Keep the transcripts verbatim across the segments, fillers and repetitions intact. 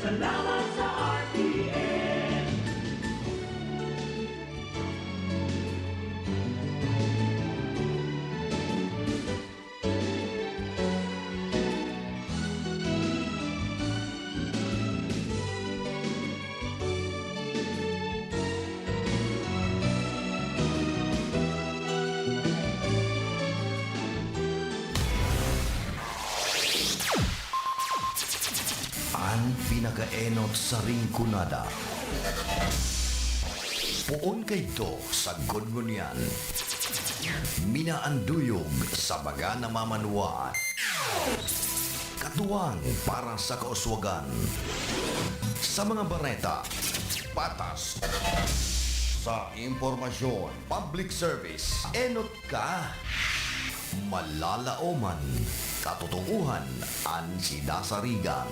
Salamat sa R T N. An pinakaenot sa Rinconada. Poon kaidto sa Gungunyan. Minaanduyog sa mga namamanwaan. Katuwang para sa kauswagan. Sa mga bareta, patas. Sa impormasyon, public service, enot ka. Malalaoman, katotohanan an sidasarigan.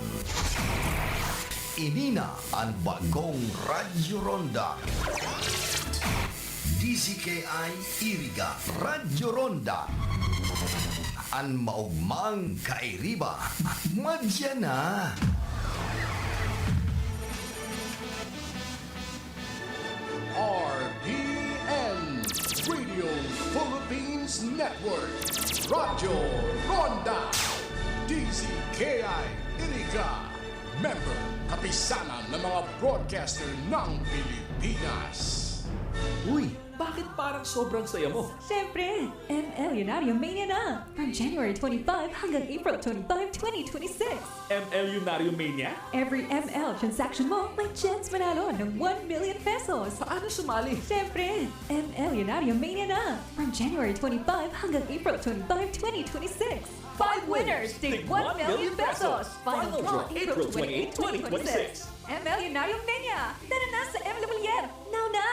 Ini na an bagong Radyo Ronda. D Z K I Iriga, Radyo Ronda. An maogmang kairiba, madya na. R P N, Radio Philippines Network, Radyo Ronda, D Z K I Iriga, member, kapisanan ng mga broadcaster ng Pilipinas. Uy, bakit parang sobrang saya mo? Siyempre, M L Yonario Mania na! From January twenty-five hanggang April twenty-five, twenty twenty-six. M L Yonario Mania? Every M L transaction mo, may chance manalo ng one million pesos. Paano sumali? Siyempre, M L Yonario Mania na! From January twenty-five hanggang April twenty-five, twenty twenty-six. Five winners, tig one million pesos. Final draw, April twenty-eight, twenty twenty-six. M L Yonario Mania! Tara na sa M L Now na!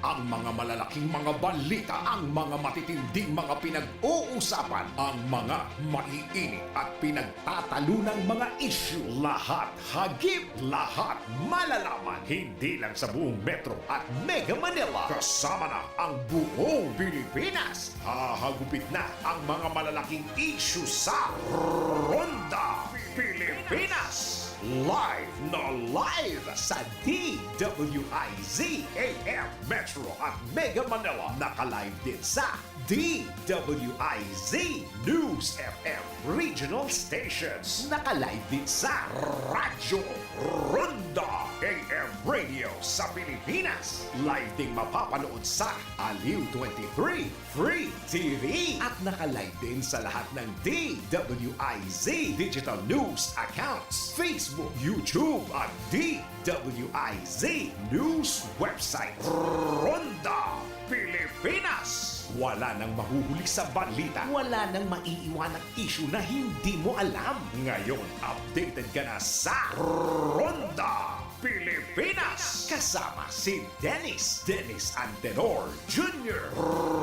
Ang mga malalaking mga balita, ang mga matitinding mga pinag-uusapan, ang mga maiinit at pinagtatalunang mga isyu, lahat hagip, lahat malalaman, hindi lang sa buong Metro at Mega Manila, kasama na ang buong Pilipinas. Hahagupit na ang mga malalaking isyu sa Ronda Pilipinas. Live na live sa D W I Z A M Metro at Mega Manila. Naka-live din sa D W I Z News F M Regional Stations. Naka-live din sa Radyo Ronda A M Radio sa Pilipinas. Live ding mapapanood sa Aliw twenty-three Free T V. At naka-live din sa lahat ng D W I Z digital news accounts, Facebook, YouTube, at D W I Z news website. Ronda Pilipinas. Wala nang mahuhuli sa balita. Wala nang maiiwanang isyu na hindi mo alam. Ngayon, updated ka na sa Ronda Pilipinas. Kasama si Dennis, Dennis Antenor Junior.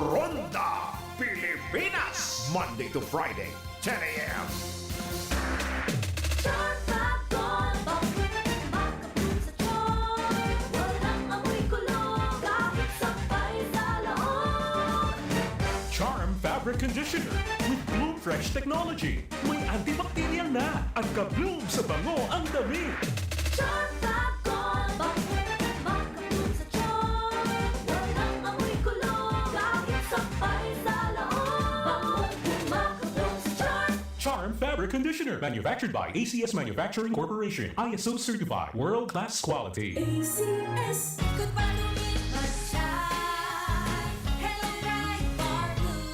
Ronda Pilipinas. Monday to Friday, ten a.m. Charm Fab Gold, bakit makabloom sa charm? Walang amoy kulog, kahit sampay sa loob. Charm Fabric Conditioner with Bloom Fresh Technology. May antibacterial na at ka-bloom sa bango ang damit. Charm Fab Gold, bakit makabloom sa charm? Walang amoy kulog, kahit sampay sa loob. Bangong makabloom sa charm. Charm Fabric Conditioner, manufactured by A C S Manufacturing Corporation, I S O certified, world-class quality. A C S. Good pa tumit pa siya. Hello, Pride Bar Blue.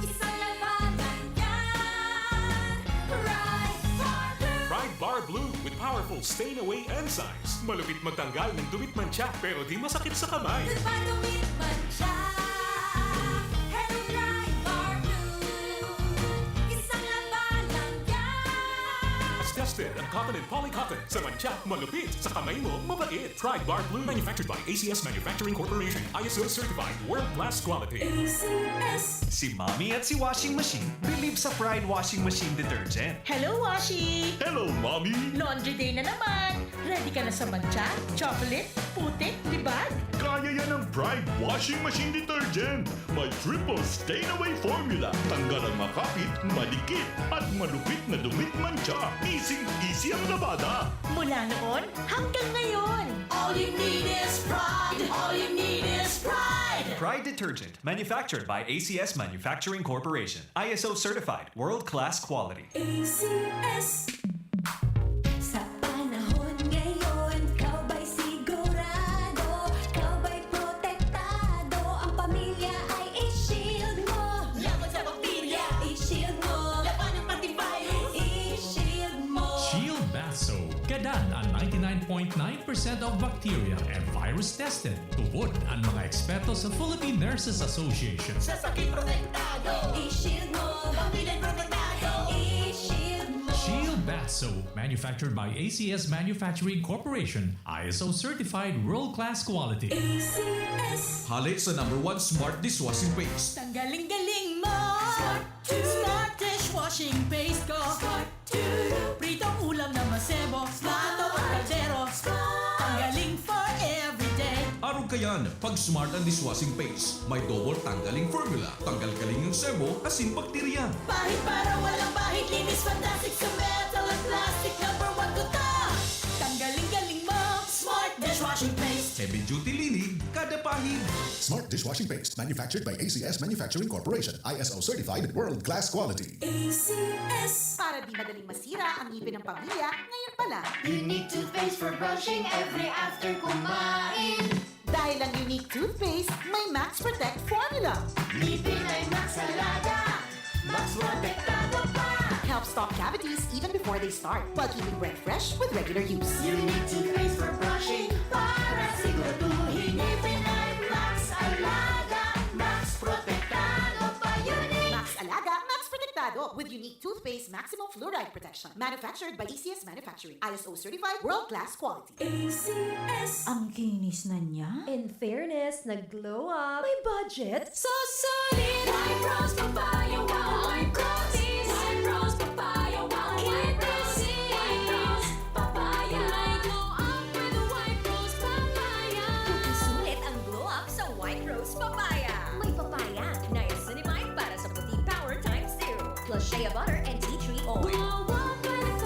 Isang labanan yan. Pride Bar Blue. Pride Bar Blue with powerful stain away enzymes. Malupit magtanggal ng dumi't mantsa, pero di masakit sa kamay. Good pa tumit pa siya. Hello, Pride Bar Blue. Isang labanan yan. Tested ang cotton and polycotton. Sa mantsa, malupit. Sa kamay mo, mabait. Pride Bar Blue. Manufactured by A C S Manufacturing Corporation. I S O certified. World class quality. A C S. Si Mommy at si Washing Machine believe sa Pride Washing Machine Detergent. Hello, Washi! Hello, Mommy! Laundry day na naman! Ready ka na sa mantsa, chocolate, putik, libag? Kaya yan ng Pride Washing Machine Detergent! May triple stain away formula. Tanggal ang makapit, madikit, at malupit na dumi't mantsa. Easy Easy ang labada. Mula noon hanggang ngayon. All you need is Pride. All you need is Pride. Pride detergent, manufactured by A C S Manufacturing Corporation. I S O certified, world-class quality. A C S. Sa panahon ngayon, ikaw ba'y sigurado? Ikaw ba'y protektado? Ang pamilya ay i-shield mo. Laban sa bakterya. I-shield mo. Labanan pati virus. I-shield mo. Shield Bath Soap. Gadan an ninety-nine point nine percent of bacteria and virus tested. Tubod an mga eksperto sa Philippine Nurses Association. Sa sakit protektado. I-shield mo. Pamilya protektado. I-shield mo. Shield Bath Soap, manufactured by A C S Manufacturing Corporation, I S O certified world-class quality. A C S. Hale sa number one smart dishwashing paste. Tanggaling galing mo. Smart dishwashing paste ko. Pritong ulam na masebo. Plato at kaldero. Tanggaling for everyday. Arog kayan, pag smart ang dishwashing paste, may double tanggaling formula. Tanggal kaling ang sebo, asin bakterya. Pahid para walang bahid. Linis fantastic sa metal at plastic. Number one ko to. Tanggaling galing mo. Smart dishwashing paste. Heavy duty linig, kada pahid. Smart dishwashing paste, manufactured by A C S Manufacturing Corporation, I S O certified, world class quality. A C S. Para di madaling masira ang ngipin ng pamilya, ngayon pa lang. Unique toothpaste for brushing every after kumain. Dahil ang Unique Toothpaste may Max Protect Formula. Ngipin ay Max Alaga. Max Protektado pa. Help stop cavities even before they start, while keeping breath fresh with regular use. Unique toothpaste for brushing para siguraduhin ngipin ay Max Alaga. Max Protektado pa. Unique. Max Alaga, Max Protektado with Unique Toothpaste Maximum Fluoride Protection. Manufactured by A C S Manufacturing. I S O certified, world-class quality. A C S. Ang kinis na niya. In fairness, nag-glow up. May budget. So solid! White Rose Papaya, wow! White Rose! White Rose Papaya, wow! White Rose! White Rose Papaya! May glow up with White Rose Papaya! Sulit ang glow up sa White Rose Papaya. May papaya, niacinamide para sa puti power times two. Plus shea butter and tea tree oil. Glow up with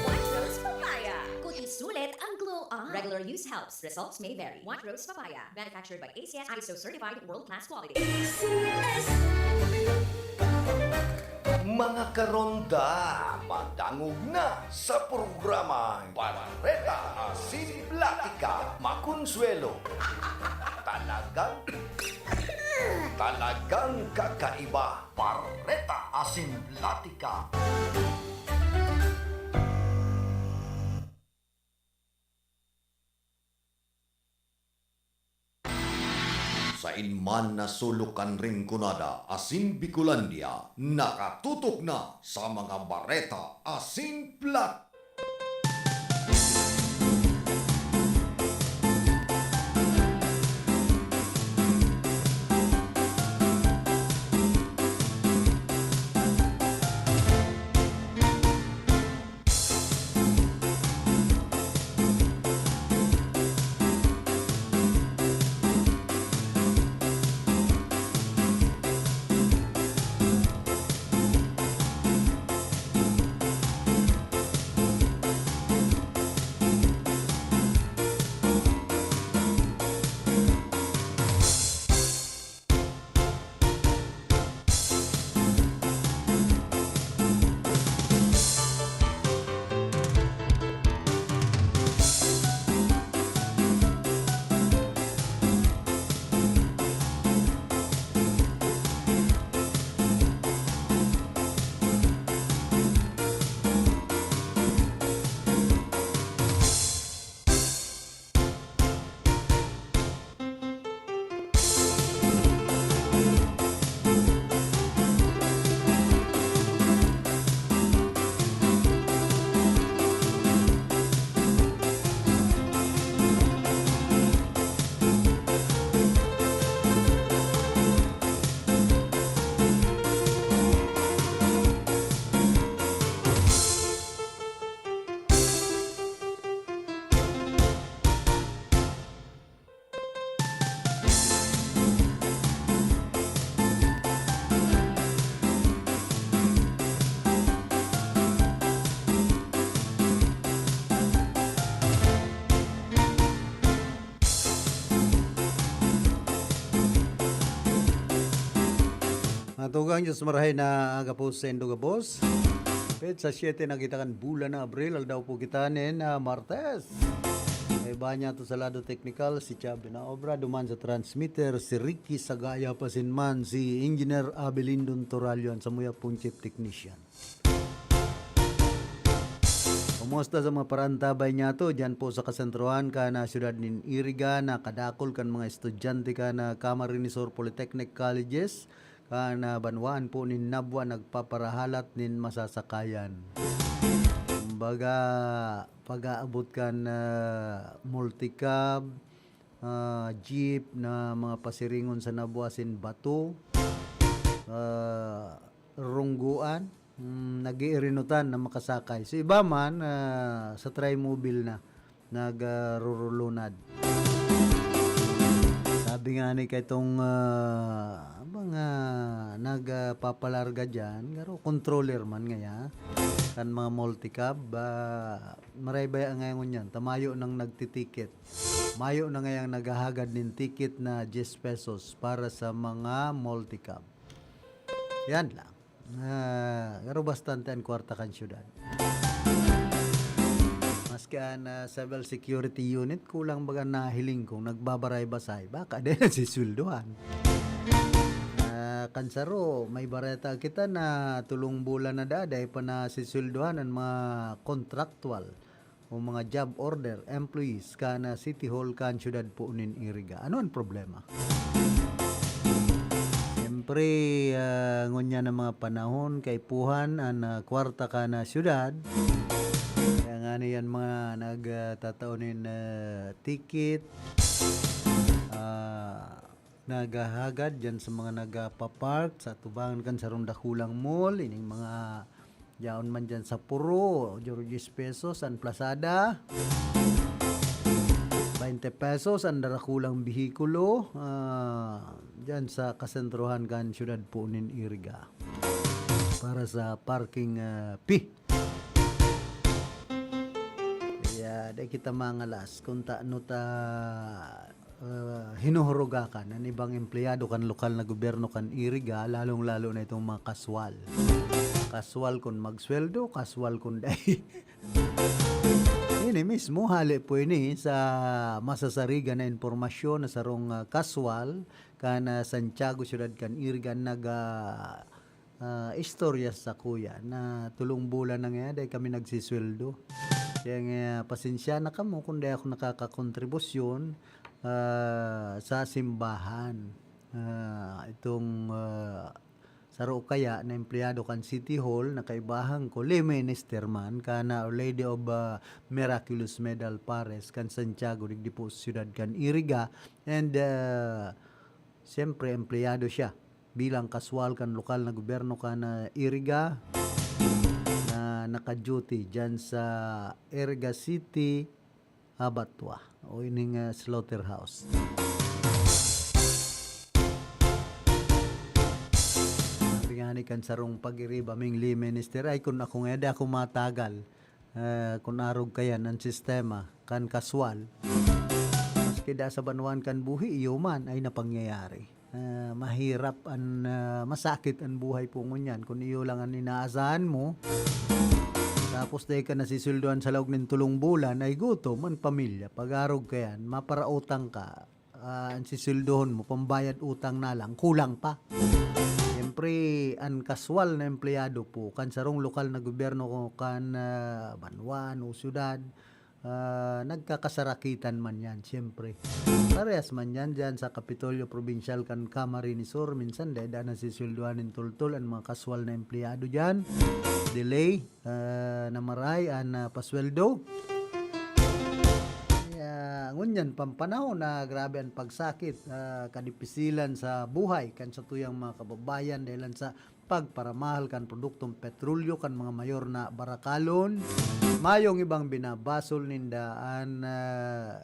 White Rose Papaya. Kuti sulit ang glow up. Regular use helps. Results may vary. White Rose Papaya. Manufactured by A C S, I S O certified, world-class quality. Mga karonda, madangog na sa programang Bareta Asin Platika, Makonsuelo. Talagang, talagang kakaiba. Bareta Asin Platika. Sain man na sulok kan Rinconada asin Bicolandia, nakatutok na sa mga bareta asin plat. Tugang Diyos, marahay na aga po sa indo gabos. Petsa siyete na kita kan bulan na Abril, aldaw po kita nin, ah, Martes. May bahan niya to sa lado teknikal, si Chab na obra, duman sa transmitter, si Ricky Sagaya, pasin man si Engineer Abelindon Toralion, sa muya pong chief technician. Kumusta sa mga parantabay niya to? Diyan po sa kasentrohan kan, ah, siyudad nin Iriga, na kadakol kan mga estudyante kan, ah, Camarines Sur Polytechnic Colleges, kan, ah, banwaan po nin Nabua nagpaparahalat nin masasakayan. Kumbaga, pag-aabot kan, ah, multicab, ah, jeep na mga pasiringon sa Nabua sin bato, ah, rungguan, mm, nag-iirinutan na makasakay. So, iba man, ah, sa trimobile na, nag, ah, rurulunad. Sabi nga ni kaitong, ah, mga nagpapalarga diyan, garo controller man ngaya, kan mga multicab, ah, maray baya ngayon yan, ta mayo nang nagtitiket. Mayo na ngayang naghahagad nin ticket na diyes pesos para sa mga multicab. Yan lang. Ah, pero bastante an kwarta kan syudad. Maski an, ah, civil security unit, kulang baga nahiling kong nagbabaray-basay, baka di nasisweldohan. Ah, kan saro, may bareta kita na tulong bulan na dada, ay pa nasisweldohan ang mga contractual o mga job order employees kan, ah, City Hall kan siyudad po nin Iriga. Ano ang problema? Siyempre, ah, ngunyan ang mga panahon, kaipuhan an, ah, kwarta kan, ah, siyudad. Kaya nga niyan mga nagtatao nin, ah, ticket, ah, naghahagad diyan sa mga nagpapark sa atubangan kan sarong dakulang mall, ining mga yaon man diyan sa Puro, diyes pesos an plasada, baynte pesos an dakulang behikulo, ah, diyan sa kasentrohan kan siyudad po nin Iriga para sa parking, ah, fee. Kaya di kita mangalas kung taano ta, ah, hinuhurugakan an ibang empleyado kan lokal na gobyerno kan Iriga, lalong-lalo na itong mga kaswal. Kaswal kun magsweldo, kaswal kun dai. Ini mismo, hali po ini sa masasarigan na impormasyon na sarong, ah, kaswal kan, ah, Santiago, siyudad kan Iriga, nag, ah, ah, istorya sa kuya na tulong bulan na ngayon dahil kami nagsisweldo. Kaya nga, pasensya na kamo kung di ako nakakakontribusyon, ah, sa simbahan. Ah, itong, ah, saro kaya na empleyado kan City Hall, na kaibahan ko, lay minister man, kana Our Lady of, ah, Miraculous Medal Pares, kan Santiago, digdi po sa siyudad kan Iriga. And, ah, siyempre, empleyado siya bilang kaswal kan lokal na gobyerno kan, ah, Iriga na naka-duty dyan sa Iriga City Abattoir o ining, ah, slaughterhouse. Sabi nga ni kan sarong pag-iriba ming lay minister, "Ay, kun ako nga, di ako matagal." Ah, kun arog kayan an sistema kan kaswal, maski da sa banwaan kan buhi, iyo man ay napangyayari. Ah, mahirap an, ah, masakit an buhay po ngunyan kun iyo lang an inaasahan mo. Tapos dahil ka nasisweldohan sa laog nin tulong bulan, ay gutom an pamilya. Pag-arog kayan, maparautang ka, ah, an sisildohon mo, pambayad utang na lang, kulang pa. Siyempre, an kaswal na empleyado po kan sarong lokal na gobyerno kan, ah, banwaan o syudad, ah, nagkakasarakitan man yan, siyempre. Parehas man yan dyan sa Kapitolyo Probinsyal kan Camarines Sur, minsan dai da nasisweldohan nin tultol an mga kaswal na empleyado dyan. Delay, ah, na maray an, ah, pasweldo. Kaya ngunyan pampanahon na grabe an pagsakit, ah, kadipisilan sa buhay kan satuyang mga kababayan dahilan sa pagparamahal kan produktong petrolyo kan mga mayor na barakalon. Mayong ibang binabasol ninda an, ah,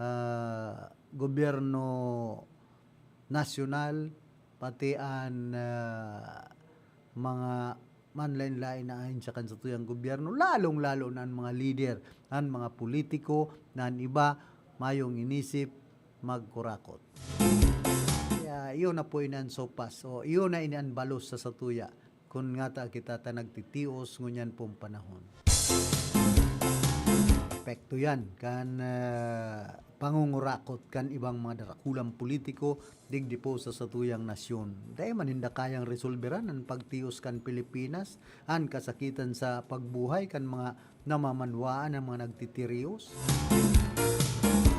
ah, gobyerno nasyonal, pati an, ah, mga manlain-lain na ahensya kan satuyang gobyerno, lalong-lalo na an mga lider, an mga politiko na an iba mayong inisip magkurakot. Kaya Ah, iyo na po ini an sopas, o iyo na ini an balos sa satuya, kun ngata kita ta nagtitios ngunyan pong panahon. Epekto yan kan, ah, pangungurakot kan ibang mga darakulang politiko digdi po sa satuyang nasyon. Dai man ninda kayang resolberan an pagtios kan Pilipinas, an kasakitan sa pagbuhay kan mga namamanwaan, an mga nagtitirios.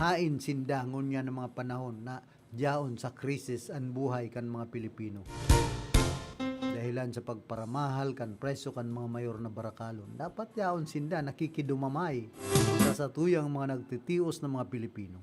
Hain sinda ngunyan an mga panahon na yaon sa krisis an buhay kan mga Pilipino. Dahelan sa pagparamahal kan presyo kan mga mayor na barakalon, dapat yaon sinda nakikidumamay sa satuyang mga nagtitios na mga Pilipino.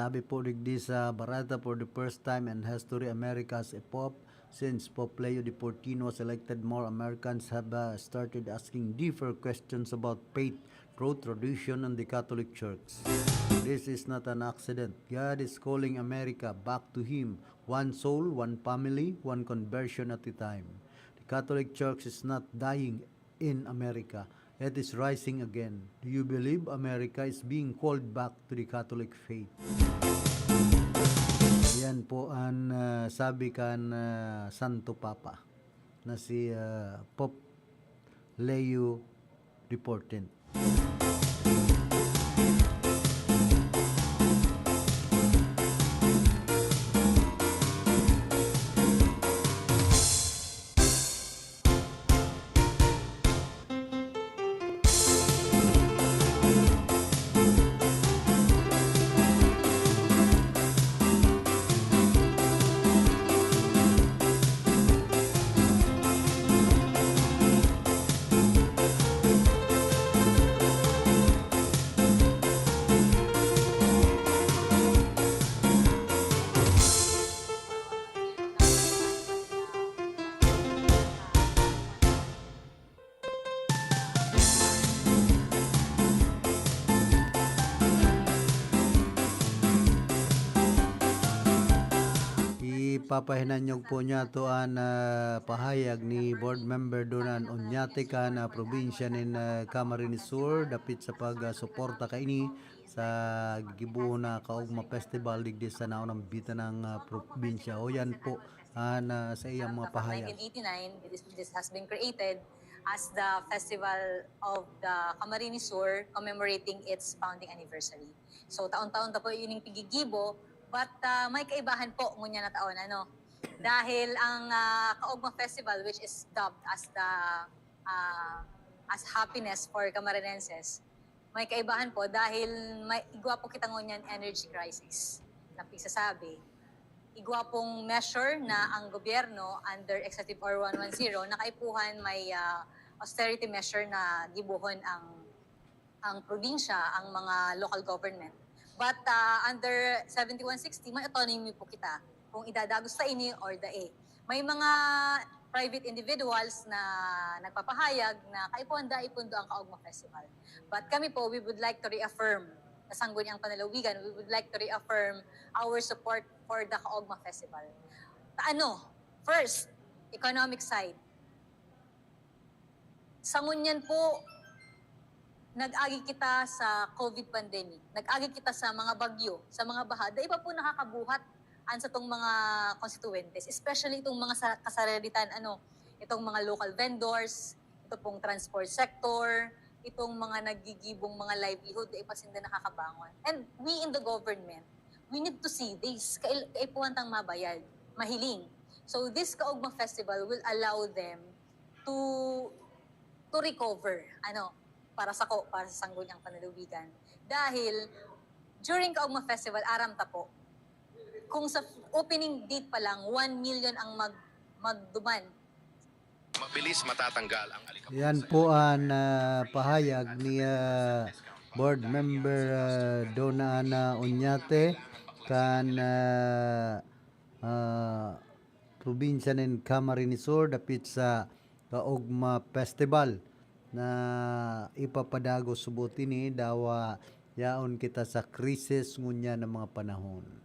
Sabi po digdi sa Barata, for the first time in history, America has a pope. Since Pope Leo the fourteenth was elected, more Americans have, uh, started asking deeper questions about faith, truth, tradition, and the Catholic Church. This is not an accident. God is calling America back to Him, one soul, one family, one conversion at a time. The Catholic Church is not dying in America. It is rising again. Do you believe America is being called back to the Catholic faith? Yan po an, ah, sabi kan, ah, Santo Papa na si, ah, Pope Leo the fourteenth. Ipapahinanyog po niyato an, ah, pahayag ni Board Member Dona An Oñate kan, ah, probinsya nin, ah, Camarines Sur dapit sa pag, ah, suporta kaini sa gigibohon na Kaogma Festival digdi sa naunambitan ng, ah, probinsya. O yan po an, ah, sa iyang mga pahayag. Nineteen eighty-nine, this, this has been created as the Festival of the Camarines Sur, commemorating its founding anniversary. So, taon-taon ta po ining pigigibo, but, ah, may kaibahan po ngunyan na taon, ano? Dahil ang, ah, Kaogma Festival, which is dubbed as the, ah, as Happiness for Camarinenses, may kaibahan po dahil may igwa po kita ngunyan energy crisis na pigsasabi. Igwa pong measure na ang gobyerno under Executive Order one one zero na kaipuhan may, ah, austerity measure na gibohon ang, ang probinsya, ang mga local government. But, ah, under seventy-one sixty, may autonomy po kita kung idadagos ta ini or dae. May mga private individuals na nagpapahayag na kaipuhan dai pundo ang Kaogma Festival. But kami po, we would like to reaffirm, sa Sangguniang Panlalawigan, we would like to reaffirm our support for the Kaogma Festival. Ta-, ano? First, economic side. Sa ngunyan po, nag-agi kita sa COVID pandemic, nag-agi kita sa mga bagyo, sa mga baha, dai pa po nakakabuhat an satong mga konstituyentes, especially itong mga sa-, kasariritan, ano, itong mga local vendors, ito pong transport sector, itong mga nagigibong mga livelihood, dai pa sinda nakakabangon. And we in the government, we need to see this. Kail-, kaipuhan tang mabayad, mahiling. So, this Kaogma Festival will allow them to, to recover, ano, para sako, para sa Sangguniang Panlalawigan. Dahil, during Kaogma Festival, aram ta po, kung sa opening date pa lang, one million ang mag-, magduman. Mabilis matatanggal ang alikabok. Yan sa po electric ang, wire. Ah, pahayag ni, ah, Board Member, ah, Dona Ana Oñate. kan, ah, ah, probinsya nin Camarines Sur dapit sa Kaogma Festival na ipapadagos subot ini, dawa yaon kita sa krisis ngunyan na mga panahon.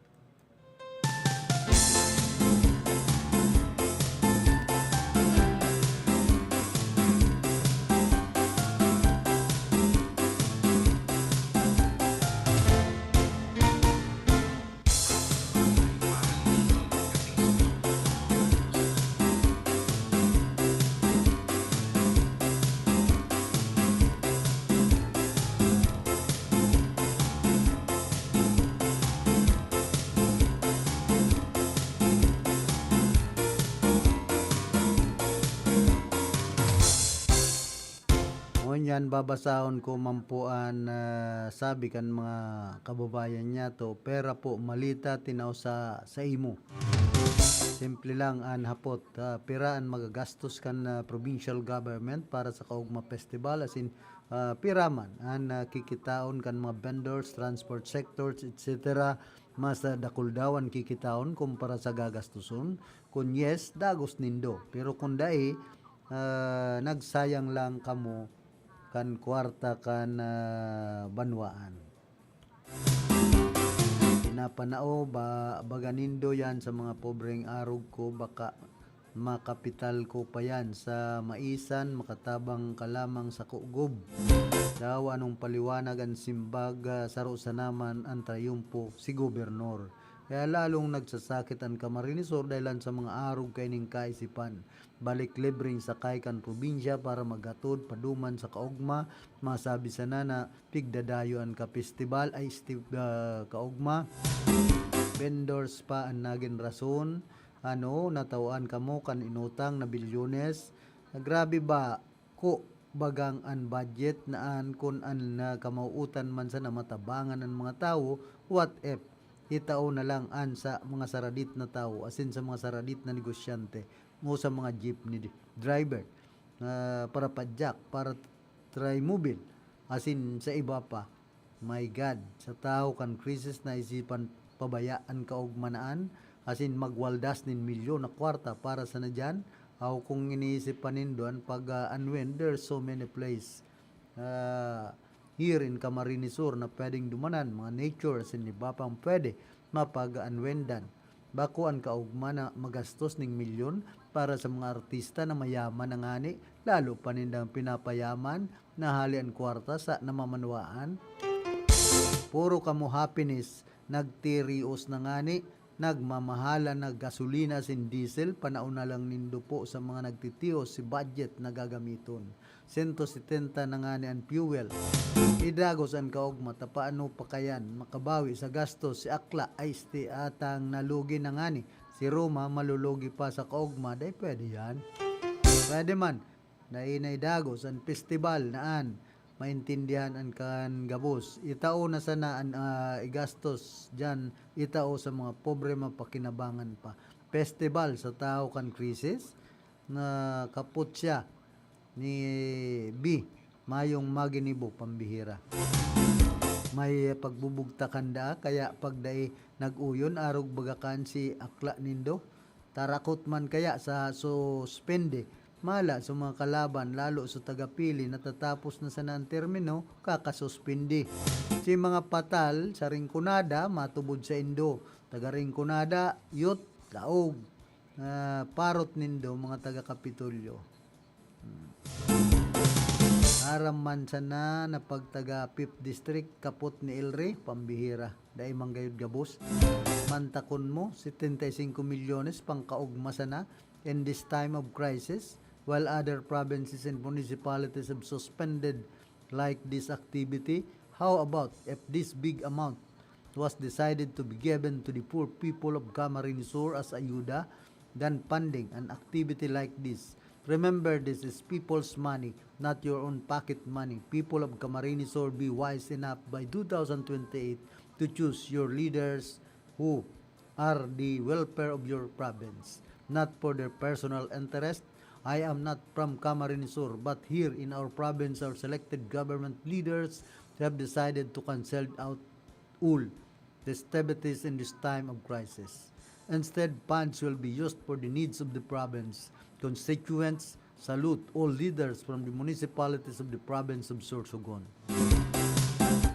Ngunyan, babasahon ko man po an, ah, sabi kan mga kababayan niyato, "Pera po, malita, tinao sa, sa imo." Simple lang an hapot, ah, pira an magagastos kan, ah, provincial government para sa Kaugma Festival, as in, ah, pira man an, ah, kikitaon kan mga vendors, transport sectors, et cetera. Mas, ah, dakul daw an kikitaon kumpara sa gagastuson? Kun yes, dagos nindo. Pero kun dai, ah, nagsayang lang kamo kan kwarta kan, ah, banwaan. Pinapanao ba, baga nindo yan sa mga pobreng arog ko, baka makapital ko pa yan sa maisan, makatabang ka lamang sa kugob. Daw anong paliwanag an simbag, ah, saro sana man an trayumpo si gobernador. Kaya lalong nagsasakit an Camarines Sur dahilan sa mga arog kaining kaisipan. Balik libreng sakay kan probinsya para maghatod paduman sa Kaugma, masabi sana na pigdadayo an ka-festival ay sti-, ah, Kaugma. Vendors pa an nagin rason, ano, natawan kamo kan inutang na bilyones. Grabe ba, ko bagang an budget na an kun an, ah, kamawutan man sana matabangan an mga tawo, what if itao na lang an sa mga saradit na tawo, asin sa mga saradit na negosyante, o sa mga jeepney di-, driver, ah, parapadyak, para trimobile, asin sa iba pa. My God, sa tawo kan krisis naisipan pabaya an kaugmanaan, asin magwaldas nin milyon na kwarta para sana diyan? Aw kung iniisip pa nindo an pag, ah, unwind, there are so many place, ah, here in Camarines Sur na pwedeng dumanan, mga nature, asin iba pang pwede mapag-unwindan. Bako an kaugma na magastos ning milyon para sa mga artista na mayaman na ngani, lalo pa nindang pinapayaman na hali an kwarta sa namamanwaan? Puro kamo happiness, nagtirios na ngani, nagmamahalan na gasolina asin diesel, panaon na lang nindo po sa mga nagtitios si budget na gagamiton. Sento setenta na ngani an fuel. Idagos an kaogma, ta paano pa kayan makabawi sa gastos si Akla? Ay, este, atang nalugi na ngani. Si Roma malulugi pa sa kaogma, dai pwede yan. Pwede man, dai na idagos an festival na an maintindihan an kan gabos. Itao na sana an, ah, igastos diyan, itao sa mga pobre mapakinabangan pa. Festival sa tawo kan krisis, na kapot siya ni B, mayong maginibo, pambihira. May pagbubugtakan daa, kaya pagdai nag-uyon, arog bagakan si Akla nindo. Tarakot man kaya sa suspende, mala sa mga kalaban, lalo sa tagapili, natatapos na sana an termino, kakasuspende. Si mga patal sa Rinconada, matubod sa indo. Taga Rinconada, youth, laog. Ah, parot nindo, mga taga Kapitolyo. Hmm. Aram man sana na pag taga Fifth District, kapot ni Elry, pambihira. Dai man gayud gabos. Mantakon mo, setenta y cinco milyones pang kaogma sana. In this time of crisis, while other provinces and municipalities have suspended like this activity, how about if this big amount was decided to be given to the poor people of Camarines Sur as ayuda than funding an activity like this? Remember, this is people's money, not your own pocket money. People of Camarines Sur, be wise enough by two thousand twenty-eight to choose your leaders who are the welfare of your province, not for their personal interest. I am not from Camarines Sur, but here in our province, our selected government leaders have decided to cancel out all festivities in this time of crisis. Instead, funds will be used for the needs of the province. Constituents salute all leaders from the municipalities of the province of Sorsogon.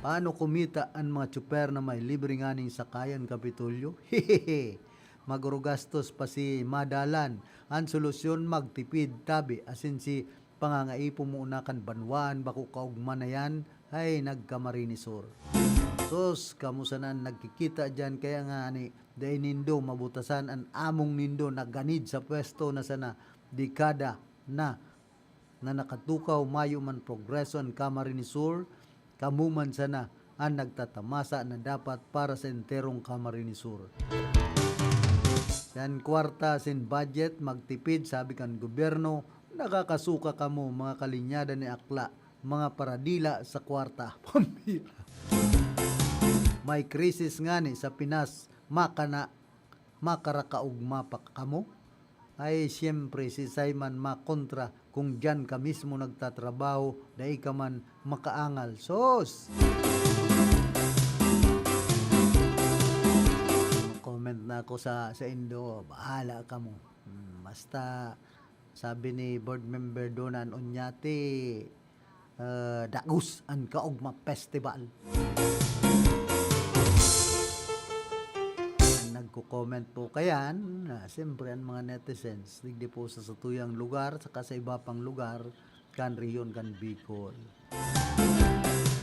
Paano kumita an mga tsuper na may libre nganing sakayan, Kapitolyo? Hehehe! Magorogastos pa si Madalan. An solusyon, magtipid, tabi, asin si pangangaipo mo na kan banwaan, bako kaugma na yan, ay nagkamarinisor. Sus, kamo sana an nagkikita diyan, kaya nga ani, dai nindo mabutasan an among nindo na ganid sa pwesto na sana dekada na, na nakatukaw, mayo man progreso an kamarinisor, kamo man sana an nagtatamasa na dapat para sa enterong kamarinisor. Yan kwarta sin budget, magtipid, sabi kan gobyerno, nakakasuka kamo, mga kalinyada ni akla, mga paradila sa kwarta. Pambira. May krisis ngani sa Pinas, makana, makarakaugma pa kamo? Ay, siyempre, si Simon makontra, kung diyan ka mismo nagtatrabaho, dai ka man makaangal. Sos! Comment na ako sa, sa Indo, bahala kamo. Hmm, basta, sabi ni board member Donan Onyate, ah, dagos an Kaugma Festival. Nagko-comment po kayan, ah, siyempre, ang mga netizens, digdi po sa satuyang lugar, saka sa iba pang lugar, kan rehiyon kan Bicol.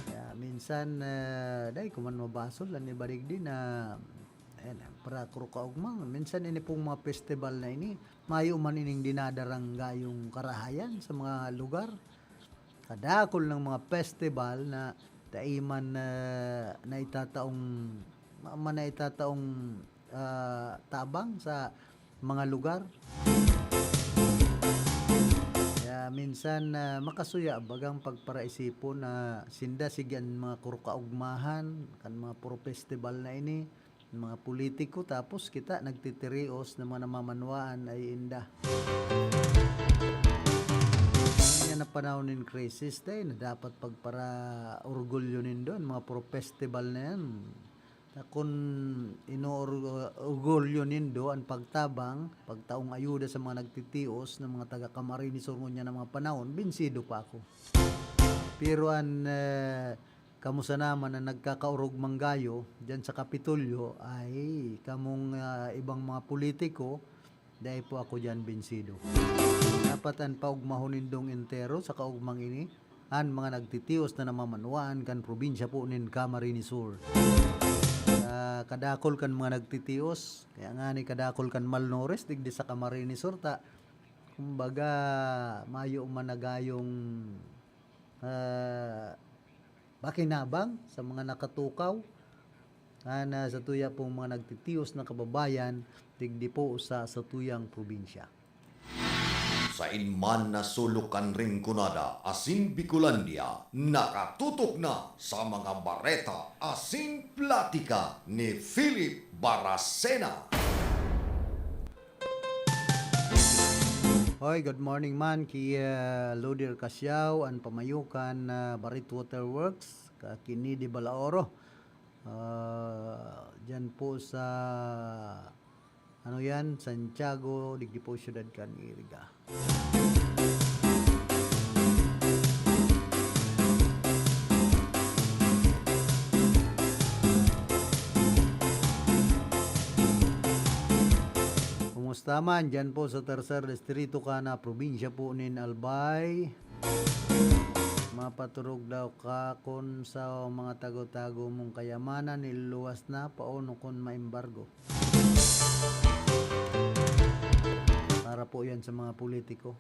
Kaya minsan, ah, dai ko man mabasol, an iba digdi na, ayan, para kuro kaugma. Minsan, ini pong mga festival na ini, mayo man ining dinadarang gayong karahayan sa mga lugar. Kadakol ng mga festival na dai man, ah, naitataong, ma-, man naitataong, ah, tabang sa mga lugar. Kaya minsan, ah, makasuya bagang pagparaisipon na sinda sige an mga kuro kaugmahan kan mga puro festival na ini, mga politiko, tapos kita nagtitirios na mga namamanwaan ay inda. Yan ang panahon nin krisis, day, na dapat pagpara-orgulyo nindo an mga pro-festival na yan. Na kun inoor-, orgulyo nindo an pagtabang, pagtaong ayuda sa mga nagtitios na mga taga Camarines Sur ngunyan na mga panahon, binsido pa ako. Pero an, eh, kamo sana man na nagkakaorog manggayo diyan sa Kapitolyo, ay kamong, ah, ibang mga politiko, dai po ako diyan binsido. Dapat an paugmahon nindong entero sa kaugmang ini, an mga nagtitios na namamanwaan kan probinsya po nin Camarines Sur. Ah, kadakol kan mga nagtitios, kaya nga ni kadakol kan malnourished digdi sa Camarines Sur ta, kumbaga, mayo man na gayong, ah, pakinabang sa mga nakatukaw, an, ah, satuya pong mga nagtitios na kababayan, digdi po sa satuyang probinsya. Sain man na sulok kan Rinconada asin Bicolandia, nakatutok na sa mga bareta asin platika ni Philip Baracena. Hoy, good morning man ki, ah, Loder Casiao, an pamayo kan, ah, Barit Water Works, ka Kennedy Balaoro. Ah, diyan po sa, ano yan, Santiago, digdi po siyudad kan Iriga. Kumusta man diyan po sa Tercer Distrito kan probinsya po nin Albay? Mapaturog daw ka kun sa mga tago-tago mong kayamanan, niluluwas na, paano kun maembargo? Para po yan sa mga politiko.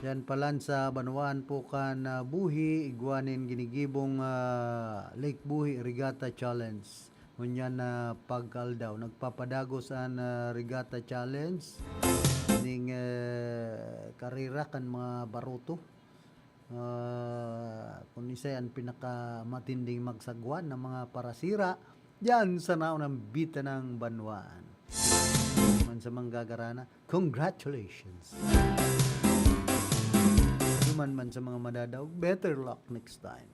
Yan palan sa banwaan po kan, ah, buhi, igwa nin ginigibong, ah, Lake Buhi Regatta Challenge. Ngunyan na pagkaaldaw, nagpapadagos an, ah, Regatta Challenge. Ning, eh, karera kan mga baruto. Ah, kun isay an pinakamatinding magsagwan ng mga parasira diyan sa naunang bitanang banwaan. Man sa manggagarana, congratulations. Duman man sa mga madadaog, better luck next time.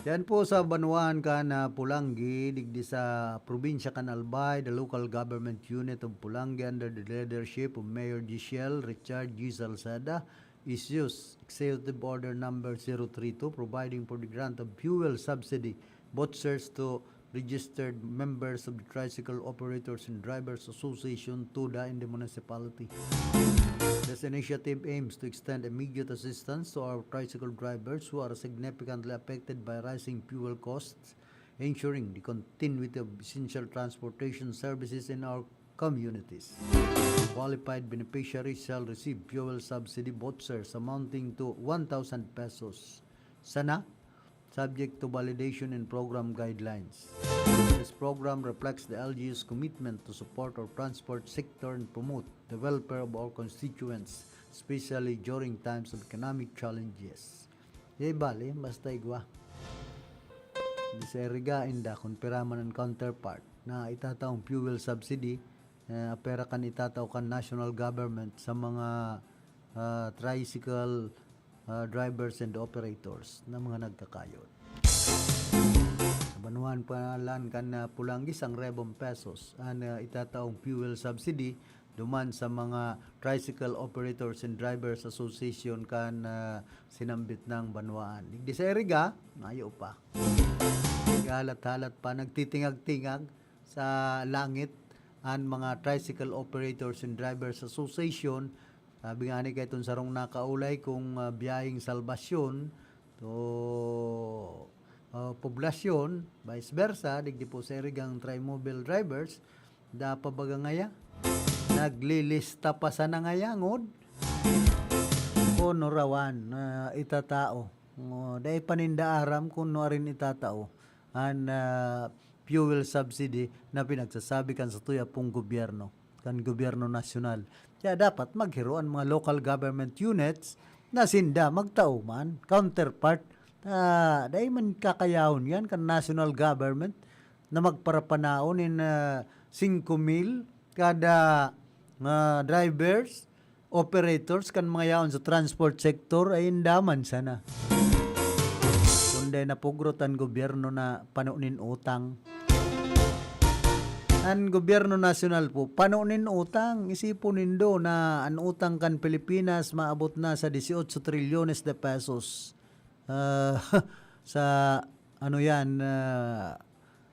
Yan po sa banwaan kan, ah, Polangui, digdi sa probinsya kan Albay, the local government unit of Polangui under the leadership of Mayor Giselle Richard G. Salceda issues Executive Order Number zero three two, providing for the grant of fuel subsidy vouchers to registered members of the Tricycle Operators and Drivers Association, TODA, in the municipality. This initiative aims to extend immediate assistance to our tricycle drivers who are significantly affected by rising fuel costs, ensuring the continuity of essential transportation services in our communities. Qualified beneficiaries shall receive fuel subsidy vouchers amounting to one thousand pesos sana, subject to validation and program guidelines. This program reflects the L G U's commitment to support our transport sector and promote the welfare of our constituents, especially during times of economic challenges. Yay, bali, basta igwa. Di sa iriga, inda, kun pira man ang counterpart na itataong fuel subsidy, eh, pera kan itatao kan national government sa mga, ah, tricycle, ah, drivers and operators na mga nagkakayod. Sa banwaan pa lang kan, ah, Polangui, sangrebong pesos an, ah, itataong fuel subsidy duman sa mga Tricycle Operators and Drivers Association kan, ah, sinambit ng banwaan. Digdi sa iriga, mayo pa. Naghalat-halat pa, nagtitingag-tingag sa langit an mga Tricycle Operators and Drivers Association. Sabi nga ni kaiton sarong nakaulay, kung, ah, biyaheng salbasyon to, ah, poblasyon, vice versa, digdi po sa irigang trimobile drivers, da pa baga ngaya? Naglilista pa sana ngaya, ngod? Kun no rawan na itatao. O, dai pa ninda aram kun no arin itatao an, ah, fuel subsidy na pinagsasabi kan satuya pong gobyerno, kan gobyerno nasyonal. Kaya dapat maghiro an mga local government units na sinda magtao man, counterpart. Ah, dai man kakayahon yan kan national government na magparapanaon nin, ah, singko mil kada, ah, drivers, operators kan mga yaon sa transport sector ay inda man sana. Kun dai napugrot an gobyerno na pano nin utang. An gobyerno nasyonal po, pano nin utang. Isipon nindo na an utang kan Pilipinas maabot na sa dieciocho trilyones de pesos. Ah, sa ano yan, ah,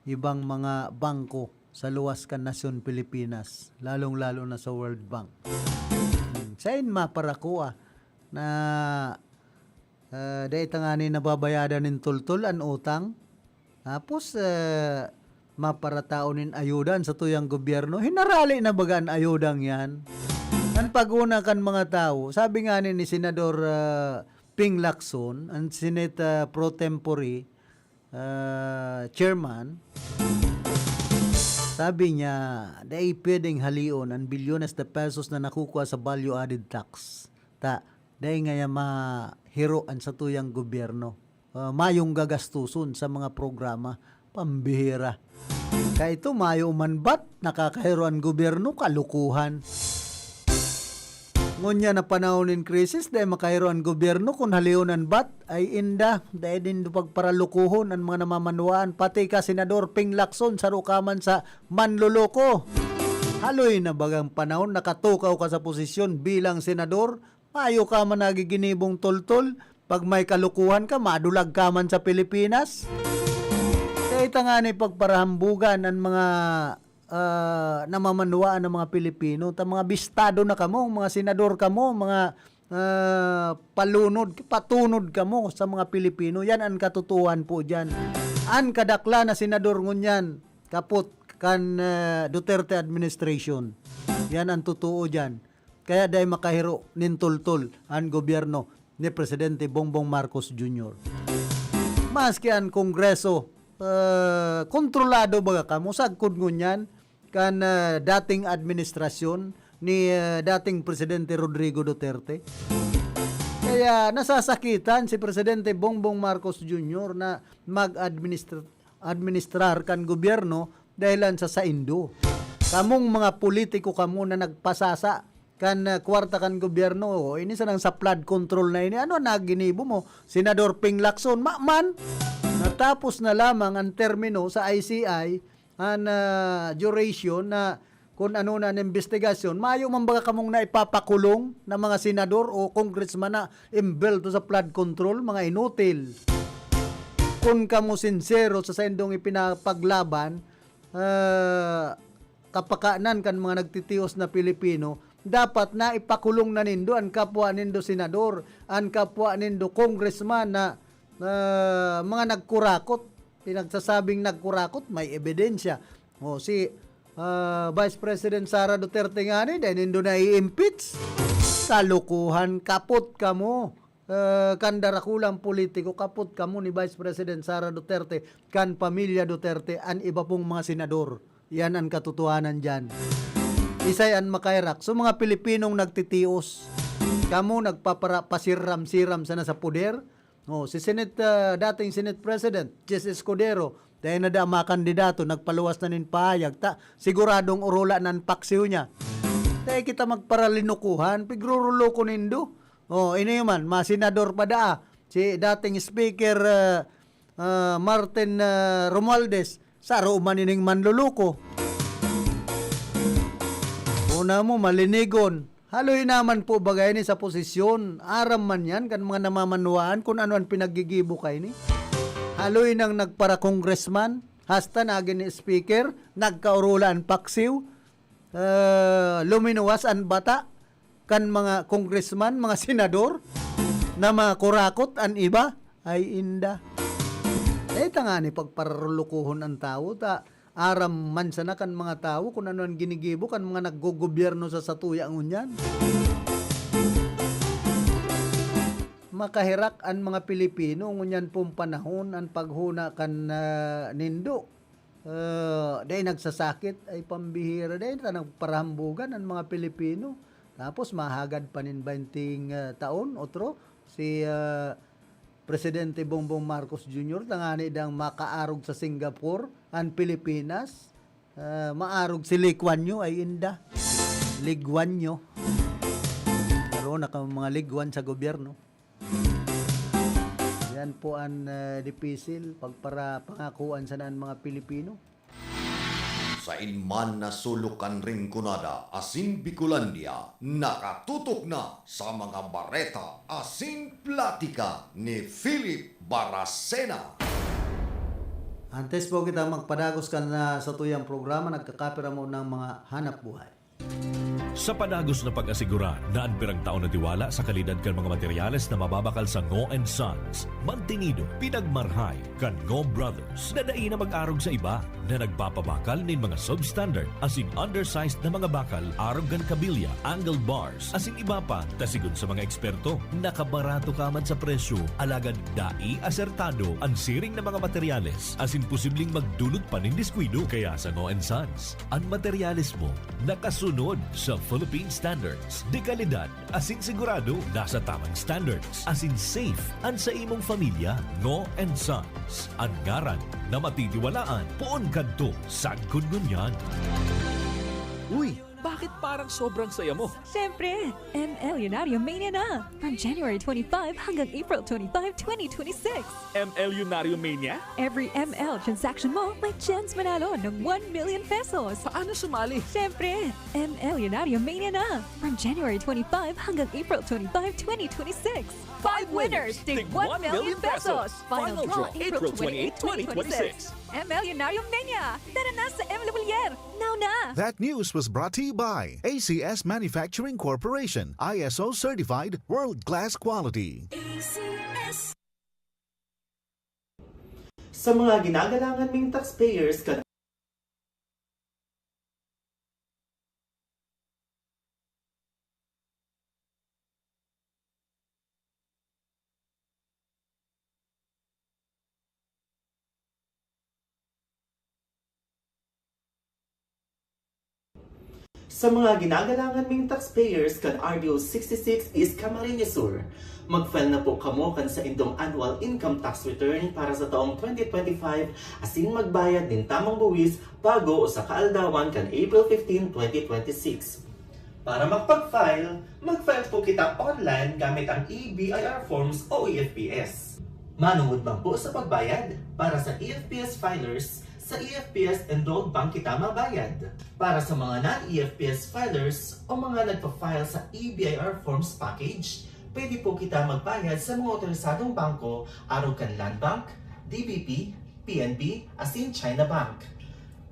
ibang mga bangko sa luwas kan nasyon Pilipinas, lalong-lalo na sa World Bank. Hmm, sain maparakua na, ah, dai ta ngani nababayadan nin tultol an utang? Tapos, ah, maparataon nin ayuda an satuyang gobyerno? Hinarali na baga an ayudang yan? An pag-una kan mga tawo, sabi ngani ni Senador, ah, Ping Lacson, an Senate, ah, pro tempore, ah, chairman, sabi niya, dai pwedeng halion an bilyones de pesos na nakukua sa value added tax. Ta, dai ngaya mahiro an satuyang gobyerno. Ah, mayong gagastuson sa mga programa. Pambihira. Kaito, mayo man bat, nakakahiro an gobyerno, kalukuhan. Ngunyan na panahon nin krisis, dai makahiro an gobyerno kun halion an bat, ay inda, dai nindo pagparalukuhon an mga namamanwaan, pati ka, Senador Ping Lacson, saro ka man sa manloloko. Haloy na bagang panahon, nakatukaw ka sa posisyon bilang senador, mayo ka man nagiginibong toltol, pag may kalukuhan ka, madulag ka man sa Pilipinas. Kaya ita nga ni pagparahambugan an mga, ah, namamanwaan ng mga Pilipino. Ta mga bistado na kamo, mga senador kamo, mga, ah, palunod, patunod kamo sa mga Pilipino. Yan ang katotohanan po diyan. An kadaklan na senador ngunyan, kapot kan, ah, Duterte administration. Yan ang totoo diyan. Kaya dai makahiro nin tultol an gobyerno ni Presidente Bongbong Marcos Junior. Maski an Kongreso, ah, kontrolado baga kamo, sagkod ngunyan kan, ah, dating administrasyon ni, ah, dating Presidente Rodrigo Duterte. Kaya nasasakitan si Presidente Bongbong Marcos Junior na mag-administr-, administrar kan gobyerno dahilan sa saindo. Kamong mga politiko kamo na nagpasasa kan, ah, kwarta kan gobyerno, o, ini sanang sa flood control na ini. Ano na ginibo mo? Senador Ping Lacson, maman! Natapos na lamang ang termino sa I C I, an, ah, duration na kun ano na an imbestigasyon, mayo man baga kamong naipapakulong na mga senador o congressman na imbelto sa flood control, mga inutil. Kun kamo sinsero sa saindong ipinapaglaban, ah, kapakanan kan mga nagtitios na Pilipino, dapat na ipakulong na nindo an kapwa nindo senador, an kapwa nindo congressman na, ah, mga nagkurakot. Pinagsasabing nagkurakot, may ebidensya. O, si, ah, Vice President Sara Duterte ngani, dai nindo na i-impeach. Kalokohan, kapot kamo. Ah, kan darakulang politiko, kapot kamo ni Vice President Sara Duterte, kan pamilya Duterte, an iba pong mga senador. Yan an katotohanan diyan. Isay an makaherak. So, mga Pilipinong nagtitios, kamo nagpapara-, pasiram-siram sana sa poder. O, si Senate, ah, dating Senate President Jess Escudero, dai na da makandidato, nagpaluwas na nin pahayag, ta siguradong orola na an paksiw niya. Dai kita magparalinukuhan, pigruruloko nindo. O, ini man, mga senador pa daa. Si dating Speaker, ah, ah, Martin, ah, Romualdez, saro man ining manloloko. Una mo, malinigon. Haloy naman po bagay ni sa posisyon. Aram man yan kan mga namamanwaan kun ano an pinaggigibo kaini. Haloy nang nagpara-congressman, hasta nagin speaker, nagkaorola an paksiw, ah, luminuwas an bata kan mga congressman, mga senador, na mga kurakot an iba. Ay, inda. Eh, tangani pagpararulukuhon an tawo, ta aram man sana kan mga tawo kun ano an ginigibo kan mga naggogobyerno sa satuya ngunyan. Makaherak an mga Pilipino ngunyan pong panahon, an paghona kan, ah, nindo. Ah, dai nagsasakit, ay pambihira, dai ta nagparahambugan an mga Pilipino. Tapos mahagad pa nin baynting, ah, taon, otro, si, ah, Presidente Bongbong Marcos Junior, tangani dang makaarog sa Singapore an Pilipinas. Ah, maarog si Lee Kuan Yew, ay inda. Lee Kuan Yew. Karon na ka mga Lee Kuan sa gobyerno. Yan po an, ah, dipisil pagpara-, pangakuan sana an mga Pilipino. Sain man na sulok kan Rinconada asin Bicolandia, nakatutok na sa mga bareta asin platika ni Philip Baracena. Antes po kita magpadagos kan, ah, satuyang programa, nagkakapira mo ng mga hanap buhay. Sa padagos na pag-asigurar na an pirang taon na tiwala sa kalidad kan mga materyales na mababakal sa Ngo and Sons, mantinido, pinagmarhay kan Ngo Brothers na dai na mag-arog sa iba na nagpapabakal nin mga substandard asin undersized na mga bakal arog kan kabilya, angled bars, asin iba pa, ta sigon sa mga eksperto, nakabarato ka man sa presyo, alagad dai asertado an siring na mga materyales asin posibleng magdulot pa nin diskuido. Kaya sa Ngo and Sons, an materyales mo nakasunod sa Philippine standards, de kalidad asin sigurado nasa tamang standards, asin safe an sa imong pamilya. Ngo and Sons, an ngaran na matitiwalaan poon kadto sagkod ngunyan. Uy, bakit parang sobrang saya mo? Siyempre, M L Lunario Mania na! From January twenty-five hanggang April twenty-five, twenty twenty-six. M L Lunario Mania? Every M L transaction mo may chance manalo ng one million pesos. Paano sumali? Siyempre, M L Lunario Mania na! From January twenty-five hanggang April twenty-five, twenty twenty-six. Five winners, tig one million pesos. Final draw, April twenty-eight, twenty twenty-six. M L Lunario Mania! Tara na sa M L Bullier! Now na! That news was brought to you By A C S Manufacturing Corporation, I S O certified, world-class quality. A C S. Sa mga ginagalangan ming taxpayers kan Sa mga ginagalangan ming taxpayers kan R D O sixty-six East Camarines Sur, mag-file na po kamo kan saindong annual income tax return para sa taong twenty twenty-five asin magbayad nin tamang buwis bago o sa kaaldawan kan April fifteen, twenty twenty-six. Para makapag-file, mag-file po kita online gamit ang E B I R forms o E F Ps. Manungod man po sa pagbayad, para sa E F Ps filers, sa E F Ps enrolled bank kita mabayad. Para sa mga non-E F Ps filers o mga nagpa-file sa E B I R forms package, pwede po kita magbayad sa mga otorisadong bangko arog kan Land Bank, D B P, P N B, asin China Bank.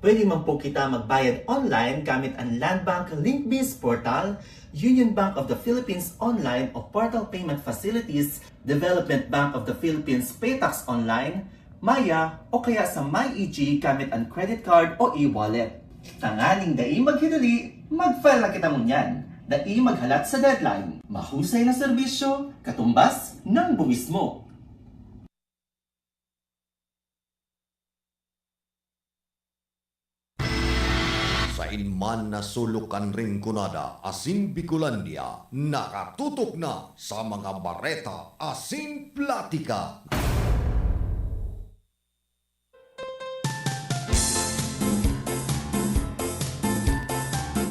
Pwede man po kita magbayad online gamit an Land Bank LinkBiz Portal, Union Bank of the Philippines Online o Portal Payment Facilities, Development Bank of the Philippines PayTax Online, Maya, o kaya sa MyEG gamit an credit card o e-wallet. Tanganing dai maghidali, mag-file na kita ngunyan. Dai maghalat sa deadline. Mahusay na serbisyo, katumbas ng buwis mo. Sain man na sulok kan Rinconada asin Bicolandia, nakatutok na sa mga bareta asin platika.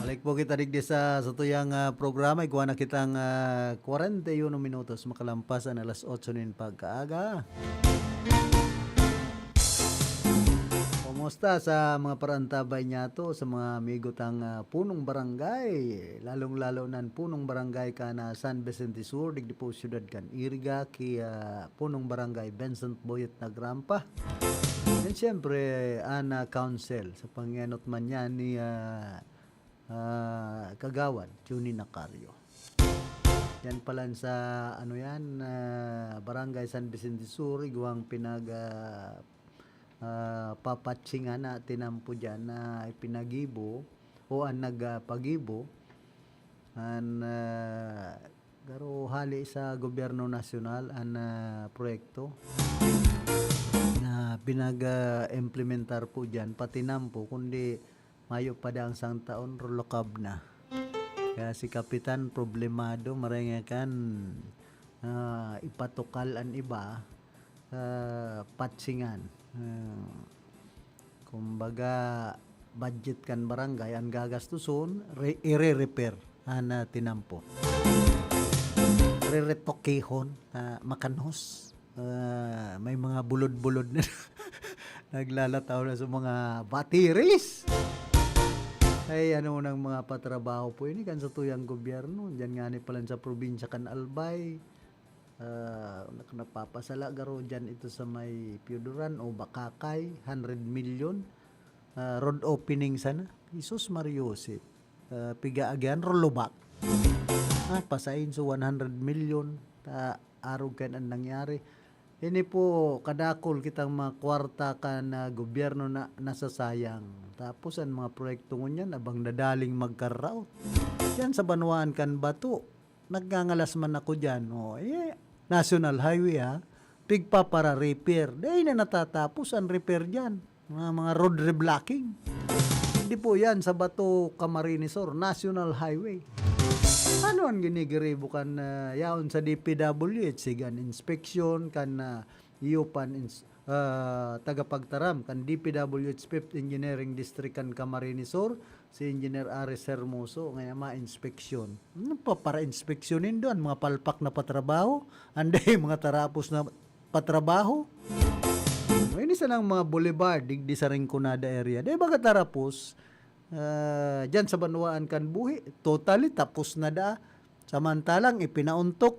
Balik po kita digdi sa satuyang, ah, programa. Igwa na kitang, ah, kwarenta y uno minutos makalampas an alas otso nin pagkaaga. Kumusta sa mga paraantabay niyato, sa mga amigo tang, ah, punong barangay, lalong-lalo na an punong barangay kan, ah, San Vicente Sur, digdi po siyudad kan Iriga, ki, ah, punong barangay Vincent Boyet Nagrampa. And siyempre, an, ah, council, sa pangenot man niya ni, ah, ah, Kagawad Johnny Nacario. Yan palan sa, ano yan, ah, Barangay San Vicente Sur, igwang pinag, ah, ah, papatsingan na tinampo diyan na ipinagibo o an nagpagibo, an, ah, garo hale sa gobyerno nasyonal an, ah, proyekto na pinag, ah, implementar po diyan, patinampo, kundi mayo pa daang sangtaon, rolokab na. Kaya si Kapitan problemado, marenga kan, ah, ipatukal an iba, ah, patsingan. Ah, kumbaga, budget kan barangay, an gagastuson, re-, ire-repair an, ah, tinampo. Reretokehon, ah, makanos. Ah, may mga bulod-bulod na naglalataw na sa mga batiris. Ay, ano nang mga patrabaho po ini kan satuyang gobyerno. Diyan nga ni palan sa probinsya kan Albay. Ah, nak-, napapasala garo diyan ito sa may Pioduran o Bakakay, hundred million. Ah, road opening sana. Jesus Mario Joseph. Ah, piga agian, rolobak. Ah, pasain so one hundred million. Ta, arog kan an nangyari. Ini po, kadakol kitang mga kwarta kan, ah, gobyerno na nasasayang. Tapos an mga proyekto ngunyan, abang nadaling magkaraot. Diyan sa banwaan kan Bato, nagngangalas man ako diyan. O, eh, National Highway, ha? Pigpapara-repair. Dai na natatapos an repair diyan. Mga, mga road reblocking. Hindi po yan sa Bato, Camarines Sur, National Highway. Ano ang ginigiribo kan, ah, yaon sa D P W H? Sige, an inspeksyon kan, ah, iyo pan ins-, ah, tagapagtaram kan D P W H Fifth Engineering District kan Camarines Sur, si Engineer Aris Hermoso, ngaya ma-inspeksyon. Ano pa para inspeksyonin doon? Mga palpak na patrabaho? Anday, mga tarapos na patrabaho? Ini sanang mga boulevard, digdi sa Rinconada area. Di ba katarapos? Ah, dyan sa banwaan kan Buhi, totally tapos na daa. Samantalang ipinauntok,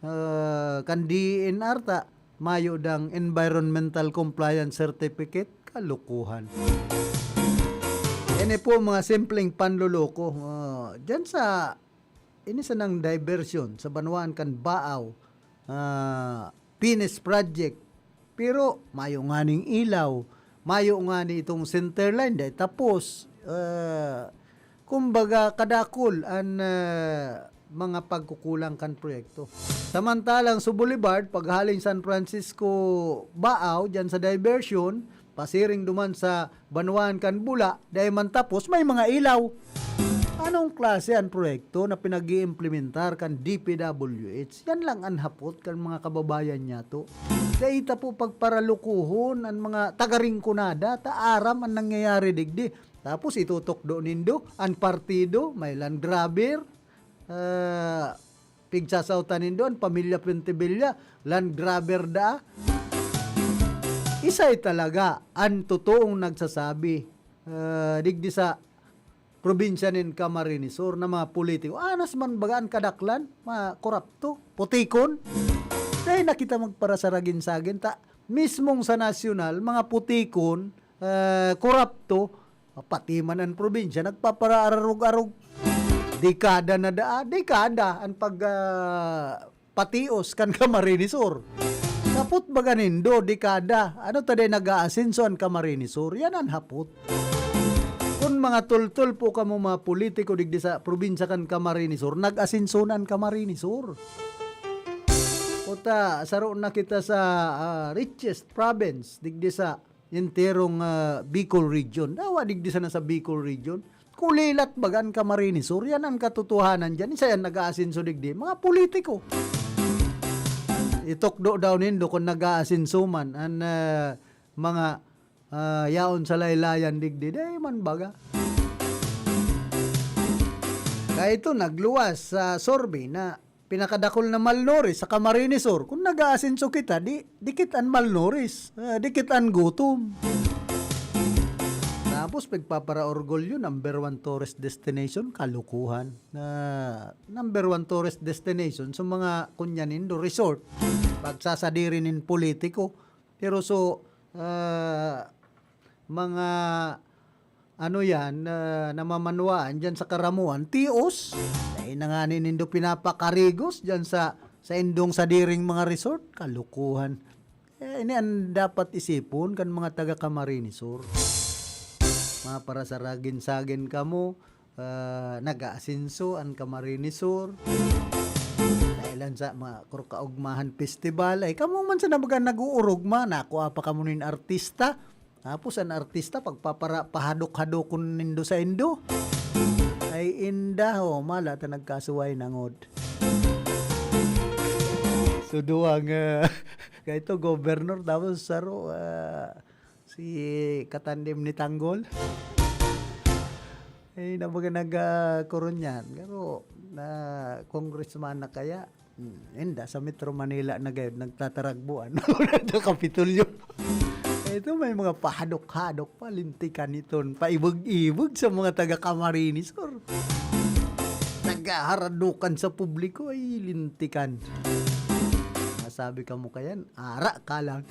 ah, kan D E N R ta, mayo dang environmental compliance certificate. Kalokohan. Ini po mga simpleng panloloko. Ah, dyan sa, ini sanang diversion sa banwaan kan Baaw, ah, Pines Project. Pero mayo nganing ilaw, mayo ngani itong center line, dai tapos. Ah, kumbaga, kadakul an, ah, mga pagkukulang kan proyekto. Samantalang sa Boulevard, paghaling San Francisco, Baaw, dyan sa diversion, pasiring duman sa banwaan kan Bula, dai man tapos, may mga ilaw. Anong klase an proyekto na pinag-iimplementar kan D P W H? Yan lang an hapot kan mga kababayan niyato. Dai ta po pagparalukuhon an mga taga Rinconada, ta aram an nangyayari digdi. Tapos itutukdo nindo an partido, may Land Grabber, ah, pigsasautan nindo an pamilya Pontevilla, Land Grabber daa. Isay talaga an totoong nagsasabi, ah, digdi sa probinsya nin Camarines Sur na mga politiko. Anas man baga an kadaklan, mga korapto, putikon. Dai na kita magparasaragin-sagin ta mismong sa nasyonal, mga putikon, ah, korapto, pati man an probinsya nagpaparaarog-arog. Dekada na daa, dekada an pag, ah, patios kan Camarines Sur. Hapot baga nindo, dekada. Ano ta dai nag-aasenso an Camarines Sur? Yan an hapot. Kun mga tultol po kamo mga politiko digdi sa probinsya kan Camarines Sur, nag-asenso na an Camarines Sur. Puta, saro na kita sa, ah, richest province digdi sa enterong, ah, Bicol region. Dawa digdi sana sa Bicol region. Kulilat baga an Camarines Sur. Yan an katotohanan diyan. Isa yan nag-aasenso digdi. Mga politiko. Itukdo daw nindo kung nag-aasenso man an, ah, mga, ah, yaon sa laylayan digdi. Dai man baga. Kaya ito, nagluwas sa survey na pinakadakul na malnourished sa Camarines Sur. Kung nag-aasenso kita, di, dikit an malnourished, ah, dikit an gutom. Tapos, pagpaparaorgulyo, number one tourist destination, kalukuhan. Na number one tourist destination sa mga, kunya nindo, resort. Pagsasadiri nin politiko. Pero so, ah, mga ano yan, ah, namamanwaan diyan sa karamuan, tios. Dai na ngani nindo pinapakarigos diyan sa, sa indong sadiring mga resort. Kalukuhan. Eh, ini an dapat isipon kan mga taga Camarines Sur. Mga parasaragin-sagin kamo, ah, nag-aasenso an Camarines Sur. Dahil lang sa mga kur-, kaugmahan festival, ay kamo man sa nabaga nag-uurugma, nakua pa kamo nin artista. Tapos an artista, pagpapara-, pahadok-hadokon nindo sa indo. Ay inda, oh, mala ta nagkasuway nangod. So, duwang, ah, kaito, gobernador, tapos saro, ah, si katandem ni Tanggol. Eh, nabaga nag, ah, koron yan. Pero, na congressman na kaya, hmm, inda, sa Metro Manila na gayod, nagtataragbuan. Sa Kapitolyo. Ito, may mga pahadok-hadok pa, lintikan iton, paibag-ibag sa mga taga Camarines Sur. Naghaharadukan sa publiko, ay, lintikan. Masabi ka mo kayan, ara ka lang.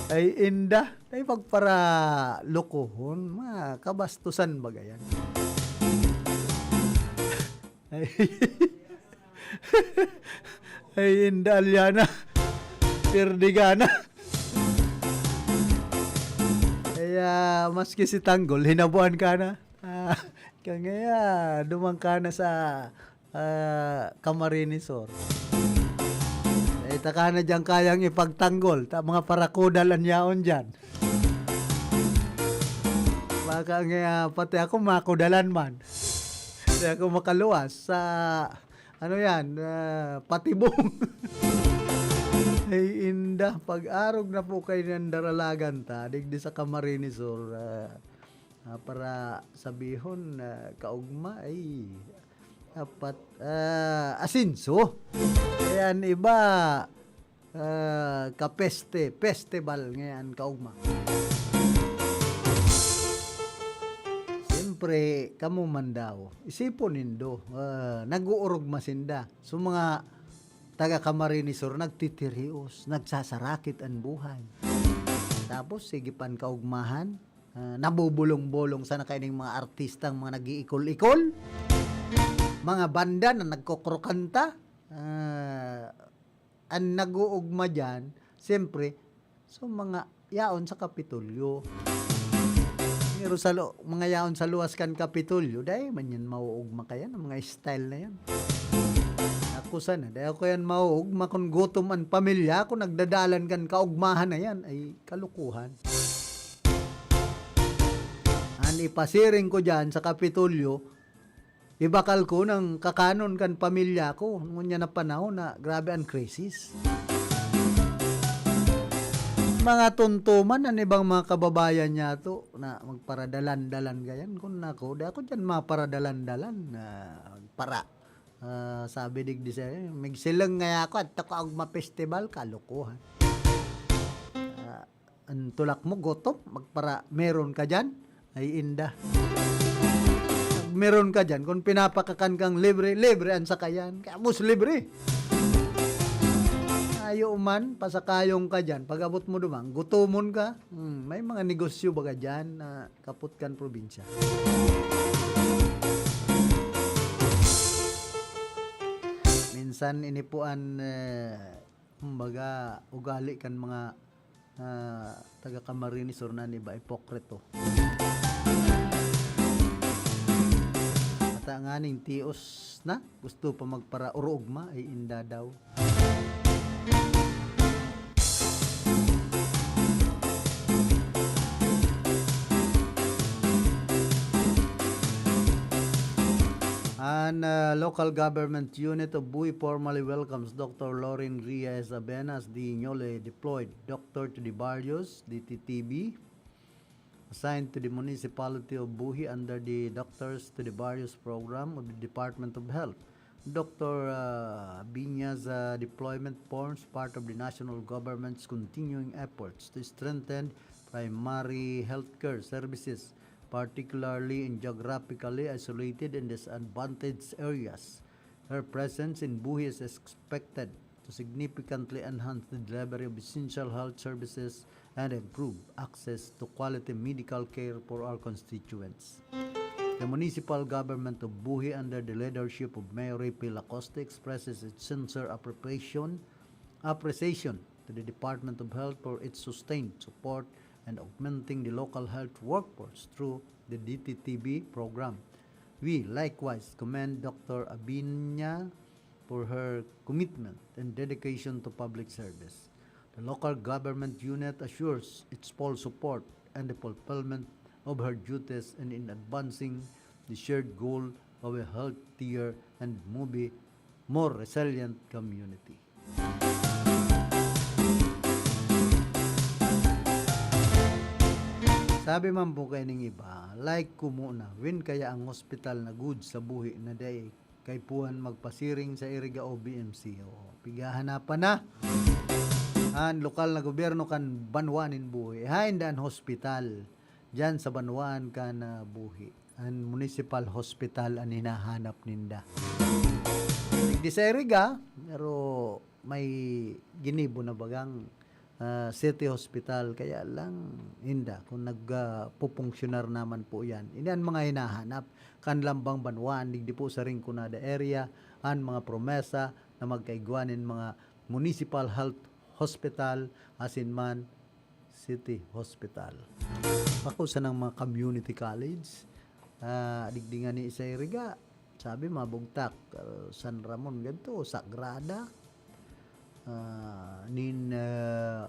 Ay, inda. Ay, pagparalukuhon, mga kabastusan baga yan. Ay, ay, inda, Aliana. Pirdigana. Kaya, maski si Tanggol, hinabuan ka na. Ah, kaya, duman ka na sa ah, Camarines Sur. Ay, taka na diyan kayang ipagtanggol. Ta, mga parakodal an yaon diyan. Baka nga, pati ako makodalan man. Hindi ako makaluwas sa, ano yan, ah, patibong. Ay, inda, pag-arog na po kayo ng daralagan ta, digdi sa Camarines Sur, ah, ah, para sabihon, ah, kaugma, ay, dapat, ah, asenso. Kaya an iba, ah, kapeste, festival ngayon, kaugma. Siyempre, kamo man daw, isipon nindo, ah, nag-uurog masinda. So, mga taga Camarines Sur, nagtitirios, nagsasarakit an buhay. Tapos, sige pan kaugmahan, Ah, nabubulong-bulong sana kaining mga artistang mga nag-iikol-ikol, mga banda na nagkokrokanta. Ah, an nag-uugma diyan, siyempre, so mga yaon sa Kapitolyo. Pero sa lu-, mga yaon sa luwas kan Kapitolyo, dai man yan mauugma kaya, ang mga style na yan. Ako sana, dai ako yan mauugma kun gutom an pamilya ko, nagdadalan kan kaugmahan na yan. Ay, kalukuhan. An ipasiring ko diyan sa Kapitolyo, ibakal ko nang kakanon kan pamilya ko. Ngunyan na panahon na grabe an krisis. Mga tuntuman an ibang mga kababayan niya to na magparadalan-dalan gayan. Kun ako, di ako diyan maparadalan-dalan na para, ah, sabi digdi sa, "Migsilang ngaya ako, adto ka og ma-festival," kalokohan. Ah, an tulak mo, gutom, magpara-, meron ka diyan? Ay, inda. Meron ka diyan, kung pinapakakan kang libre, libre ang sakayan. Kaya mas libre. Ayo man, pasakayong ka diyan. Pag-abot mo duman, gutomon ka. Hmm, may mga negosyo baga diyan na kapot kan probinsya. Minsan, ini po an, eh, kumbaga, ugali kan mga, ah, taga Camarines Sur na an iba, ipokrito. Ata nganing tios na, gusto pa magparaurugma, ay inda daw. An, uh, local government unit of Buhi formally welcomes Doctor Loren Ria Esabena as the newly deployed Doctor to the Barrios, D T T B, assigned to the municipality of Buhi under the Doctors to the Barrios program of the Department of Health. Doctor, uh, Binya's, uh, deployment forms part of the national government's continuing efforts to strengthen primary healthcare services, particularly in geographically isolated and disadvantaged areas. Her presence in Buhi is expected to significantly enhance the delivery of essential health services and improve access to quality medical care for our constituents. The municipal government of Buhi, under the leadership of Mayor Rippy Lacoste, expresses its sincere appreciation, appreciation to the Department of Health for its sustained support and augmenting the local health workforce through the D T T B program. We likewise commend Doctor Abiña for her commitment and dedication to public service. The local government unit assures its full support and the fulfillment of her duties and in advancing the shared goal of a healthier and movie, more resilient community. Sabi man po kaining iba, like ko muna, when kaya ang hospital na good sa Buhi na dai kaipuhan magpasiring sa Iriga o B M C. O, pighahanapan na an lokal na gobyerno kan banwa nin Buhi. Haen daa an hospital diyan sa banwaan kan, ah, Buhi. An municipal hospital an hinahanap ninda. Digdi sa Iriga, pero may ginibo na bagang, ah, city hospital. Kaya lang, inda, kung nag, ah, pupunksyonar naman po yan. Ini an mga hinahanap kan lambang banwaan, digdi po sa Rinconada area, an mga promesa na magkaigwa nin mga municipal health hospital, asin man city hospital. Bako sanang mga community college, ah, digdi ngani sa Iriga, sabi, mabugtak, ah, San Ramon ganito, Sagrada, ah, nin, ah,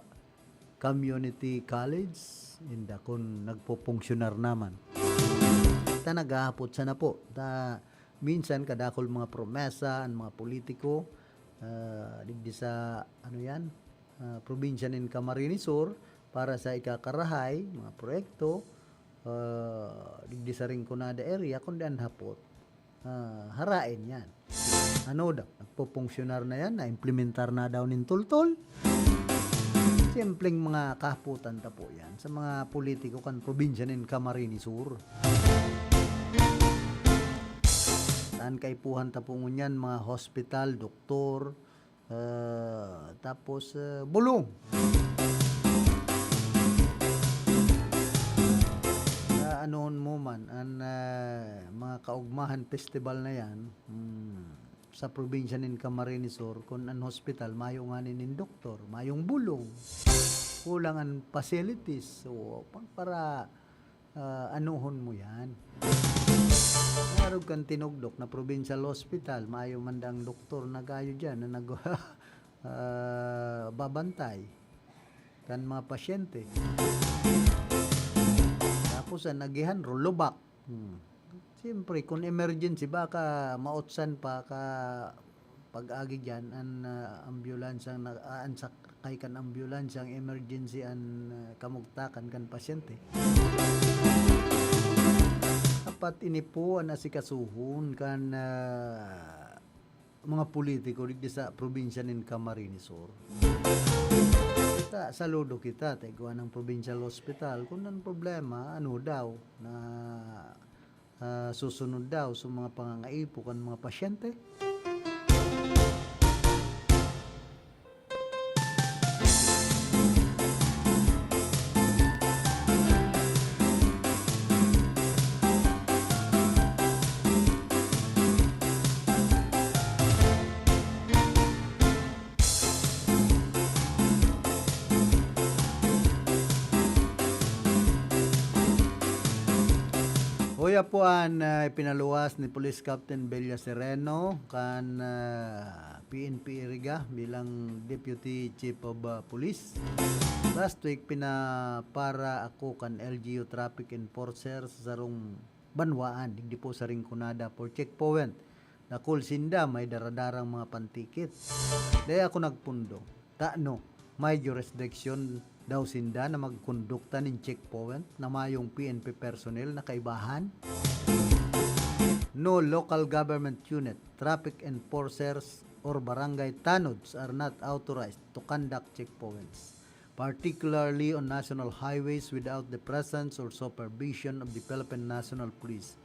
community college, inda kun nagpupunksyonar naman. Ta naghahapot sana po, ta minsan kadakul mga promesa an mga politiko, ah, digdi sa, ano yan, ah, probinsya nin Camarines Sur para sa ikakarahay, mga proyekto, ah, digdi sa Rinconada area, kundi an hapot, ah, haraen yan. Ano daw, nagpupunksyonar na yan, naimplementar na daw nin tultol? Simpleng mga kahapotan ta po yan sa mga politiko kan probinsya nin Camarines Sur. Saan kaipuhan ta po ngunyan, mga hospital, doktor, ah, tapos, ah, bulong. An, ah, mga kaugmahan festival na yan, hmm, sa probinsya nin Camarines Sur, kun an hospital, mayo ngani nin doktor, mayong bulong, kulang an facilities. So, pa-, para, ah, anuhon mo yan. Arog kan Tinugdok na provincial hospital, mayo man dang doktor na gayo dyan na nag-, ah, babantay kan mga pasyente. Tapos, ang agihan, Rolovac. Hmm. Siyempre, kung emergency, baka mautsan pa ka pag-agi dyan, an, ah, ambulansya, na, ah, an sakay kan ambulansya, ang emergency, an, ah, kamugtakan kan pasyente. Dapat ini po an asikasuhon kan, ah, mga politiko digdi sa probinsya nin Camarines Sur. Kita, saludo kita, ta igwa nang provincial hospital. Kun an problema, ano daw, na, ah, susunod daw sa mga pangangaipo kan mga pasyente. Huya po an, ah, ipinaluwas ni Police Captain Bella Sereno kan, ah, P N P Iriga bilang Deputy Chief of, ah, Police. Last week, pinapara ako kan L G U traffic enforcer sa sarong banwaan, digdi po sa Rinconada for checkpoint. Dakul sinda may daradarang mga pantikit. Dai ako nagpundo. Tano, may jurisdiction daw sinda na magkondukta nin checkpoint na mayong P N P personnel na kaibahan? No local government unit, traffic enforcers, or barangay tanods are not authorized to conduct checkpoints, particularly on national highways, without the presence or supervision of the Philippine National Police.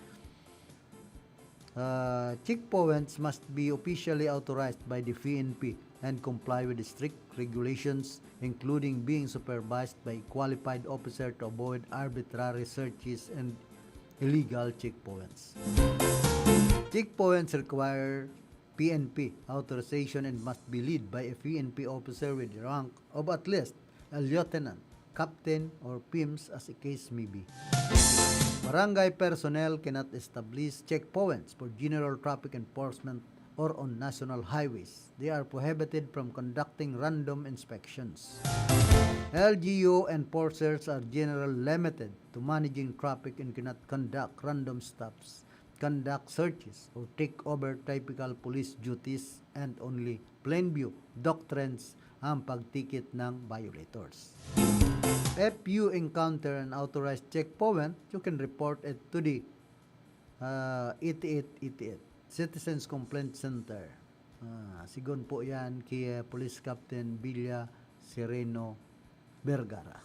Uh, checkpoints must be officially authorized by the P N P and comply with the strict regulations, including being supervised by a qualified officer to avoid arbitrary searches and illegal checkpoints. Checkpoints require P N P authorization and must be led by a P N P officer with rank of at least a lieutenant, captain, or P I M S as a case may be. Barangay personnel cannot establish checkpoints for general traffic enforcement or on national highways. They are prohibited from conducting random inspections. L G U enforcers are generally limited to managing traffic and cannot conduct random stops, conduct searches, or take over typical police duties, and only plain view doctrines ang pagtikit ng violators. If you encounter an authorized checkpoint, you can report it to the, uh, eighty-eight eighty-eight Citizens Complaint Center. Ah, sigon po yan kay, uh, Police Captain Villa Sereno Vergara.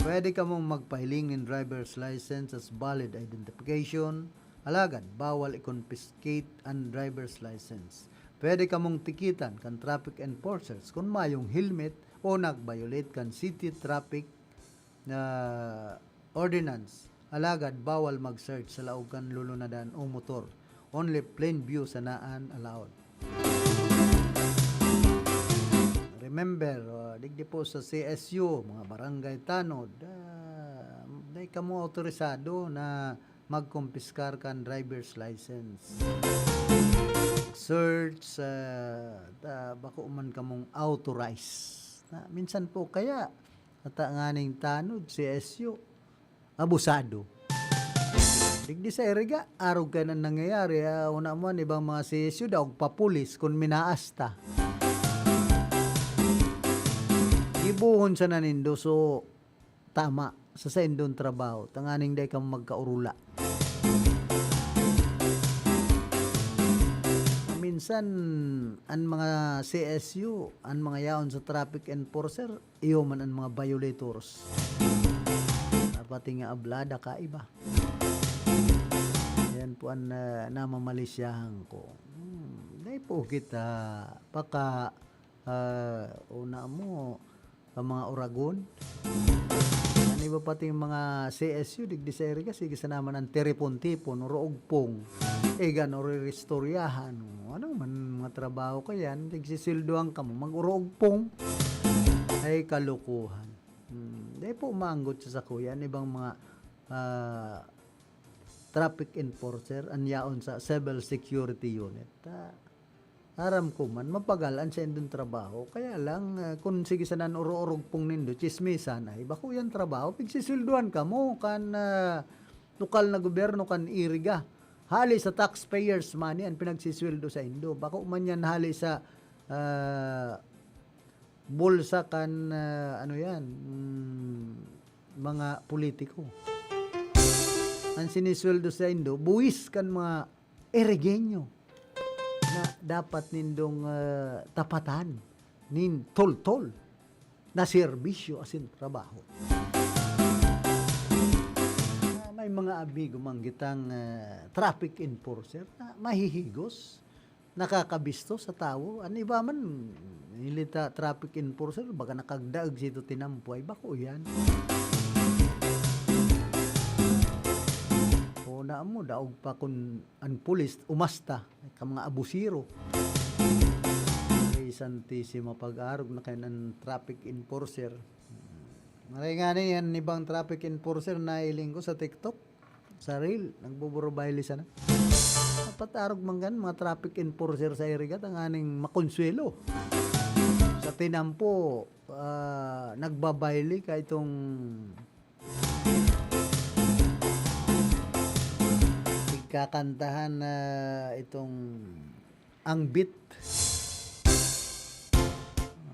Pwede kamong magpahiling nin driver's license as valid identification, alagad bawal i-confiscate an driver's license. Pwede kamong tikitan kan traffic enforcers kun mayong helmet o nag-violate kan city traffic na ordinance. Alagad bawal mag-search sa laog kan lulunadan o motor. Only plain view sanaan allowed. Remember, uh, digdi po sa C S U, mga barangay tanod, ah, dai kamo autorisado na magkumpiskar kan driver's license. Search, ah, ta, bako man kamong authorized. Na, minsan po kaya, ata nganing tanod, C S U, abusado. Digdi sa Iriga, arog kaiyan an nangyayari. Ah, una mo an ibang mga C S U, daog pa pulis kun minaas ta. Gibohon sana nindo, so, tama sa saindong trabaho, tanganing dai kamo magkaurula. Minsan, an mga C S U, an mga yaon sa traffic enforcer, iyo man an mga violators. Dapat nga ablada kaiba. Yan po an, ah, namamalisyahan ko. Hmm, dai po kita paka, ah, una mo, ka mga oragon. An iba pati mga C S U, digdi sa Iriga, sige sana man an tiripon-tipon, oroogpong, igan, ororistoryahan. Ano man, mga trabaho kayan, tigsisildohan kamo, mag-oroogpong. Ay, kalokohan. Hmm, dai po maanggot sa sakuya, an ibang mga, ah, traffic enforcer, an yaon sa civil security unit. Ah, aram ko man, mapagal an saindong trabaho. Kaya lang, ah, kun sige sana an oroorogpong nindo, tsismisan, ay, bako yan trabaho. Pigsisildohan kamo kan, ah, lokal na gobyerno, kan Iriga. Hali sa taxpayers' money an pinagsisweldo saindo. Bako man yan hali sa, ah, bulsa kan, ah, ano yan, mm, mga politiko. An sinisweldo saindo, buwis kan mga Irigeño na dapat nindong, ah, tapatan nin toltol na serbisyo asin trabaho. Ah, may mga amigo man kitang, ah, traffic enforcer na mahihigos, nakakabisto sa tawo. An iba man, hili ta traffic enforcer, baga nakagdaag sa ito tinampo, ay bako yan. O na mo, daog pa kun an pulis, umasta, ka mga abusero. Ay, Santisima, pag-arog na kayo ng traffic enforcer. Maray nga na yan, ibang traffic enforcer na iling ko sa TikTok, sa reel, nagbuburo-baile sana. Dapat arog man kan mga traffic enforcer sa Iriga, tanganing makonsuelo. Sa tinampo, ah, nagbabaile ka itong pigkakantahan na itong Ang Beat.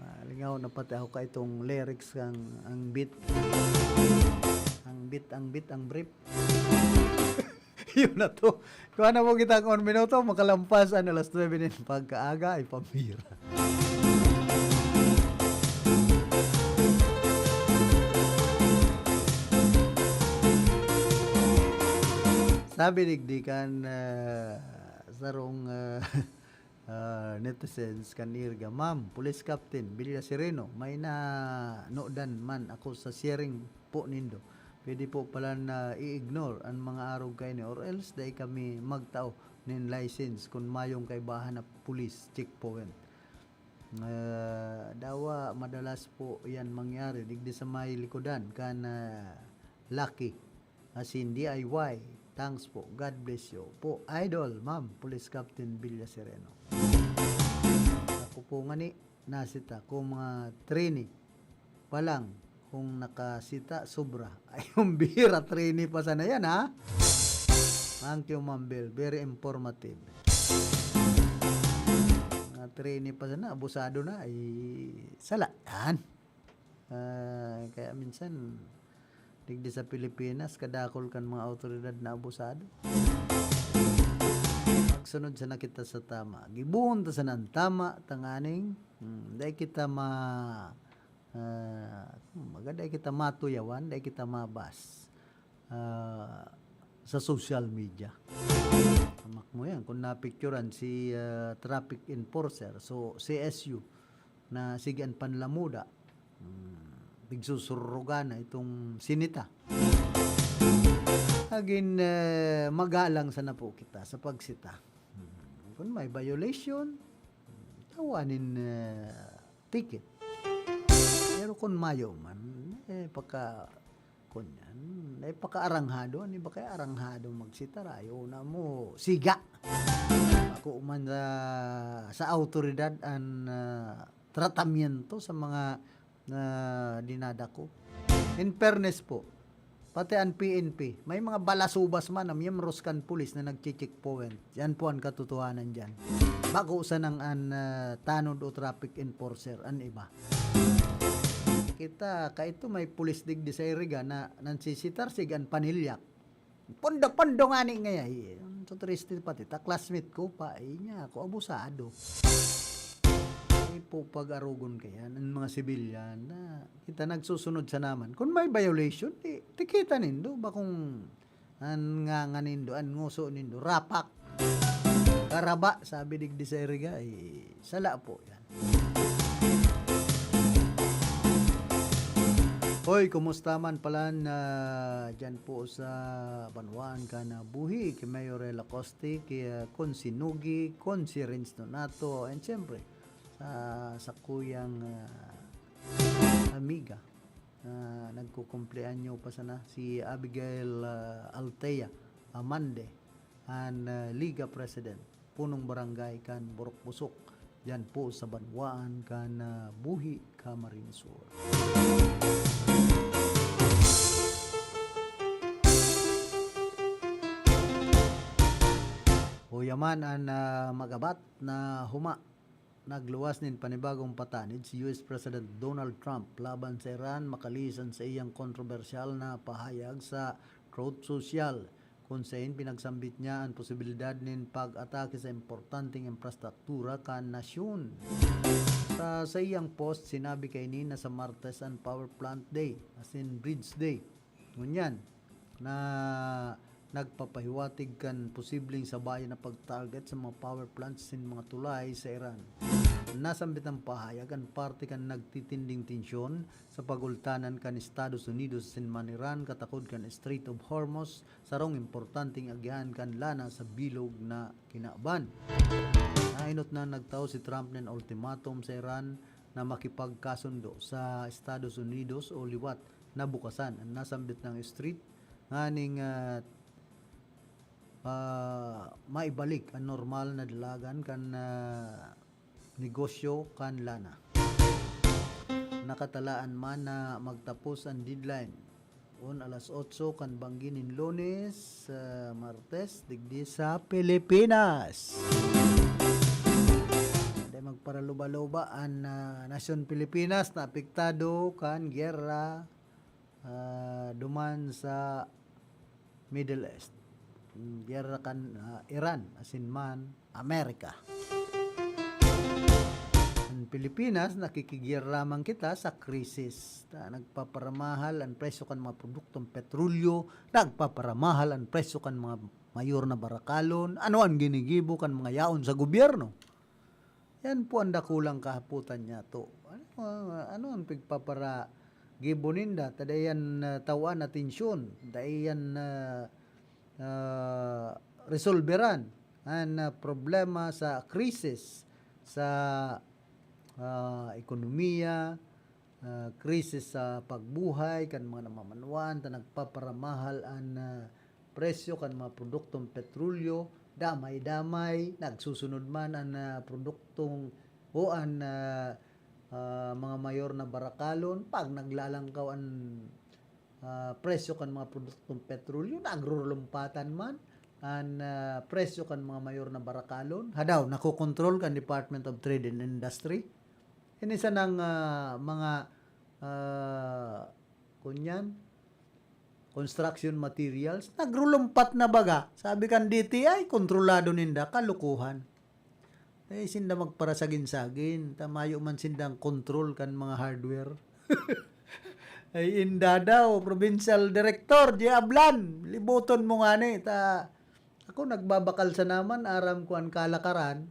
Ah, lingaw na pati ako ka itong lyrics kang Ang Beat. Ang beat, ang beat, ang brief. Yun na to. Kuha na mo kita kung minuto, makalampas ang alas nuebe nin pagkaaga, ay pamira. Sabi digdi kan, ah, sarong, ah, ah, netizens kan Iriga, "Ma'am, Police Captain Villa Sereno, may nanodan man ako sa sharing po nindo. Pwede po pala na i-ignore an mga arog kaini or else dai kami magtao nin license kun mayong kaibahan na police checkpoint." Ah, dawa madalas po yan mangyari digdi sa may likodan kan, ah, Lucky asin D I Y. Thanks po. God bless you po, Idol, Ma'am, Police Captain Villa Sereno. Ako po ngani, nasita ko mga trainee pa lang kung nakasita, sobra. Ay, yung bihira, trainee pa sana yan, ha? Thank you, Ma'am Bel. Very informative. Mga trainee pa sana, abusado na, ay sala yan. Ah, kaya minsan, digdi sa Pilipinas, kadakol kan mga awtoridad na abusado. Magsunod sana kita sa tama. Gibohon ta sana an tama, tanganing, hmm, dai kita ma-, ah, kumbaga, dai kita matuyawan, dai kita mabas, ah, sa social media. Hamak mo yan, kung napicturan si, ah, traffic enforcer, so, C S U, na sige an panlamuda, hmm, pigsusurugan na itong sinita. Agin, eh, magalang sana po kita sa pagsita. Hmm, kung may violation, tawanin, eh, ticket. Pero kung mayo man, eh, pagka, kunyan, eh, pagka aranghado, ano ba kaya aranghado magsita, rayo na mo, siga. Ako man sa, sa awtoridad an, ah, tratamiento sa mga, ah, dinadako. In fairness po, pati an P N P, may mga balasubas man na miyembros kan pulis na nagche-checkpoint. Yan po ang katotohanan diyan. Bako sanang an, ah, tanod o traffic enforcer, an iba. Kita, kaito may pulis digdi sa Iriga na nansisitarsig an panilyak. Pondo-pondo ngani ngaya, eh. Ang so triste pati, ta classmate ko pa, eh, niya ako, abusado. Ay po, pag-arugon kaya ng mga sibilyan na kita nagsusunod sa naman. Kung may violation, di, tikita nindo, bakong an nganga nindo, an nguso nindo, rapak. Karaba, sabi digdi sa Iriga, eh, sala po yan. Hoy, kumusta man pala na diyan po sa banwaan kan, ah, buhi, ki Mayor Lacoste, ki, ah, Konsi Nugi, Konsi Renz Donato, and siyempre sa sakuyang, ah, amiga na nagkukumpleanyo pa sana, si Abigail, ah, Althea Amande, an, ah, Liga President, punong barangay kan Borokbusok, diyan po sa banwaan kan, ah, buhi, Camarines Sur. Uya man an, ah, magabat na huma. Nagluwas nin panibagong patanid si U S President Donald Trump laban sa Iran makalisan sa iyang kontrobersyal na pahayag sa Truth Social, kun sain pinagsambit niya an posibilidad nin pag-atake sa importanteng infrastruktura kan nasyon. Sa saiyang post, sinabi kaini na sa Martes an Power Plant Day, asin Bridge Day. Ngunyan, na nagpapahiwatig kan posibleng sabayan na pag-target sa mga power plants nin mga tulay sa Iran. Nasambit ang pahayag an parte kan nagtitinding tensyon sa pagultanan kan Estados Unidos asin man Iran katakod kan Strait of Hormuz, sarong importanteng agyahan kan lana sa bilog na kinaban. Nainot na nagtao si Trump nin ultimatum sa Iran na makipagkasundo sa Estados Unidos o liwat na bukasan an nasambit na strait nganing, ah, ah, maibalik an normal na dalagan kan, ah, negosyo kan lana. Nakatalaan man na magtapos an deadline on alas otso kan banggi nin Lunes, ah, Martes, digdi sa Pilipinas. Dai magparaluba-luba an, ah, nasyon Pilipinas na apektado kan giyera, ah, duman sa Middle East. Mm, giyera kan, ah, Iran, asin man Amerika. An Pilipinas, nakikigiyera man kita sa krisis. Ta, nagpaparamahal an presyo kan mga produktong petrolyo, nagpaparamahal an presyo kan mga mayor na barakalon. Ano an ginigibo kan mga yaon sa gobyerno? Yan po ang dakulang kahapotan niyato. Ano, ano ang pigpaparagibo ninda? Ta dai yan, ah, tawan atensyon, dai yan, ah, ah, resolberan an, ah, problema sa krisis sa, ah, ekonomiya, ah, krisis sa pagbuhay kan mga namamanwaan, ta nagpaparamahal an, ah, presyo kan mga produktong petrolyo, damay-damay, nagsusunod man an, ah, produktong o an, ah, ah, mga mayor na barakalon, pag naglalangkaw an, ah, presyo kan mga produktong petrolyo, nagrurulumpatan man an, ah, presyo kan mga mayor na barakalon. Hadaw, nakokontrol kan Department of Trade and Industry. Ini sanang, ah, mga, ah, kunyan, construction materials, nagrulumpat na baga. Sabi kan D T I, kontrolado ninda, kalukuhan. Dai sinda magparasagin-sagin, ta mayo man sindang kontrol kan mga hardware. Ay, inda daw, provincial director, di ablan, liboton mo ngani, ta ako nagbabakal sana man, aram ko an kalakaran,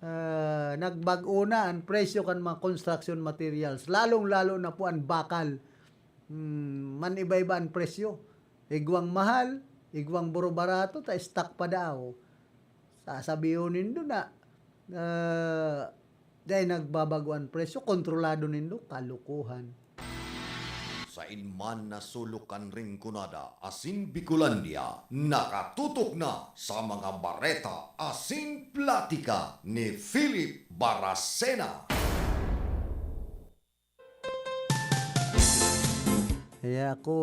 ah, nagbag-o na an presyo kan mga construction materials, lalong-lalo na po an bakal. Hmm, man-iba-iba an presyo. Igwang mahal, igwang buro-barato, ta stock pa daw. Sasabihon nindo na, ah, dai nagbabago an presyo, kontrolado nindo, kalukuhan. Sain man na sulok kan Rinconada asin Bicolandia, nakatutok na sa mga bareta asin platika ni Philip Baracena. Kaya ako,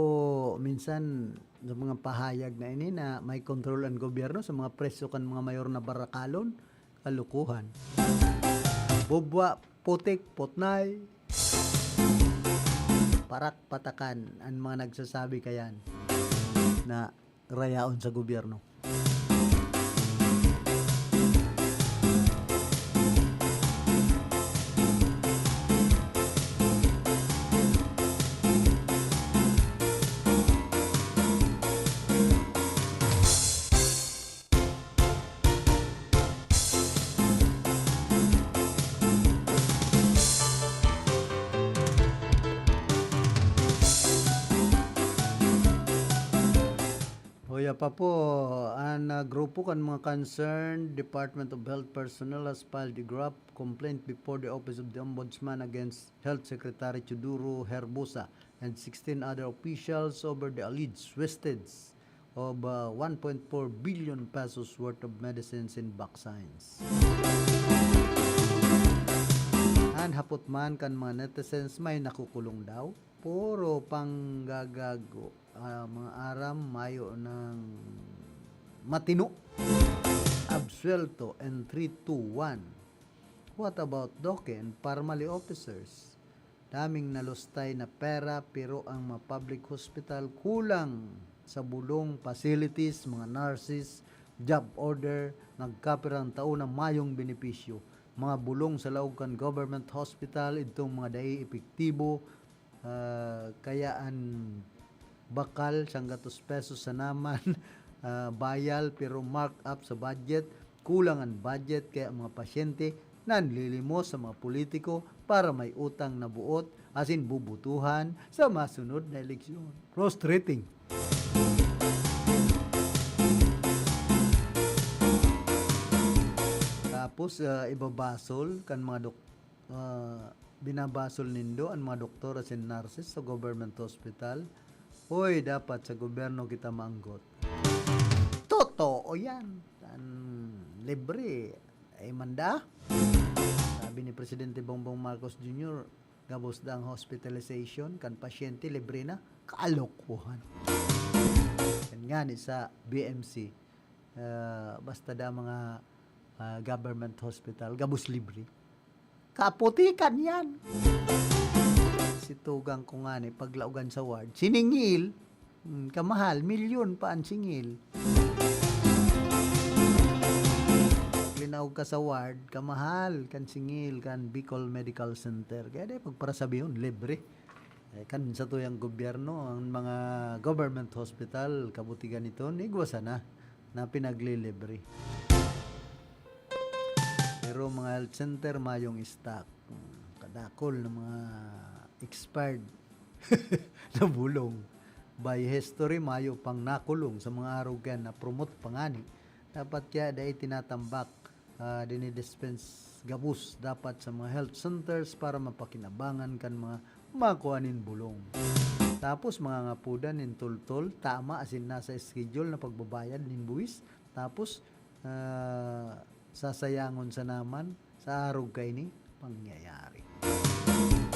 minsan, sa mga pahayag na ini na may kontrol ang gobyerno sa mga presyo kan mga mayor na barakalon, kalukuhan. Bubwa, putik, putnay, parak, patakan, ang mga nagsasabi kayan na rayaon sa gobyerno. Pa po, an, ah, grupo kan mga concerned Department of Health personnel has filed a GROHP complaint before the Office of the Ombudsman against Health Secretary Teodoro Herbosa and sixteen other officials over the alleged wastage of, ah, one point four billion pesos worth of medicines and vaccines. An hapot man kan mga netizens, may nakukulong daw? Puro panggagago. Ah, mga aram, mayo ng matino. Absuelto and three two one. What about Doke and Parmali officers? Daming nalustay na pera, pero ang mga public hospital kulang sa bulong, facilities, mga nurses, job order, nagkapirang tao na mayong benepisyo. Mga bulong sa laog kan government hospital, idtong mga dai epektibo, ah, kaya an bakal, sanggatos pesos sana man, ah, bayal, pero mark up sa budget, kulang an budget, kaya mga pasyente nanlilimos sa mga politiko para may utang na buot asin bubutuhan sa masunod na eleksyon. Frustrating. Tapos, ah, ibabasol kan mga dok-, ah, binabasol nindo an mga doktor asin nurses sa government hospital. Hoy, dapat sa gobyerno kita maanggot. Totoo yan. An libre, ay manda. Sabi ni Presidente Bongbong Marcos Junior, gabos da ang hospitalization kan pasyente, libre na. Kalokohan. Yan nga ni sa B M C. Ah, basta da mga, ah, government hospital, gabos libre. Kaputikan yan. Si tugang ko nga ni, paglaogan sa ward, siningil, mm, kamahal, milyon pa ang singil. Linaog ka sa ward, kamahal kan singil kan Bicol Medical Center. Kaya di, pagparasabihon, libre. Eh, kan satuyang gobyerno, ang mga government hospital, kabutigan nito, igwa sana na pinaglilibre. Pero mga health center, mayong stock. Hmm, kadakol na mga expired na bulong. By history, mayo pang nakulong sa mga arog kaya na-promote pa ngani. Dapat kaya dai tinatambak, ah, dinidispense gabos dapat sa mga health centers para mapakinabangan kan mga makua nin bulong. Tapos, mga ngapodan nin tultol, tama asin nasa schedule na pagbabayad nin buwis. Tapos, ah, sasayangon sa naman, sa arog kaini, pangyayari.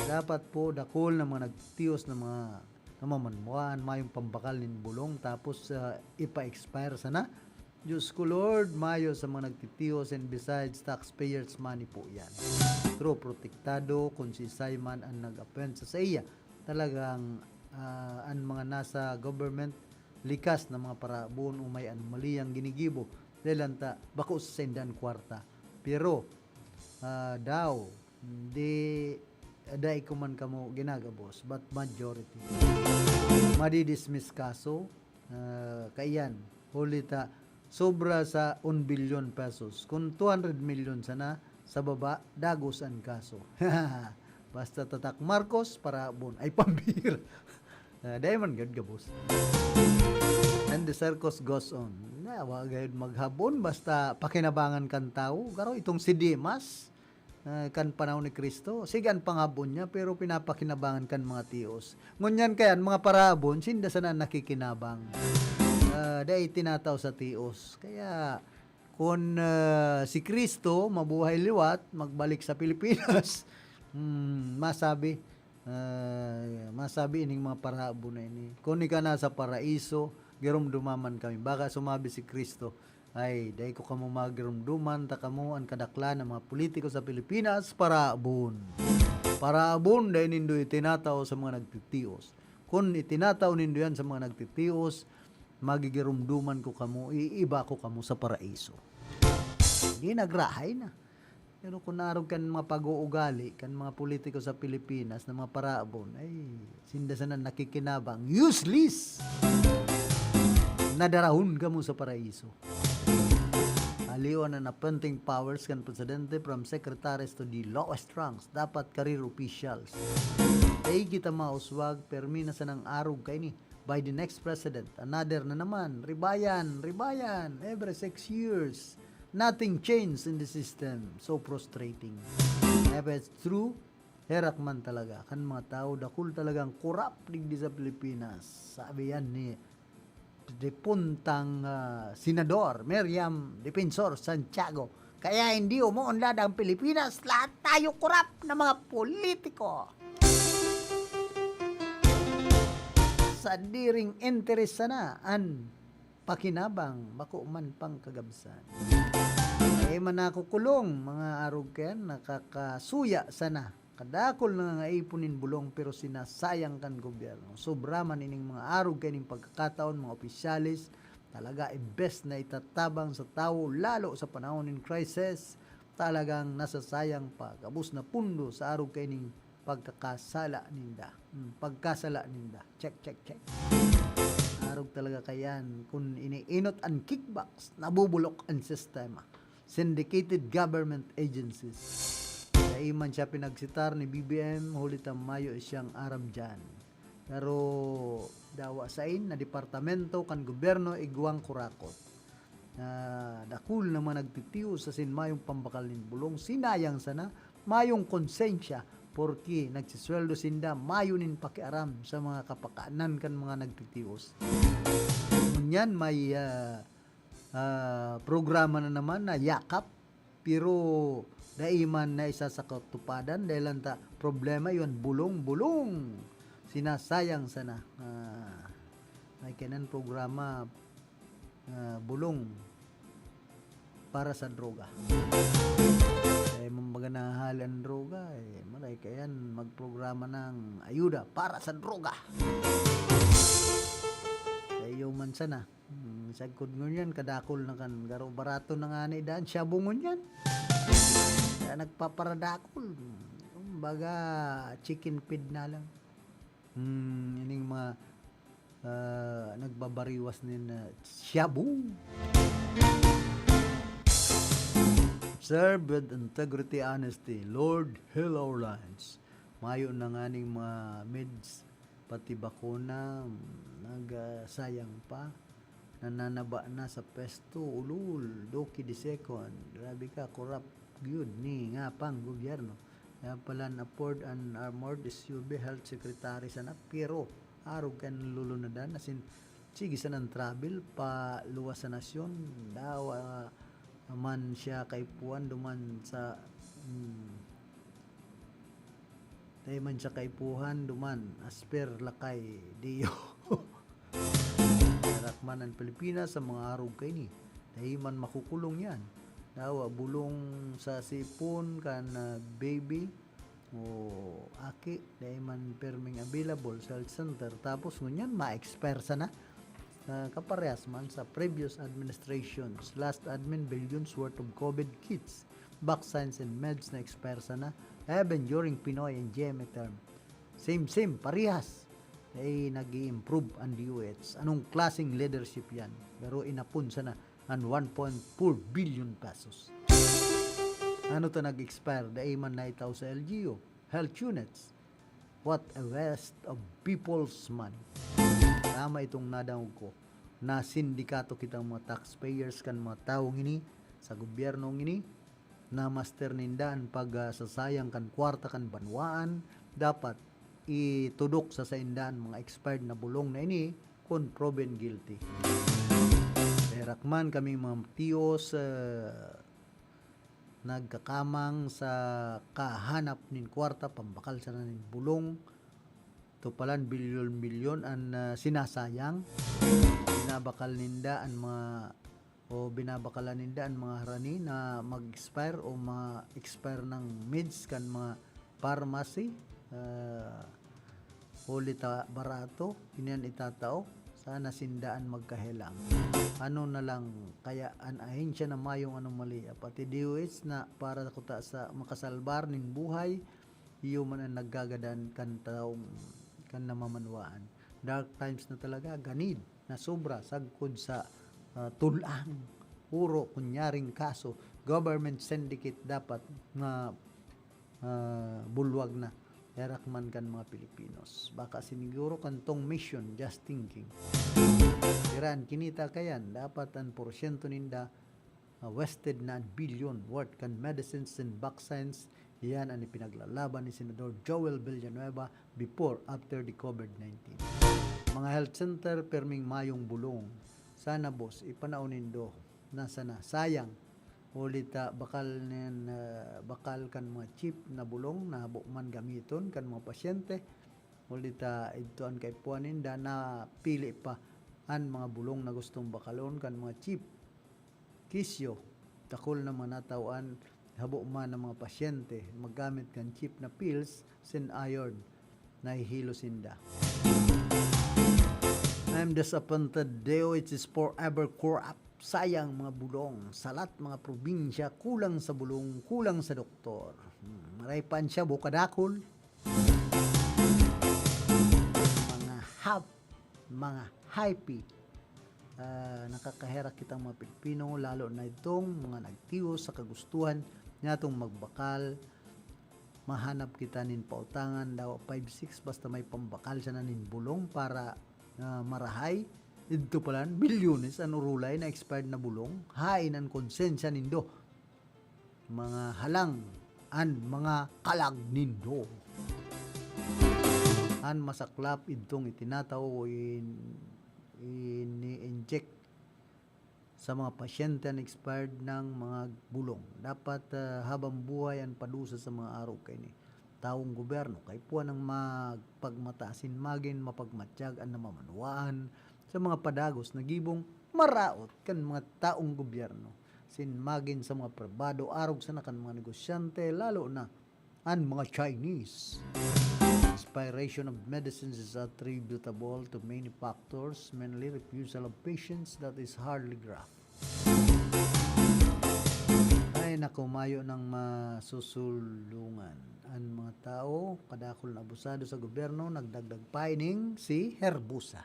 Dapat po, dakul na mga nagtitios na mga namamanmuan, mayong pambakal nin bulong, tapos, ah, ipa-expire sana. Diyos ko, Lord, mayo sa mga nagtitios, and besides, taxpayers' money po yan. True, protektado kung si Simon ang nag-appoint sa saiya. Talagang, ah, an mga nasa government, likas na mga parahabon o may anomaliyang ginigibo, dahil lang ta bako sa saindang kwarta. Pero, ah, daw, di, dai ko man kamo ginagabos, but majority. Madidismiss kaso, ah, kaiyan, huli ta, sobra sa one billion pesos. Kung two hundred million sana, sa baba, dagos an kaso. Basta tatak Marcos, parahabon. Ay, pambihira. Ah, dai man gad gabos. And the circus goes on. Na, wa gayud maghabon, basta pakinabangan kan tawo. Garo itong si Demas, ah, kan panahon ni Cristo, sige an panghabon niya, pero pinapakinabangan kan mga tios. Ngunyan kaya, an mga parahabon, sinda sana an nakikinabang. Ah, dai tinatao sa tios. Kaya, kun, ah, si Cristo mabuhay liwat, magbalik sa Pilipinas, hmm, masabi, ah, masabi ining mga parahabon na ini. Kun ika nasa paraiso, giromdoma man kami. Baka sumabi si Cristo, "Ay, dai ko kamo magiromdoman, ta kamo an kadaklan na mga politiko sa Pilipinas, parahabon. Parahabon, dai nindo itinatao sa mga nagtitios. Kun itinatao nindo yan sa mga nagtitios, magigiromdoman ko kamo, iiba ko kamo sa paraiso." Di nagrahay na. Pero kun arog kan mga pag-uugali kan mga politiko sa Pilipinas na mga parahabon, ay, sinda sana nakikinabang. Useless! Nadarahon kamo sa paraiso. Aliwan an appointing powers kan presidente from secretaries to the lowest ranks. Dapat career officials. Dai kita mauswag, permi na sanang arog kaini. by the next president. Another na naman, ribayan, ribayan, every six years. Nothing changed in the system. So frustrating. If it's true, herak man talaga kan mga tao, dakul talagang korap digdi sa Pilipinas. Sabi yan ni dipuntang, ah, Senador Miriam Defensor Santiago. Kaya hindi umuunlad ang Pilipinas, lahat tayo korap na mga politiko. Sadiring interes sana an pakinabang, bako man pangkagabsan. Eh, manakukulong, mga arog kayan, nakakasuya sana. Kadakul na nga ipon nin bulong, pero sinasayang kan gobyerno. Sobra man ining mga arog kaining pagkakataon, mga opisyales, talaga imbes na itatabang sa tawo, lalo sa panahon nin crisis, talagang nasasayang pa. Gabos na pundo sa arog kaining pagkakasala ninda. Hmm, pagkasala ninda. Check, check, check. Arog talaga kayan. Kung iniinot ang kickbacks, nabubulok ang sistema. Syndicated government agencies. Dai man siya pinagsitar ni B B M, huli ta mayo siyang aram diyan. Pero dawa sain na departamento kan gobyerno igwang kurakot. Na dakul na mga nagtitios asin mayong pambakal nin bulong, sinayang sana, mayong konsensya, porke nagsisweldo sinda, mayo nin pakiaram sa mga kapakanan kan mga nagtitios. Ngunyan may, ah, ah, programa na naman na Yakap, pero dai man na isa sa katupadan dahil lang ta problema yon, bulong, bulong. Sinasayang sana. Ah, may kainan programa, ah, bulong para sa droga. Eh, mumbaga nahahali ang droga, eh, malay kayan magprograma ng ayuda para sa droga. Sa iyo man sana. Hmm, sagkod ngunyan, kadakul na kan garo barato na nga ni daan, shabu ngunyan. Kaya nagpaparadakul. Kumbaga, chicken feed na lang. Hmm, ining mga, ah, nagbabariwas nin, ah, shabu. Serve with integrity, honesty. Lord, heal our lands. Mayo na nga ning mga meds, pati bakuna, nagasayang pa. Nananaba na sa pwesto, ulol, Duque the second. Grabe ka, korap gyud ni nga pang gobyerno. Kaya pala na-afford an armored S U V health secretary sana, pero arog kan lulunadan, asin sige sanang travel pa luwas sa nasyon, daw, ah, man siya kaipuhan duman sa, hmm, dai man siya kaipuhan duman, as per lakay, diyo. Narakman ang Pilipinas sa mga arog kaini. Dai man makukulong yan. Dawa, bulong sa sipon kan, ah, baby o aki, dai man perming available sa health center. Tapos ngunyan, ma-expire sana. Ah, kaparehas man sa previous administrations. Last admin, billions worth of COVID kits, vaccines and meds na expire sana. Even during Pinoy and G M A term. Same, same, parehas. Ay, nag-i-improve ang D O H. Anong klaseng leadership yan? Pero inapon sana ang one point four billion pesos. Ano to nag-expire? Dai man naitaw sa L G U. Health units. What a waste of people's money. Tama itong nadangog ko na sindikato kitang mga taxpayers kan mga tawong ini sa gobyerno ini na master ninda an pag, ah, sasayang kan kwarta kan banwaan. Dapat itudok sa sainda an mga expired na bulong na ini kun proven guilty. Herak man kaming mga tiyos, ah, nagkakamang sa kahanap nin kwarta, pambakal sana nin bulong. Ito palan, bilyon-bilyon an, ah, sinasayang. Binabakal ninda an mga, o binabakalan ninda an mga harani na mag-expire o ma-expire ng meds kan mga pharmacy. Ah, huli ta barato, ini an itatao. Sana sinda an magkahelang. Ano na lang kaya an ahensya na mayong anomalya? Pati D O H na para kuta sa makasalbar nin buhay, iyo man an naggagadan kan taong, kan namamanwaan. Dark times na talaga, ganid na sobra sagkod sa, ah, tulang. Puro kunyaring kaso, government syndicate dapat nga, ah, bulwag na. Herak man kan mga Pilipinos. Baka siniguro kan tong mission, just thinking. Iran, kinita kayan, dapat an porsyento ninda, ah, wasted na an bilyon worth kan medicines and vaccines. Iyan an ipinaglalaban ni Senador Joel Villanueva before, after the COVID nineteen. Mga health center, perming mayong bulong. Sana, boss, ipanao nindo na sana. Sayang. Huli ta bakal nin, ah, bakal kan mga cheap na bulong na habo man gamiton kan mga pasyente. Huli ta idto an kaipuhan ninda, napili pa an mga bulong na gustong bakalon kan mga cheap. Kisyo, dakul na mga nataw-an, habo man ang mga pasyente maggamit kan cheap na pills, sin iron, nahihilo sinda. I'm disappointed, D O H is forever corrupt. Sayang mga bulong, salat mga probinsya, kulang sa bulong, kulang sa doktor. Hmm, maray pa an shabu kadakul. Mga hap, mga hype. Ah, nakakaherak kitang mga Pilipino, lalo na itong mga nagtios sa kagustuhan niyatong magbakal. Mahanap kita nin pautangan, dawa five six, basta may pambakal sana nin bulong para, ah, marahay. Idto palan, milyones an orolay na expired na bulong. Haen an konsensya nindo? Mga halang an mga kalag nindo. An masaklap idtong itinataw o in-, ini-inject sa mga pasyente an expired na mga bulong. Dapat, ah, habang buhay an padusa sa mga arog kaini. Tawong gobyerno, kaipuhan nang magpagmata asin magin mapagmatyag an namamanwaan sa mga padagos na gibong maraot kan mga taong gobyerno, asin magin sa mga pribado, arog sana kan mga negosyante, lalo na an mga Chinese. Expiration of medicines is attributable to many factors, mainly refusal of patients that is hardly graft. Ay, naku, mayo nang masusulungan. An mga tao, kadakul na abusado sa gobyerno, nagdagdag pa ining si Herbusa.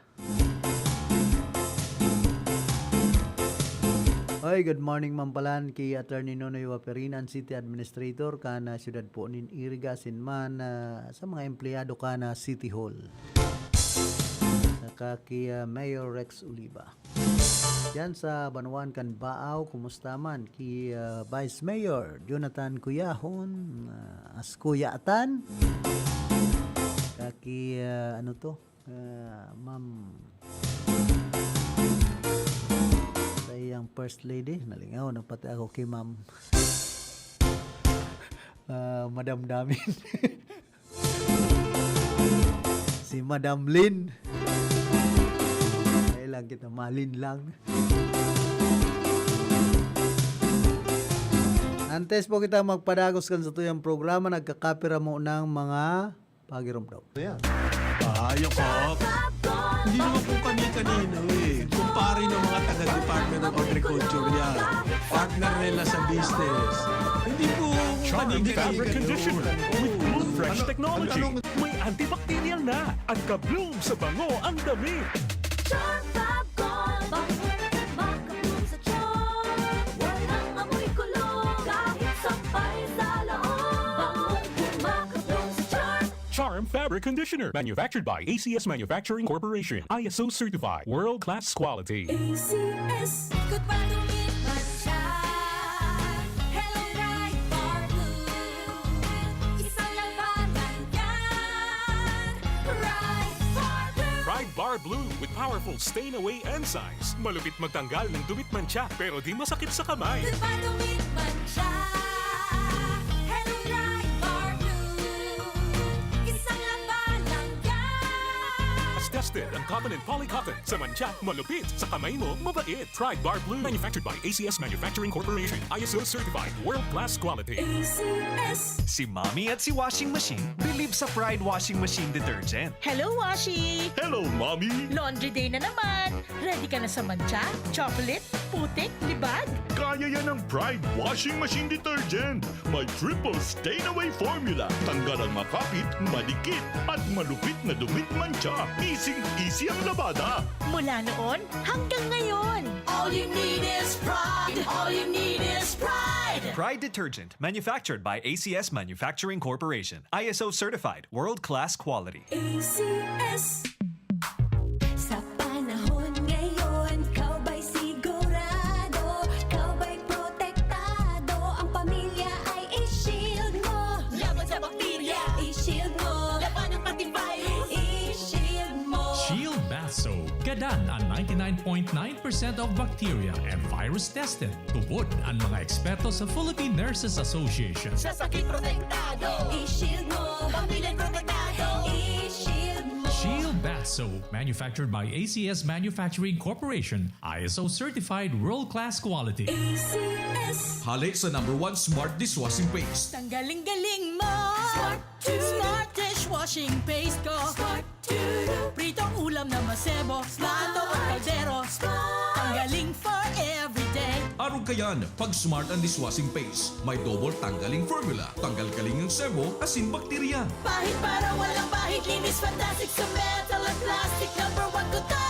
Oy, good morning, Ma'am Palan, ki Attorney Nonoy Waperin, an City Administrator kan, ah, siyudad po nin Iriga, asin man, ah, sa mga empleyado kan, ah, City Hall. Saka ki, ah, Mayor Rex Oliva. Diyan sa banwaan kan Baao, kumusta man? Ki, ah, Vice Mayor Jonathan Cuyahon, ah, as Kuya Atan. Saka ki, ah, ano to? Ah, Ma'am. Sa iyang First Lady, nalingaw na pati ako kay Ma'am. Ah, Madam Damin. Si Madam Lin. Kaya lang kita, Malin lang. Antes po kita magpadagos kan sa tuyang programa, nagkakapira mo ng mga pagirumdom. Ayan. Ayok, Kap. Hindi naman po kani-kanino eh. Kumpare ng mga taga Department of Agriculture yan. Partner nila sa business. Hindi po Charm kani-kanino Fabric yun. Conditioner with Bloom Fresh Ano, technology. ano, ano? May antibacterial na. Ang ka-bloom sa bango ang damit. Charm Fab Gold. Bango, maka-bloom sa charm. Walang amoy kulog. Kahit sampay sa loob. Bangong maka-bloom sa charm. Charm Fabric Conditioner. Manufactured by A C S Manufacturing Corporation. I S O certified. World-class quality. A C S. Ikot pa, dumit man siya. Hello, Bright Bar Blue. Isang labanan yan. Bright Bar Blue. Pride Bar Blue with powerful stain away enzymes. Malupit magtanggal ng dumit mantsa, pero di masakit sa kamay. Ikot pa, dumit man siya. Hello, Bright Bar Blue. Isang labanan yan. Tested ang cotton and poly cotton. Sa mantsa, malupit. Sa kamay mo, mabait. Pride Bar Blue. Manufactured by A C S Manufacturing Corporation. I S O certified. World-class quality. A C S. Si Mommy at si Washing Machine believe sa Pride Washing Machine Detergent. Hello, Washi! Hello, Mommy! Laundry day na naman! Ready ka na sa mantsa, chocolate, putik, libag? Kaya yan ng Pride Washing Machine Detergent. May triple stain away formula. Tanggal ang makapit, madikit, at malupit na dumit mantsa. Easing-easy ang labada. Mula noon hanggang ngayon. All you need is Pride. All you need is Pride. Pride detergent, manufactured by A C S Manufacturing Corporation, I S O certified, world-class quality. A C S. Sa panahon ngayon, ikaw ba'y sigurado? Ikaw ba'y protektado? Ang pamilya ay i-shield mo. Laban sa bakterya, i-shield mo. Laban ng antivirus, i-shield mo. Shield Bath Soap. Gadan ang ninety-nine point nine percent of bacteria and virus tested. Tubod ang mga eksperto sa Philippine Nurses Association. Sa sakit protektado, i-shield mo. Pamilya protektado, i-shield mo. Shield Bath Soap, manufactured by A C S Manufacturing Corporation, I S O certified world-class quality. A C S. Hale sa number one smart dishwashing paste. Tanggaling galing mo. Smart, smart dishwashing paste ko. Smart. Pritong ulam na masebo. Plato o kaldero. Tanggaling for everyday. Arog kayan, pag smart ang dishwashing paste, may double tanggaling formula. Tanggal kaling ang sebo, asin bakterya. Pahid para walang bahid. Linis fantastic sa metal at plastic. Number one ko to.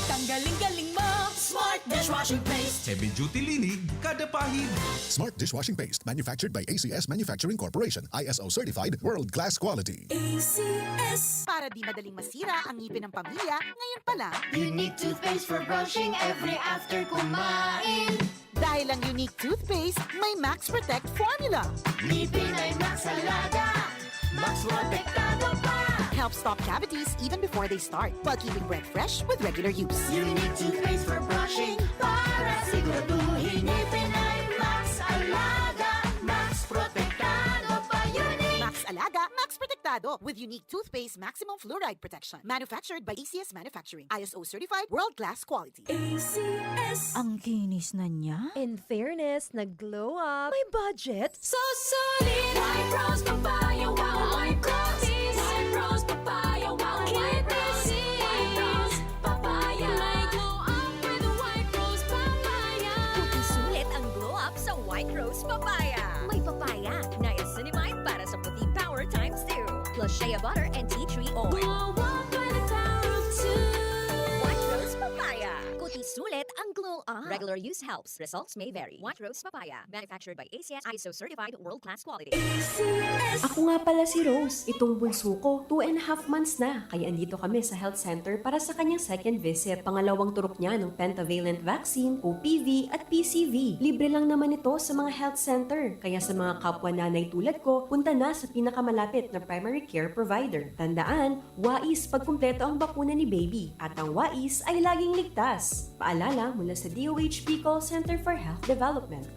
Tanggaling galing mo. Smart dishwashing paste. Heavy duty linig, kada pahid. Smart dishwashing paste, manufactured by A C S Manufacturing Corporation, I S O certified, world-class quality. A C S. Para di madaling masira ang ngipin ng pamilya, ngayon pa lang. Unique toothpaste for brushing every after kumain. Dahil ang Unique Toothpaste may Max Protect Formula. Ngipin ay Max Alaga. Max Protektado pa. Helps stop cavities even before they start while keeping breath fresh with regular use. Unique toothpaste for brushing para siguraduhin ngipin ay Max Alaga. Max Protektado pa. Unique. Max Alaga, Max Protektado with Unique Toothpaste Maximum Fluoride Protection. Manufactured by A C S Manufacturing. I S O certified, world-class quality. A C S. Ang kinis na niya. In fairness, nag-glow up. May budget. So solid. White Rose Papaya. Wow, White Rose. White Rose Papaya. Wow, White Rose. White Rose Papaya. May glow up with White Rose Papaya. Puti sulit ang glow up sa White Rose Papaya. May papaya, niacinamide para sa puti power times two. Plus shea butter and tea tree oil. Glow up with the power of two. White Rose Papaya. Puti sulit ang glow up. Regular use helps. Results may vary. White Rose Papaya. Manufactured by A C S, I S O certified, world-class quality. A C S. Ako nga pala si Rose. Itong bunso ko, two and a half months na. Kaya andito kami sa health center para sa kanyang second visit. Pangalawang turok niya ng pentavalent vaccine, O P V at P C V. Libre lang naman ito sa mga health center. Kaya sa mga kapwa nanay tulad ko, punta na sa pinakamalapit na primary care provider. Tandaan, wais pag kumpleto ang bakuna ni baby. At ang wais ay laging ligtas. Paalala mula sa D O H P Call Center for Health Development.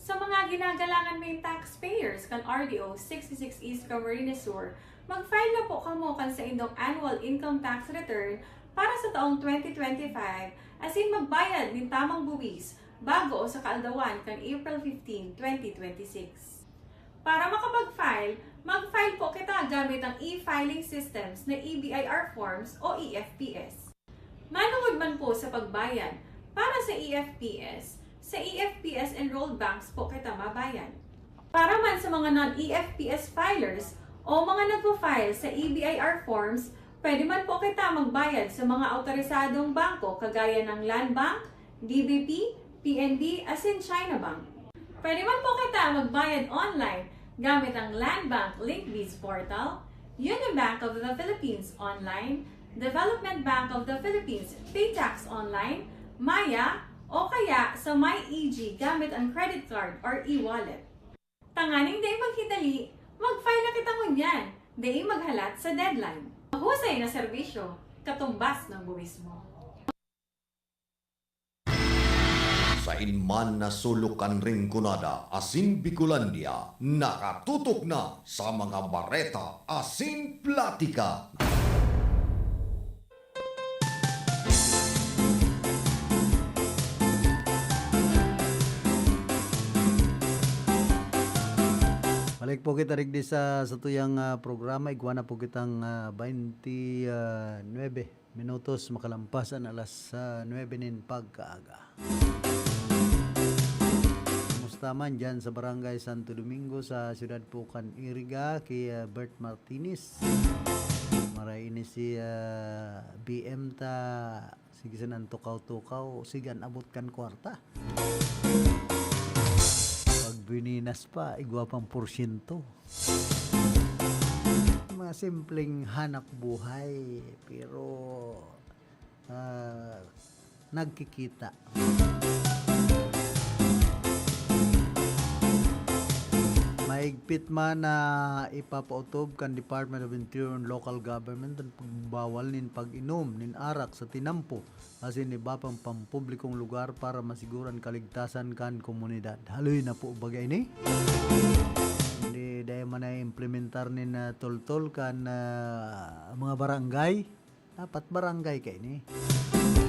Sa mga ginagalangan ming taxpayers kan R D O sixty-six East Camarines Sur, mag-file na po kamo kan saindong annual income tax return para sa taong twenty twenty-five asin magbayad nin tamang buwis bago o sa kaaldawan kan April fifteen, twenty twenty-six. Para makapag-file, mag-file po kita gamit ang e-filing systems na E B I R forms o E F P S. Manungod man po sa pagbayad para sa E F P S, sa E F P S enrolled banks po kita mabayad. Para man sa mga non-E F P S filers o mga nagpa-file sa E B I R forms, pwede man po kita magbayad sa mga awtorisadong bangko kagaya ng Land Bank, D B P, P N B, asin China Bank. Pwede man po kita magbayad online gamit ang Land Bank LinkBiz Portal, Union Bank of the Philippines Online, Development Bank of the Philippines PayTax Online, Maya, o kaya sa MyEG gamit ang credit card or e-wallet. Tanganing dai maghidali, mag-file na kita ngunyan, dai maghalat sa deadline. Mahusay na serbisyo, katumbas ng buwis mo. Sain man na sulok kan Rinconada asin Bicolandia, nakatutok na sa mga bareta asin platika. Balik po kita rigdi sa satuyang, ah, programa. Igwa na po kitang, ah, baynte nuebe minutos makalampas an alas, ah, nuebe nin pagkaaga. Kumusta man diyan sa Barangay Santo Domingo, sa siyudad po kan Iriga, ki, ah, Bert Martinez? Maray ini si, ah, B M ta, sige, sinan tukaw-tukaw, sige, an abot kan kwarta. Wininas pa, igwa pang porsyento. Mga simpleng hanap buhay, pero, ah, nagkikita. Mahigpit man na ipapautob kan Department of Interior and Local Government an pagbawal nin pag-inom nin arak sa tinampo asin iba pang pampublikong lugar para masiguro an kaligtasan kan komunidad. Haloy na po baga ini. Hindi dai man na-implementar nin, ah, toltol kan, ah, mga barangay. Dapat barangay kaini.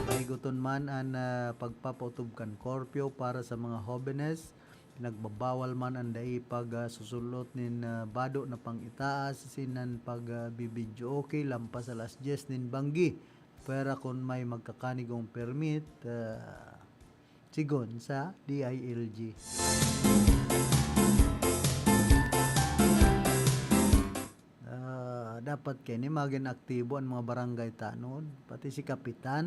Pahigoton man an, ah, pagpapautob kan curfew para sa mga hobenes. Pinagbabawal man an dai pag, ah, susulot nin, ah, bado na pang-itaas asin an pag, ah, bibidyoke lampas alas dyes nin banggi. Pwera kun may magkakanigong permit, ah, sigon sa D I L G. Ah, dapat kaini magin aktibo an mga barangay tanod, pati si kapitan.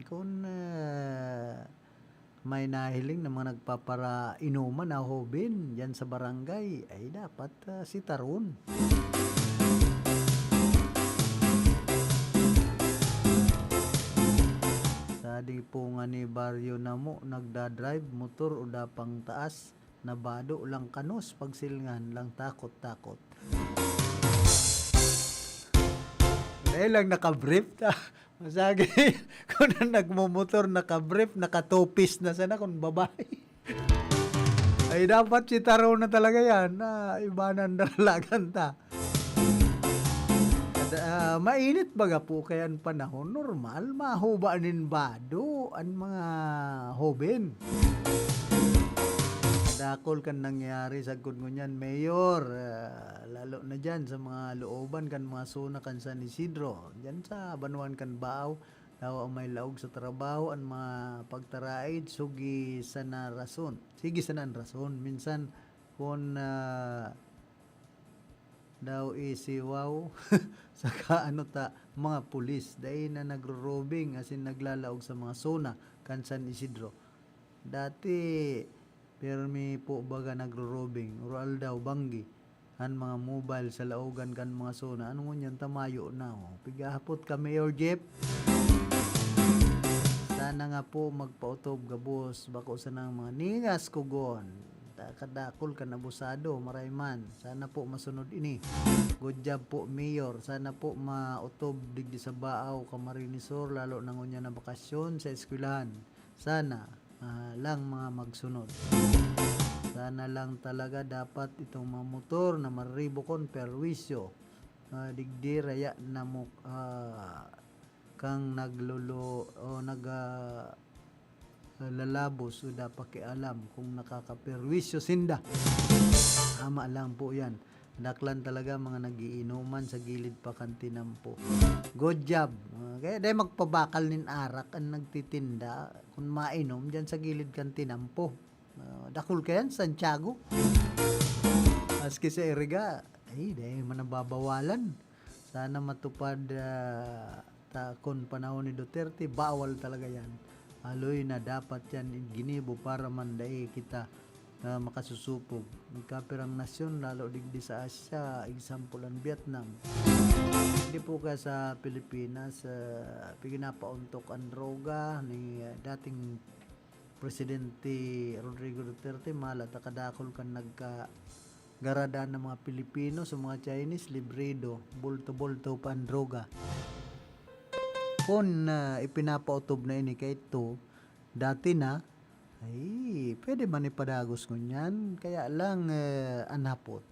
Kun, ah, may nahiling na mga nagpaparainuman na hoben diyan sa barangay, ay dapat, ah, sitaron. Sa di po nga ni baryo namo, nagda-drive motor o dapang taas, nabado lang kanos, pagsilngan lang takot-takot. Dahil lang nakabrief ta. Masagi, kung na nagmumotor, nakabrief, nakatupis na sana kung babae. Ay, dapat si Taro na talaga yan. Na iba na ang dalagan ta. At, ah, mainit baga po kaya ang panahon. Normal, mahuba nin bado ang mga hoben. Dakol kan nangyayari sagkod ngunyan, Mayor. Ah, lalo na dyan sa mga looban kan mga zona kan San Isidro. Dyan sa banwaan kan Baao, daw ang may laog sa trabaho, ang mga pagtaraid, sugi sana rason. Sige sana ang rason. Minsan, kun, ah, daw isiwaw, saka ano ta, mga pulis, dai na nagrorobing, asin naglalaog sa mga zona kan San Isidro. Dati, pirmi po baga nagrorobing, uro-aldaw, banggi, an mga mobile sa laogan kan mga zona. Ano ngunyan ta mayo na, oh? Pigahapot ka, Mayor Jeff. Sana nga po magpaotob gabos, bako sanang mga ningas kugon. Ta-, kadakol kan abusado, maray man. Sana po masunod ini. Good job po, Mayor. Sana po maotob digdi sa Baao, Camarines Sur, lalo na ngunyan na bakasyon sa eskwelahan. Sana, ah, lang mga magsunod. Sana lang talaga dapat itong mga motor na maribokon, perwisyo, ah, digdi raya na mo, ah, kang naglolo-, o nag-, ah, lalabos o da pakialam kung nakakaperwisyo sinda. Tama lang po yan. Daklan talaga mga nagiinuman sa gilid pa kan tinampo. Good job. Ah, kaya dai magpabakal nin arak an nagtitinda kun mainom diyan sa gilid kan tinampo. Ah, dakul kayan, Santiago. Maski sa Iriga, ay, dai man nababawalan. Sana matupad, ah, ta kun panahon ni Duterte, bawal talaga yan. Haloy na dapat yan ginibo para man dai kita, ah, makasusupog. Nagkapirang nasyon, lalo digdi sa Asia, example, ang Vietnam. Hindi po ka sa Pilipinas, ah, piginapauntok ang droga ni, ah, dating Presidente Rodrigo Duterte, mala ta kadakol kan nagkagaradan na mga Pilipino sa mga Chinese, librido, bulto-bulto pa ang droga. Kun, ah, ipinapaotob na ini kaito, dati na, ay, pwede man ipadagos ngunyan. Kaya lang, eh, an hapot.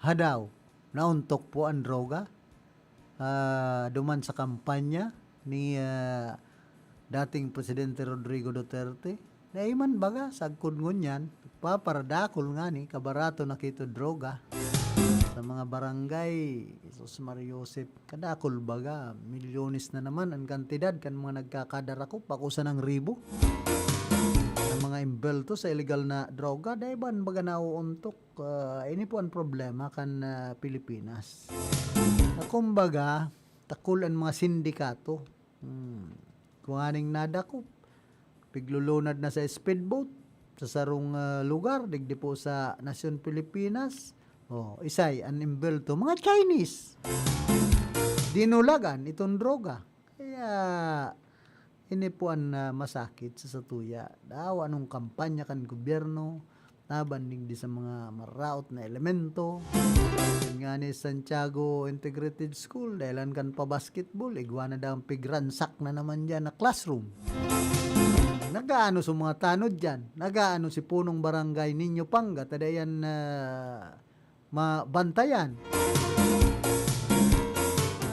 Hadaw, nauntok po an droga. Ah, duman sa kampanya ni, ah, dating Presidente Rodrigo Duterte, dai man baga, sagkod ngunyan, nagpaparadakol ngani, kabarato na kito droga sa mga barangay. Jesus Maria Joseph, kadakol baga, milyones na naman ang kantidad kan mga nagkakadarakop, bako sanang ribo, ang mga imbelto sa illegal na droga, dai man baga nauuntok. Ah, ini po ang problema kan, ah, Pilipinas. Ah, kumbaga, takul an mga sindikato. Hmm. Kung aning nadakop, piglulunad na sa speedboat, sa sarong, ah, lugar, digdi po sa nasyon Pilipinas. Oh, isay an imbelto, mga Chinese. Dinulagan itong droga. Kaya, ini po an, ah, masakit sa satuya. Daw anong kampanya kan gobyerno, laban digdi sa mga maraot na elemento. Yan nga ni Santiago Integrated School, dahilan kan pa-basketball, igwa na daw ang pigransak na naman dyan na classroom. Nagaano sa mga tanod dyan? Nagaano si punong barangay ninyo Panga? Tada yan, ah, mabantayan.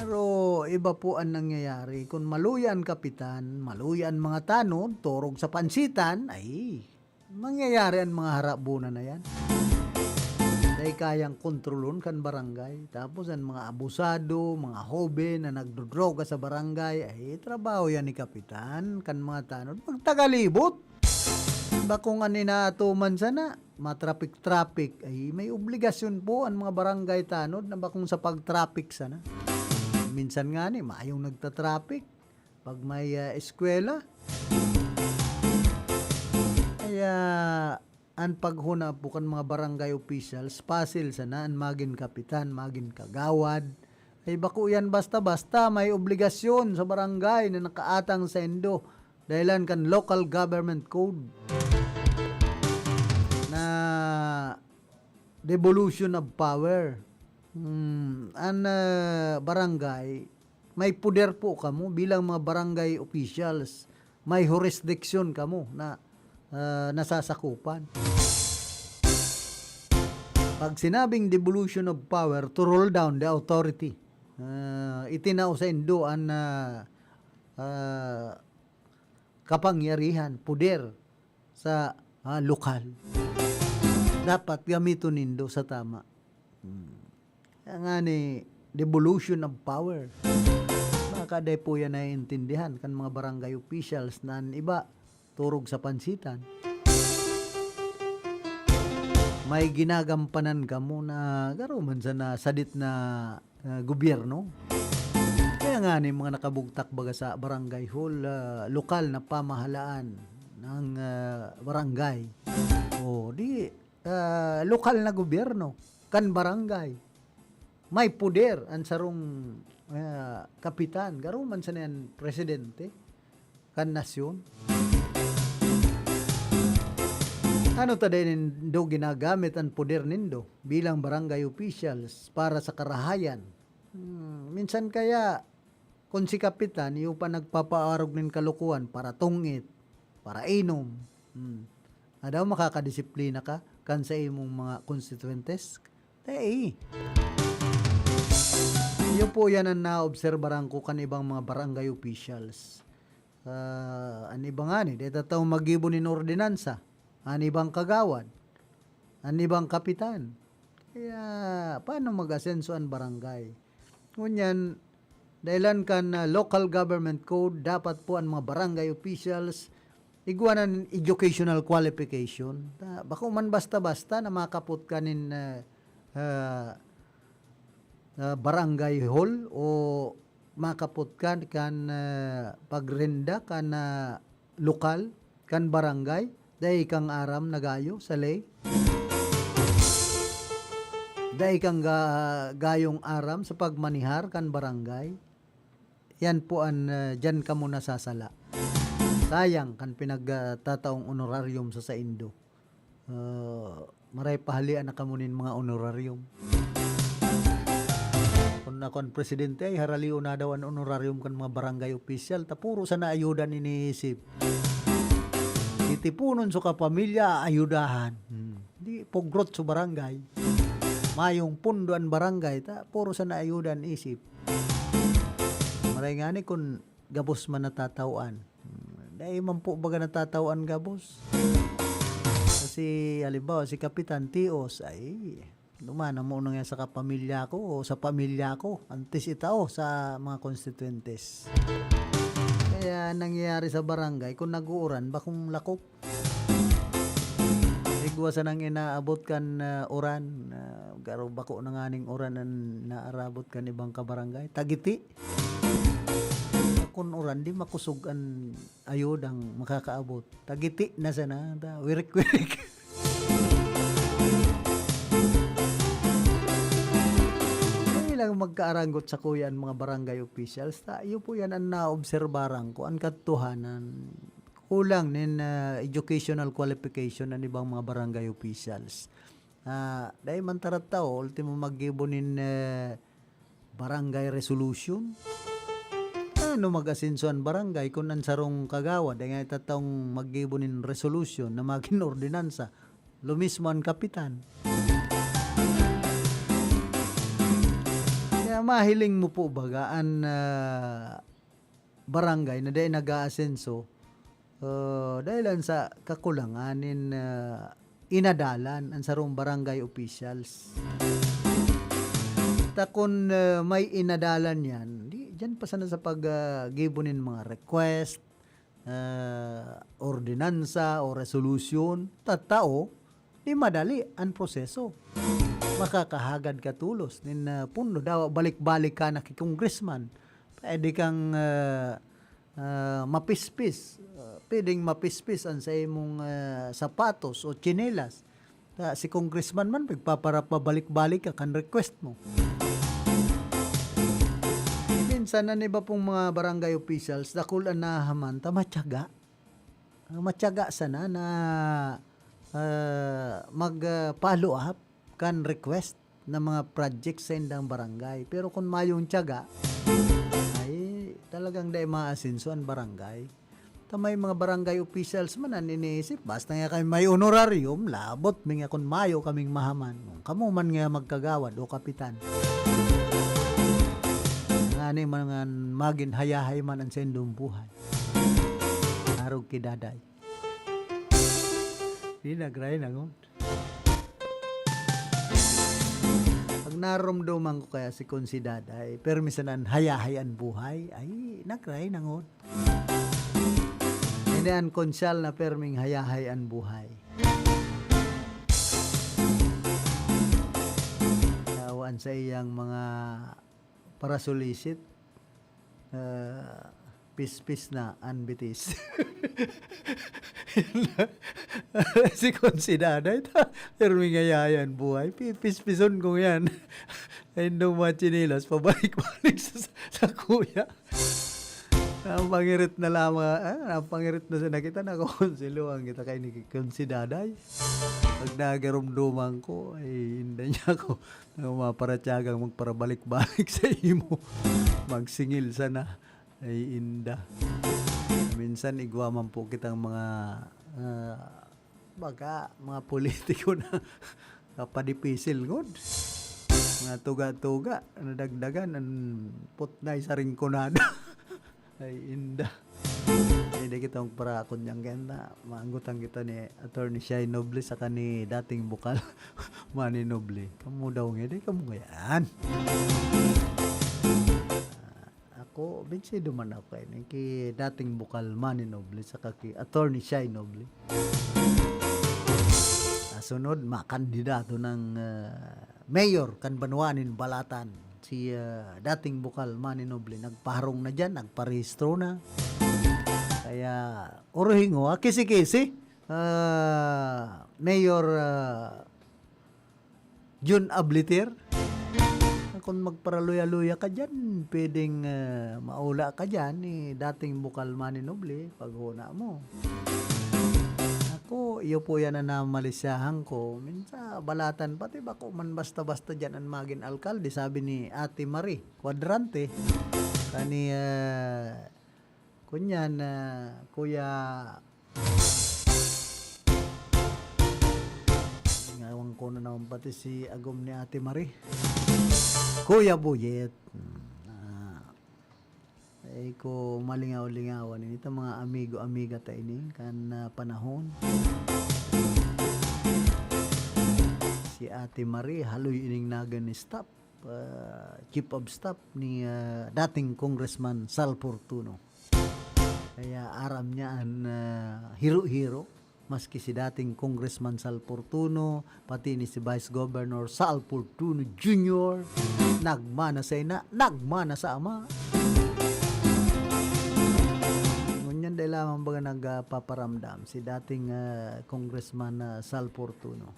Pero iba po ang nangyayari. Kung maluya ang kapitan, maluya ang mga tanod, turog sa pansitan, ay, mangyayari ang mga harabunan na yan. Dai kayang kontrolon kan barangay. Tapos ang mga abusado, mga hoben na nagdodroga sa barangay, ay trabaho yan ni kapitan, kan mga tanod. Magtagalibot! Bakong an inaatuman sana, matrapik-trapik. Ay, may obligasyon po ang mga barangay tanod na bakong sa pagtrapik sana. Minsan nga ni, mayong nagtatrapik pag may, ah, eskwela. Kaya, an paghuna po kan mga barangay officials, pasil sana an magin kapitan, magin kagawad. Ay, bako yan basta-basta, may obligasyon sa barangay na nakaatang sa indo. Dahilan kan local government code na devolution of power. Hmm, an, ah, barangay, may poder po kamo bilang mga barangay officials. May jurisdiction kamo na, ah, nasasakupan. Pag sinabing devolution of power, to roll down the authority. Ah, itinao sa indo an, ah, ah, kapangyarihan, poder sa, ah, lokal. Dapat gamiton nindo sa tama. Hmm. Kaya nga ni devolution of power. Baka dai po yan naiintindihan kan mga barangay officials na an iba turog sa pansitan. May ginagampanan kamo na garo man sana sadit na, ah, gobyerno. Kaya nga ni mga nakabugtak baga sa barangay hall, ah, lokal na pamahalaan ng, ah, barangay. O, di, ah, lokal na gobyerno kan barangay. May poder an sarong, ah, kapitan. Garo man sana yan presidente kan nasyon. Ano ta din nindo ginagamit an poder nindo bilang barangay officials para sa karahayan? Hmm, minsan kaya, kun si kapitan, iyo pa nagpapaarog nin kalokohan para tungit, para inom. Hmm. Adaw makakadisiplina ka kan sa imong mga konstituyentes? Dai. Iyo po yan ang naobserbaran ko kan ibang mga barangay officials. Ah, an iba ngani, dai tataw maggibo nin ordinansa. An ibang kagawad, an ibang kapitan. Kaya, paano mag-asenso an barangay? Ngunyan, dahilan kan, ah, local government code, dapat po an mga barangay officials, igwa na nin educational qualification. Ta-, bako man basta-basta na makapot ka nin, ah, ah, ah, barangay hall o makapot ka kan, ah, pagrenda kan, ah, lokal, kan barangay, dai kang aram na gayo sa ley. Dai kang ga-, gayong aram sa pagmanihar kan barangay. Yan po an, ah, diyan kamo nasasala. Sayang kan pinagtataong honorarium sa saindo. Ah, maray pahalian na kamo nin mga honorarium. Kun ako an presidente, ay haralion na daw an honorarium kan mga barangay opisyal, ta puro sana ayuda an iniisip. Titiponon sa kapamilya, aayudahan. Hmm. Di, pugrot sa barangay. Mayong pundo an barangay, ta puro sana ayuda an isip. Maray ngani kun gabos man natataw-an. Hmm, dai man po baga natataw-an gabos. Kasi, halimbawa, si Kapitan Tios, ay, dumana mo na nga sa kapamilya ko o sa pamilya ko, antes itao sa mga konstituyentes. Kaya nangyayari sa barangay, kung nag-uuran, bakong lakop. Igwa sanang inaabot kan, ah, uran, ah, garo bako na nganing uran an naarabot kan ibang kabarangay. Tagiti. Kun uran, di makusog an ayudang makakaabot. Tagiti na sana, ta, wirik-wirik. Dai lang magkaaranggot sakuya an mga barangay officials. Ta, iyo po yan an naobserbaran ko, an katotohanan. Kulang nin, ah, educational qualification an ibang mga barangay officials. Ah, dai man ta ra tao, ultimo maggibo nin, eh, barangay resolution. Ano mag-asenso an barangay kun an sarong kagawad, eh, nga itatawong maggibo nin resolution na magin ordinansa? Lo mismo an kapitan. Kaya mahiling mo po baga an, ah, barangay na dai nag-aasenso, ah, dahil lang sa kakulangan nin, ah, inadalan ang sarong barangay officials. Ta kun, ah, may inadalan yan, di, dyan pa sana sa pag, ah, gibo nin mga request, ah, ordinansa o resolution, ta tao, di madali ang proseso. Makakahagad ka tolos nin, ah, pundo. Dawa balik-balik ka na ki congressman. Pwede kang, ah, ah, mapispis. Ah, pwedeng mapispis ang sa imong, ah, sapatos o tsinelas. Ta, si congressman man, pagpaparap, pabalik-balik ka kan request mo. Minsan, ang iba pong mga barangay officials, dakul an nahaman, ta matyaga. Ah, matyaga sana na, ah, mag, ah, follow up kan request na mga project sa indang barangay. Pero kung mayong tiyaga, ay talagang dai maasenso an barangay. Ta may mga barangay officials man an iniisip, basta nga kami may honorarium, labot mi nga kun mayo kaming mahaman. Kamo man nga magkagawad o kapitan. Ngani man nga magin hayahay man an saindong buhay. Arog ki Daday. Di nagray na ngon. Pag naromdoman ko kaya si Consi Daday, permi sana an hayahay an buhay, ay, nagray na ngon. Ini an konsyal na perming hayahay an buhay. Yawan sa iyang mga parasolisit, ah, pispis na an bitis. Si Consi Daday ta, pero may ngayayan buhay. Pi-, pispison ko yan. Ay, no, mga tsinelas, pabalik-balik sa, sa kuya. Napangirit na lamang, ah, napangirit na sana kita, nakokonselohan kita kay ni Consi Daday. Pag nagarumduman ko, ay, inda niya ako. Ang mga paratyagang magparabalik-balik sa imo. Magsingil sana. Ay, inda. Minsan, igwa man po kitang mga, ah, baga, mga politiko na kapadipisil ngod. Mga tuga-tuga, nadagdagan, ang putnay sa ringkonada. Ay, inda. Hindi kita magparakon niyang ganda. Maanggotan kita ni Attorney Shai Noble saka ni dating bukal Manny Noble. Kamo daw nga, di kamo yan. Ah, ako, binsido man ako, eh, ki dating bukal Manny Noble saka ki Attorney Shai Noble. Sa sunod, makandidato ng, ah, mayor kan banwa nin Balatan. Si, ah, dating bukal Manny Noble, nagpaharong na diyan, nagparehistro na. Kaya, uruhingo, ah, kisi-kisi. Ah, Mayor, ah, Jun Abliter. Kung magparaluya-luya ka diyan, pwedeng, ah, maula ka diyan ni dating bukal Manny Noble, paghona mo. Ako, iyo po yan ang namalisyahan ko. Minsan, Balatan, pati bako man basta-basta diyan ang magin alkalde, sabi ni Ate Marie Cuadrante. Kani, ah, kunyan, ah, Kuya, ngawan ko na naman pati si agom ni Ate Marie. Kuya Buyet. Hmm, ah, ay ko malingaw-lingawan ini ta mga amigo-amiga ta ini kan, ah, panahon. Si Ate Marie, haloy ining nagan ni staff, ah, chief of staff ni, ah, dating Congressman Sal Fortuno. Kaya aram niya an, ah, hiro-hiro, maski si dating Congressman Sal Fortuno, pati ni si Vice Governor Sal Fortuno Junior, nagmana sa ina, nagmana sa ama. Dai lamang baga nagpaparamdam si dating, ah, Congressman, ah, Sal Fortuno.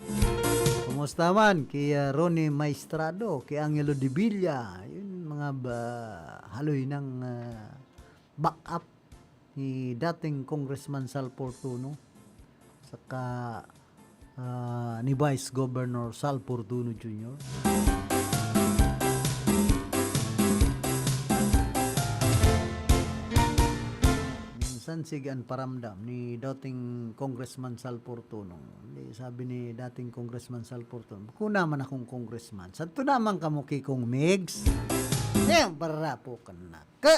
Kumusta man ki, ah, Ronnie Maestrado, ki Angelo Debilla, yun mga ba, haloy ng, ah, backup ni dating Congressman Sal Fortuno, saka, ah, ni Vice Governor Sal Fortuno Junior. Minsan sige an paramdam ni dating Congressman Sal Fortuno. Di, sabi ni dating Congressman Sal Fortuno, "Bako naman akong congressman. Sadto naman kamo ki Cong Migs." Yan, barapo ka na. Ka!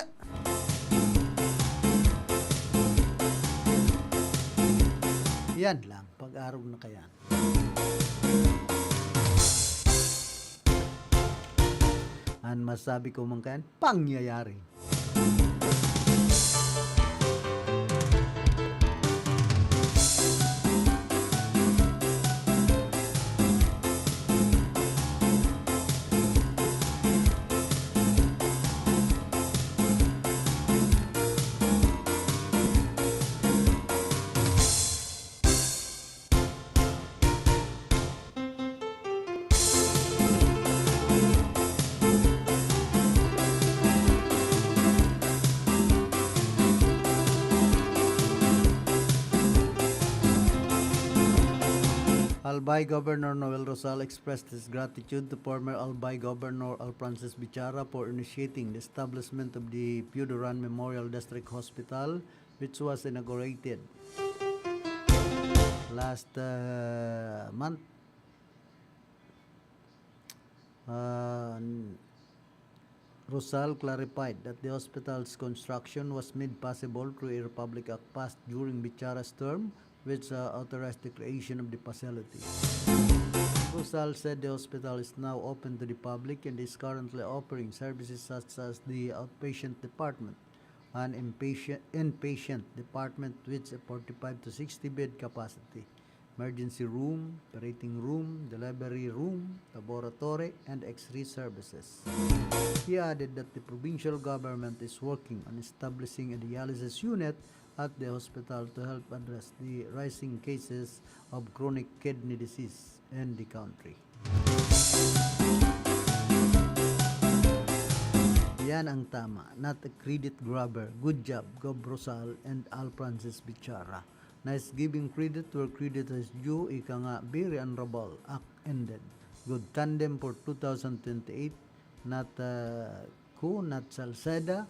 Yan lang, pag-arog na kayan. An masabi ko man kayan, pangyayari. Albay Governor Noel Rosal expressed his gratitude to former Albay Governor Alfrances Bichara for initiating the establishment of the Pio Duran Memorial District Hospital, which was inaugurated last, uh, month. Uh, Rosal clarified that the hospital's construction was made possible through a Republic Act passed during Bichara's term, which, uh, authorized the creation of the facility. Rosal said the hospital is now open to the public and is currently offering services such as the outpatient department, an inpatient, inpatient department with a forty-five to sixty bed capacity, emergency room, operating room, delivery room, laboratory, and X-ray services. He added that the provincial government is working on establishing a dialysis unit at the hospital to help address the rising cases of chronic kidney disease in the country. Yan ang tama, not a credit grabber. Good job, Gov Rosal and Alfrances Bichara. Nice giving credit where credit is due, ika nga, very honourable, act ended. Good tandem for two thousand twenty-eight, not, uh, Koo, not Salceda.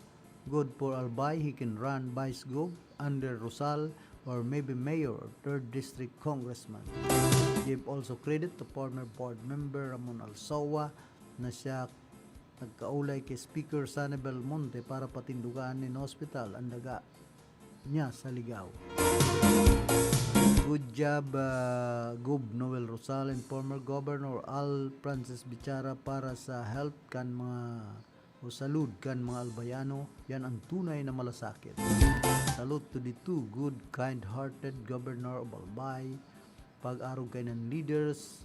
Good for Albay, he can run Vice Gov under Rosal or maybe Mayor or third District Congressman. Give also credit to former Board Member Ramon Alsoa na siya nagkaulay ki Speaker Sonny Belmonte para patindogaan nin hospital an daga niya sa Ligao. Good job, ah, Gov Noel Rosal and former Governor Alfrances Bichara para sa health kan mga o salud kan mga Albayano, yan ang tunay na malasakit. Salute to the two good, kind-hearted Governor of Albay. Pag-arog kaiyan leaders,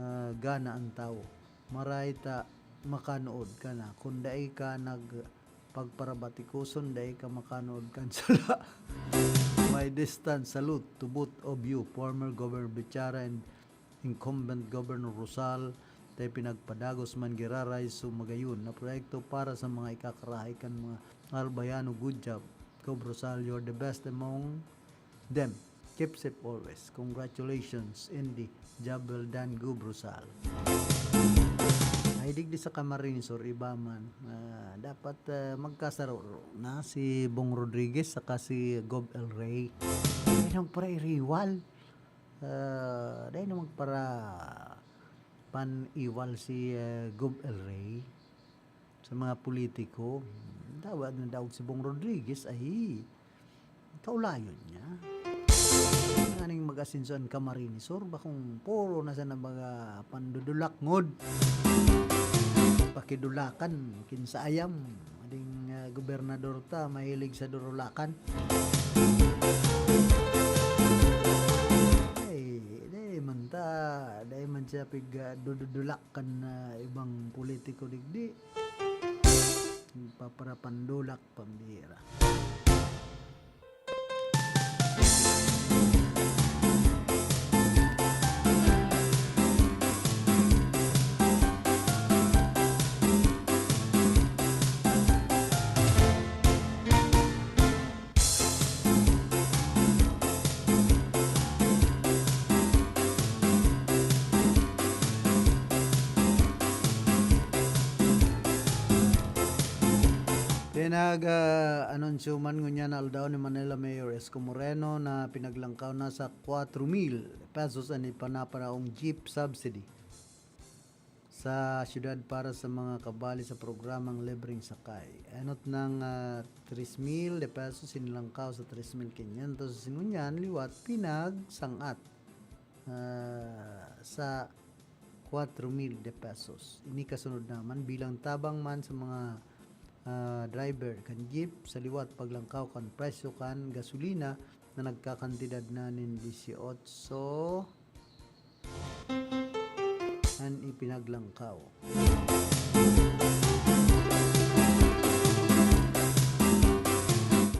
ah, gana ang tawo. Maray ta makanood ka na. Kung dai ka nagpagparabatikuson, dai ka makanood kan sala. My distant salute to both of you, former Governor Bichara and incumbent Governor Rosal, ta ipinagpadagos man giraray so magayon na proyekto para sa mga ikakarahay kan mga Albayano. Good job, Gov Rosal. You're the best among them. Keep safe always. Congratulations, and the job well done, Gov Rosal. Ay, digdi sa Camarines Sur, iba man. Ah, dapat, ah, magkasaro na si Bong Rodriguez saka si Gov El Rey. Ay, nang para iriwal. Ah, dai na magpara-, pan-iwal si, ah, Gov El Rey sa mga politiko. Dawa na daog si Bong Rodriguez, ay, kaulayon niya. Nganing mag-asenso an Camarines Sur, bakong puro na sana mga pandudulakngod. Pakidulakan, kinsa ayam. Ading, ah, gobernador ta, mahilig sa durulakan. Ay, dai man ta, dai man siya pig, ah, dududulak kan, ah, ibang politiko digdi. Paparapandulak, pambira. Nag-anunsyo man ngunyan na aldaw ni Manila Mayor Isko Moreno na pinaglangkaw na sa kwatro mil pesos an ipanaparaong jeep subsidy sa syudad para sa mga kabali sa programang libreng sakay. Enot nang, ah, tres mil de pesos sinilangkaw sa tres mil quinientos ngunyan liwat pinagsang-at, ah, sa kwatro mil de pesos. Ini kasunod naman bilang tabang man sa mga, ah, driver kan jeep sa liwat paglangkaw kan presyo kan gasolina na nagkakantidad na nin dieciocho an ipinaglangkaw.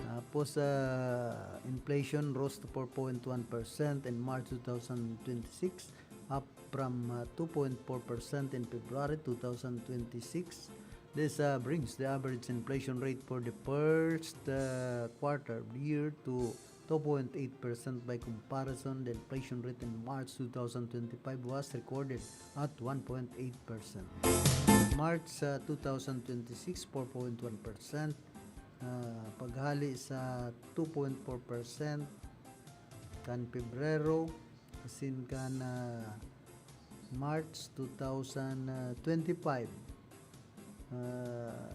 Tapos, ah, inflation rose to four point one percent in March two thousand twenty-six, up from, uh, two point four percent in February two thousand twenty-six. This, uh, brings the average inflation rate for the first, uh, quarter of the year to two point eight percent. By comparison, the inflation rate in March two thousand twenty-five was recorded at one point eight percent. March, uh, two thousand twenty-six, four point one percent. Uh, paghali sa two point four percent kan Pebrero, asin kan, ah, March two thousand twenty-five, ah,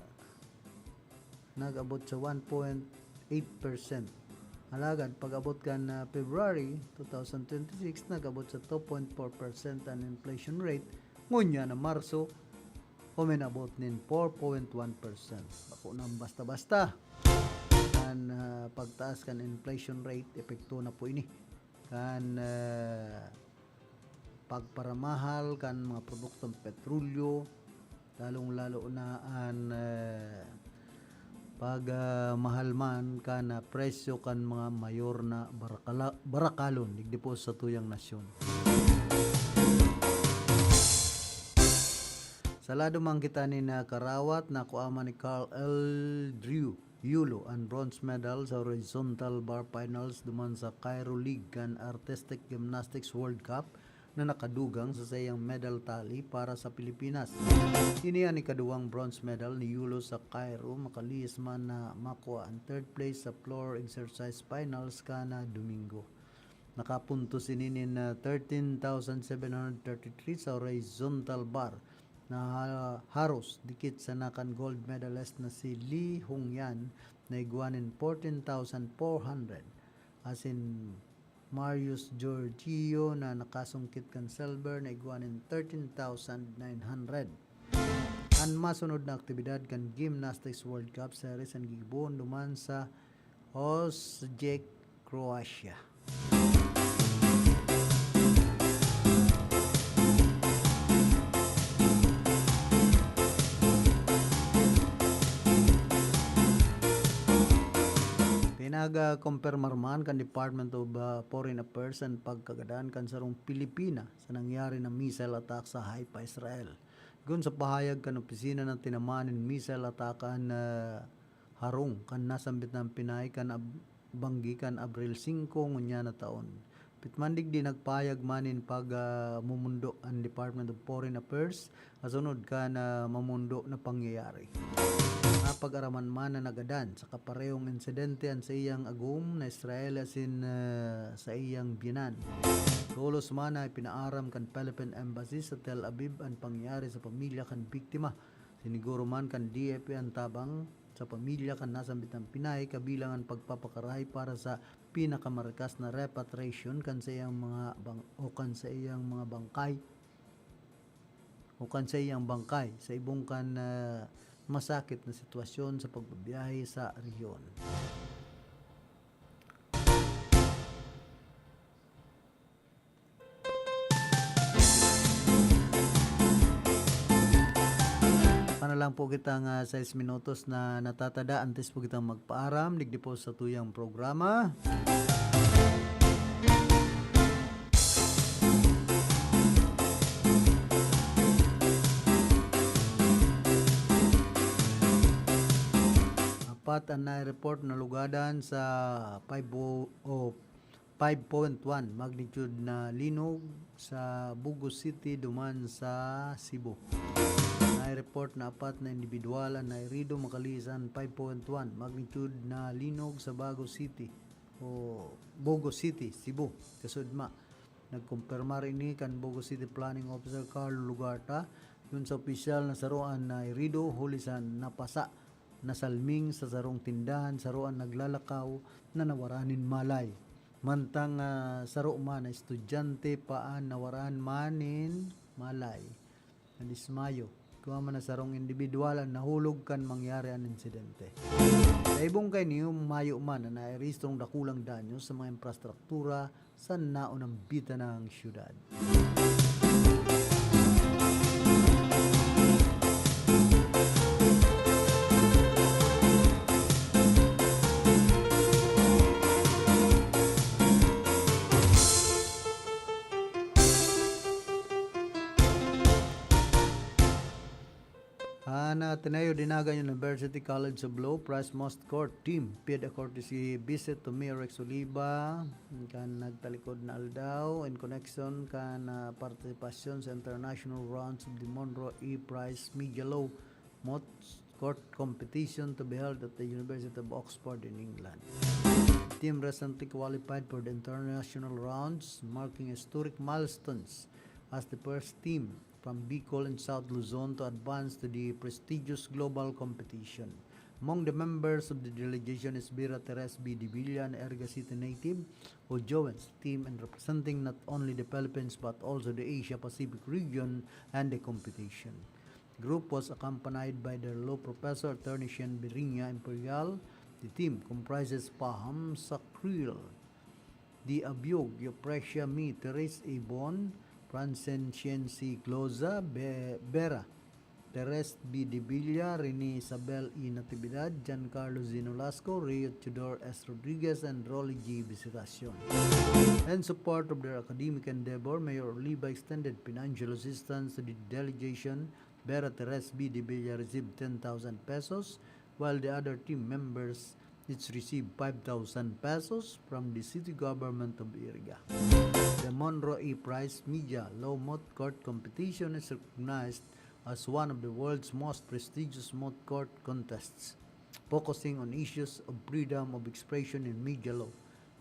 nag-abot sa one point eight percent. Alagad pag-abot kan, ah, February two thousand twenty-six, nag-abot sa two point four percent an inflation rate. Ngunyan na Marso, uminabot nin four point one percent. Bako nang basta-basta. An, ah, pagtaas kan inflation rate, epekto na po ini kan, ah, pagparamahal kan mga produktong petrolyo, lalong-lalo na an, ah, pag, ah, mahal man kan, ah, presyo kan mga mayor na barakala-, barakalon digdi po sa tuyang nasyon. Sa lado man kita nin, ah, karawat, nakua man ni Carl L. Drew Yulo an bronze medal sa horizontal bar finals duman sa Cairo League kan Artistic Gymnastics World Cup na nakadugang sa saiyang medal tally para sa Pilipinas. Ini an ikaduwang bronze medal ni Yulo sa Cairo, makalihis man na makua an third place sa floor exercise finals kan, ah, Domingo. Nakapuntos ini nin, ah, thirteen thousand seven hundred thirty-three sa horizontal bar na ha-, haros dikit sana kan gold medalist na si Li Hongyan na igwa nin fourteen thousand four hundred, asin Marius Georgio na nakasungkit kan silver na igwa nin thirteen thousand nine hundred. An masunod na aktibidad kan Gymnastics World Cup Series an gigibohon duman sa Osijek, Croatia. Pinag-, ah, kumpirmar man kan Department of, ah, Foreign Affairs an pagkagadan kan sarong Pilipina sa nangyari na missile attack sa Haifa, Israel. Kun sa pahayag kan opisina na tinamaan nin missile attack an, ah, harong kan nasambit na Pinay kan ab-, banggi kan Abril singko ngunyan na taon. Pitman digdi nagpahayag man nin pag, ah, mumundo an Department of Foreign Affairs asunod kan, ah, mamundo na pangyayari. Napag-araman man na nagadan sa kaparehong insidente an saiyang agom na Israel asin, ah, saiyang biyanan. Tolos man na ipinaaram kan Philippine Embassy sa Tel Aviv an pangyayari sa pamilya kan biktima. Siniguro man kan D F A an tabang sa pamilya kan nasambit na Pinay, kabilang an pagpapakarahay para sa pinakamarikas na repatriation kan saiyang mga bang-, o kan saiyang mga bangkay, o kan saiyang bangkay sa ibong kan, ah, masakit na sitwasyon sa pagbabiyahe sa rehiyon. Pana lang po kitang, ah, sais minutos na natatada antes po kitang magpaaram digdi po sa tuyang programa. Apat an nai-report na lugadan sa five o, o five point one magnitude na linog sa Bogo City duman sa Cebu. Nai-report report na apat na indibidwal an nairido makalisan five point one magnitude na linog sa Bago City o Bogo City, Cebu, kasudma. Nagkumpirmar ini kan Bogo City Planning Officer Carlo Lugarta. Yun sa opisyal na saro an nairido huli sa napasa, nasalming sa sarong tindahan, saro an naglalakaw na nawara nin malay. Mantang, ah, saro man na estudyante pa an nawara man nin malay. Nadismayo. Igwa man na sarong indibidwal an nahulog kan mangyari an insidente. Sa ibong kaini, mayo man na nairehistrong dakulang danyo sa mga infrastruktura sa naunambitan na syudad. An Ateneo de Naga University College of Law Prize Moscourt team paid a courtesy visit to Mayor Rex Oliva kan nagtalikod na aldaw in connection kan, ah, partisipasyon sa international rounds of the Monroe E Prize Media Law Moscourt competition to be held at the University of Oxford in England. The team recently qualified for the international rounds, marking historic milestones as the first team from Bicol and South Luzon to advance to the prestigious global competition. Among the members of the delegation is Vera Teres B. Debilla, an Erga City native, who joins the team in representing not only the Philippines but also the Asia-Pacific region and the competition. The group was accompanied by their law professor, Attorney Shen Birinya Imperial. The team comprises Paham Sakril, Di Abiog, Eupresia Mi, Therese Ibon, Francenciensi Gloza, Be-, Bera, Teres B. Debilla, Rene Isabel E. Natividad, Giancarlo Zenolasco, Rio Teodoro S. Rodriguez, and Rolly G. Visitacion. In support of their academic endeavor, Mayor Oliva extended financial assistance to the delegation. Bera Teres B. Debilla received ten thousand pesos, while the other team members each received five thousand pesos from the city government of Iriga. The Monroe E Prize Media Law Moscourt competition is recognized as one of the world's most prestigious Moscourt contests, focusing on issues of freedom of expression in media law.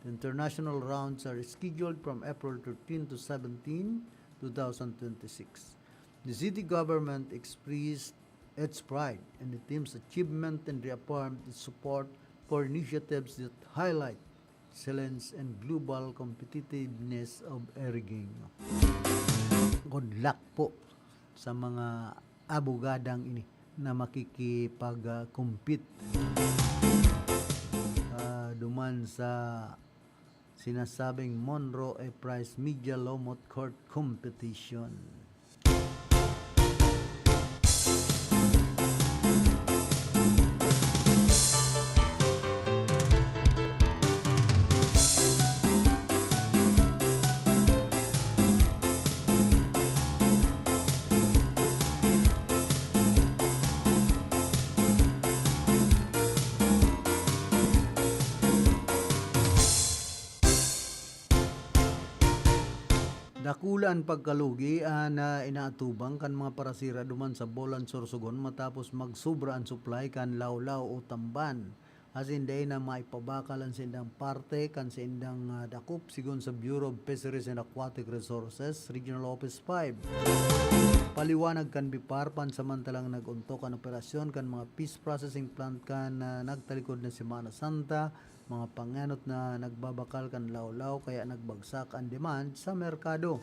The international rounds are scheduled from April thirteen to seventeen, two thousand twenty-six. The city government expressed its pride in the team's achievement and reaffirmed its support for initiatives that highlight excellence and global competitiveness of Eriging. Good luck po sa mga abogadang ini na makikipag-compete, ah, duman sa sinasabing Monroe E Prize Media Law Moscourt Competition. Dakula an pagkalugi an, ah, inaatubang kan mga parasira duman sa Bolan, Sorsogon matapos magsubra an supply kan lawlaw o tamban. Asin dai na maipabakal an saindang parte kan saindang, ah, dakop, sigon sa Bureau of Fisheries and Aquatic Resources, Regional Office five. Paliwanag kan BFAR, pansamantalang nag-ontok an operasyon kan mga fish processing plant kan, ah, nagtalikod na Semana Santa, mga pangenot na nagbabakal kan lawlaw kaya nagbagsak an demand sa merkado.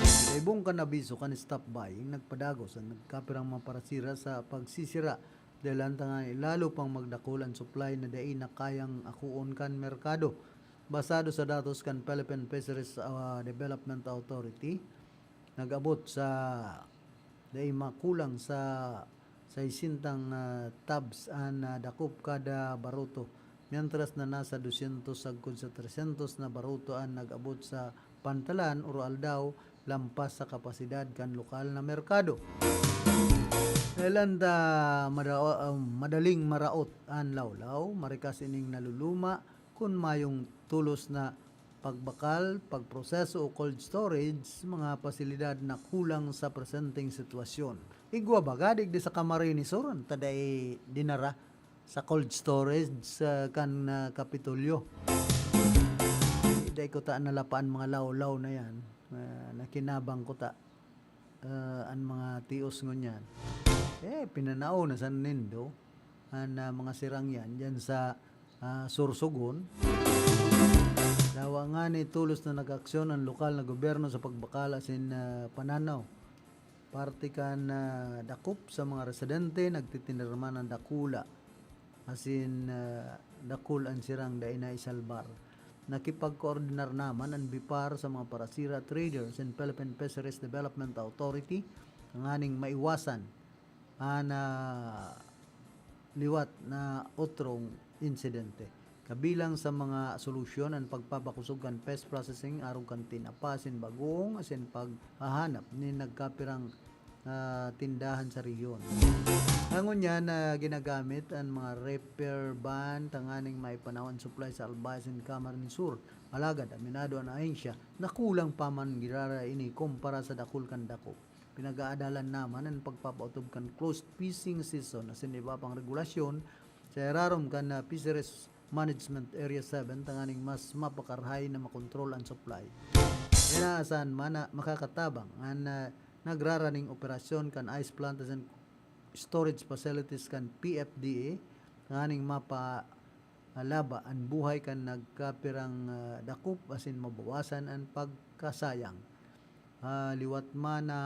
Sa ibong kan abiso kan stop buying, nagpadagos an nagkapirang mga parasira sa pagsisira, dahil an tangani lalo pang magdakul an supply na dai na kayang akoon kan merkado. Basado sa datos kan Philippine Fisheries, ah, Development Authority, nag-abot sa dai makulang sa saysentang, ah, tubs an, ah, dakop kada baruto, mientras na nasa dosyentos sagkod sa tresyentos na baruto an nag-abot sa pantalan o aldaw lampas sa kapasidad kan lokal na merkado. Kailan ta mada-, ah, madaling maraot an lawlaw, marikas ining naluluma, kun mayong tulos na pagbakal, pagproseso o cold storage, mga pasilidad na kulang sa presenteng sitwasyon. Igwa baga digdi sa Camarines Sur, ta dai dinara sa cold storage sa kan, ah, Kapitolyo. Dai ko ta nalapaan mga lawlaw na yan. Ah, nakinabang ko ta, ah, an mga tios ngunyan. Eh, pinanao na sa nindo an, ah, mga sirang yan dyan sa, ah, Sorsogon. Dawa ngani tolos na nag-aksyon an lokal na gobyerno sa pagbakal asin, ah, pananaw. Parte kan, ah, dakop sa mga residente, nagtitinirman an dakula. Asin, ah, dakul an sirang dai naisalbar. Nakipagkoordinar naman an BIPAR sa mga parasira traders and Philippine Fisheries Development Authority tanganing maiwasan an, ah, liwat na otrong insidente. Kabilang sa mga solusyon an pagpapakosog kan pest processing arog kan tinapa asin bagoong asin paghahanap nin nagkapirang, ah, tindahan sa rehiyon. Ngunyan na ginagamit an mga repair van tanganing maipanaw an supply sa Albay asin Camarines Sur. Alagad aminado an ahensya na kulang pa man giraray ini kumpara sa dakul kan dakop. Pinag-aadalan naman an pagpapaotob kan closed fishing season asin iba pang regulasyon sa irarom kan, ah, Fisheries Management Area seven tanganing mas mapakarahay na makontrol an supply. Inaasahan man na makakatabang an, ah, nagraraning operasyon kan ice plant asin storage facilities kan P F D A tanganing mapa- alaba an buhay kan nagkapirang, ah, dakop asin mabawasan an pagkasayang. Ah, liwat man na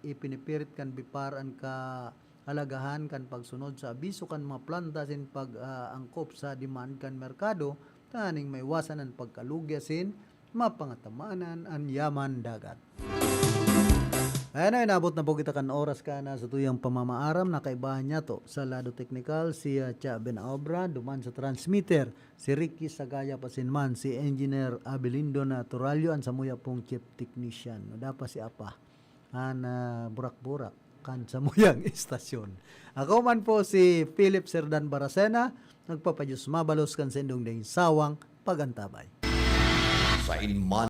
ipinipirit kan BIPAR an kahalagahan kan pagsunod sa abiso kan mga planta asin pag, ah, angkop sa demand kan merkado tanganing maiwasan an pagkalugi asin mapangatamaan an yaman dagat. Ayan na, inabot na po kita kan oras kan, ah, satuyang pamamaaram. Nakaibahan niyato sa lado teknikal si, ah, Cha Ben Obra, duman sa transmitter si Ricky Sagayap asin man si Engineer Abilindo Naturalio, an samuya pong chief technician. Dapat si Apa an, ah, burak-burak kan samuyang istasyon. Ako man po si Philip Serdan Baracena, nagpapadiyos mabalos kan saindong daing sawang pag-antabay. Sain man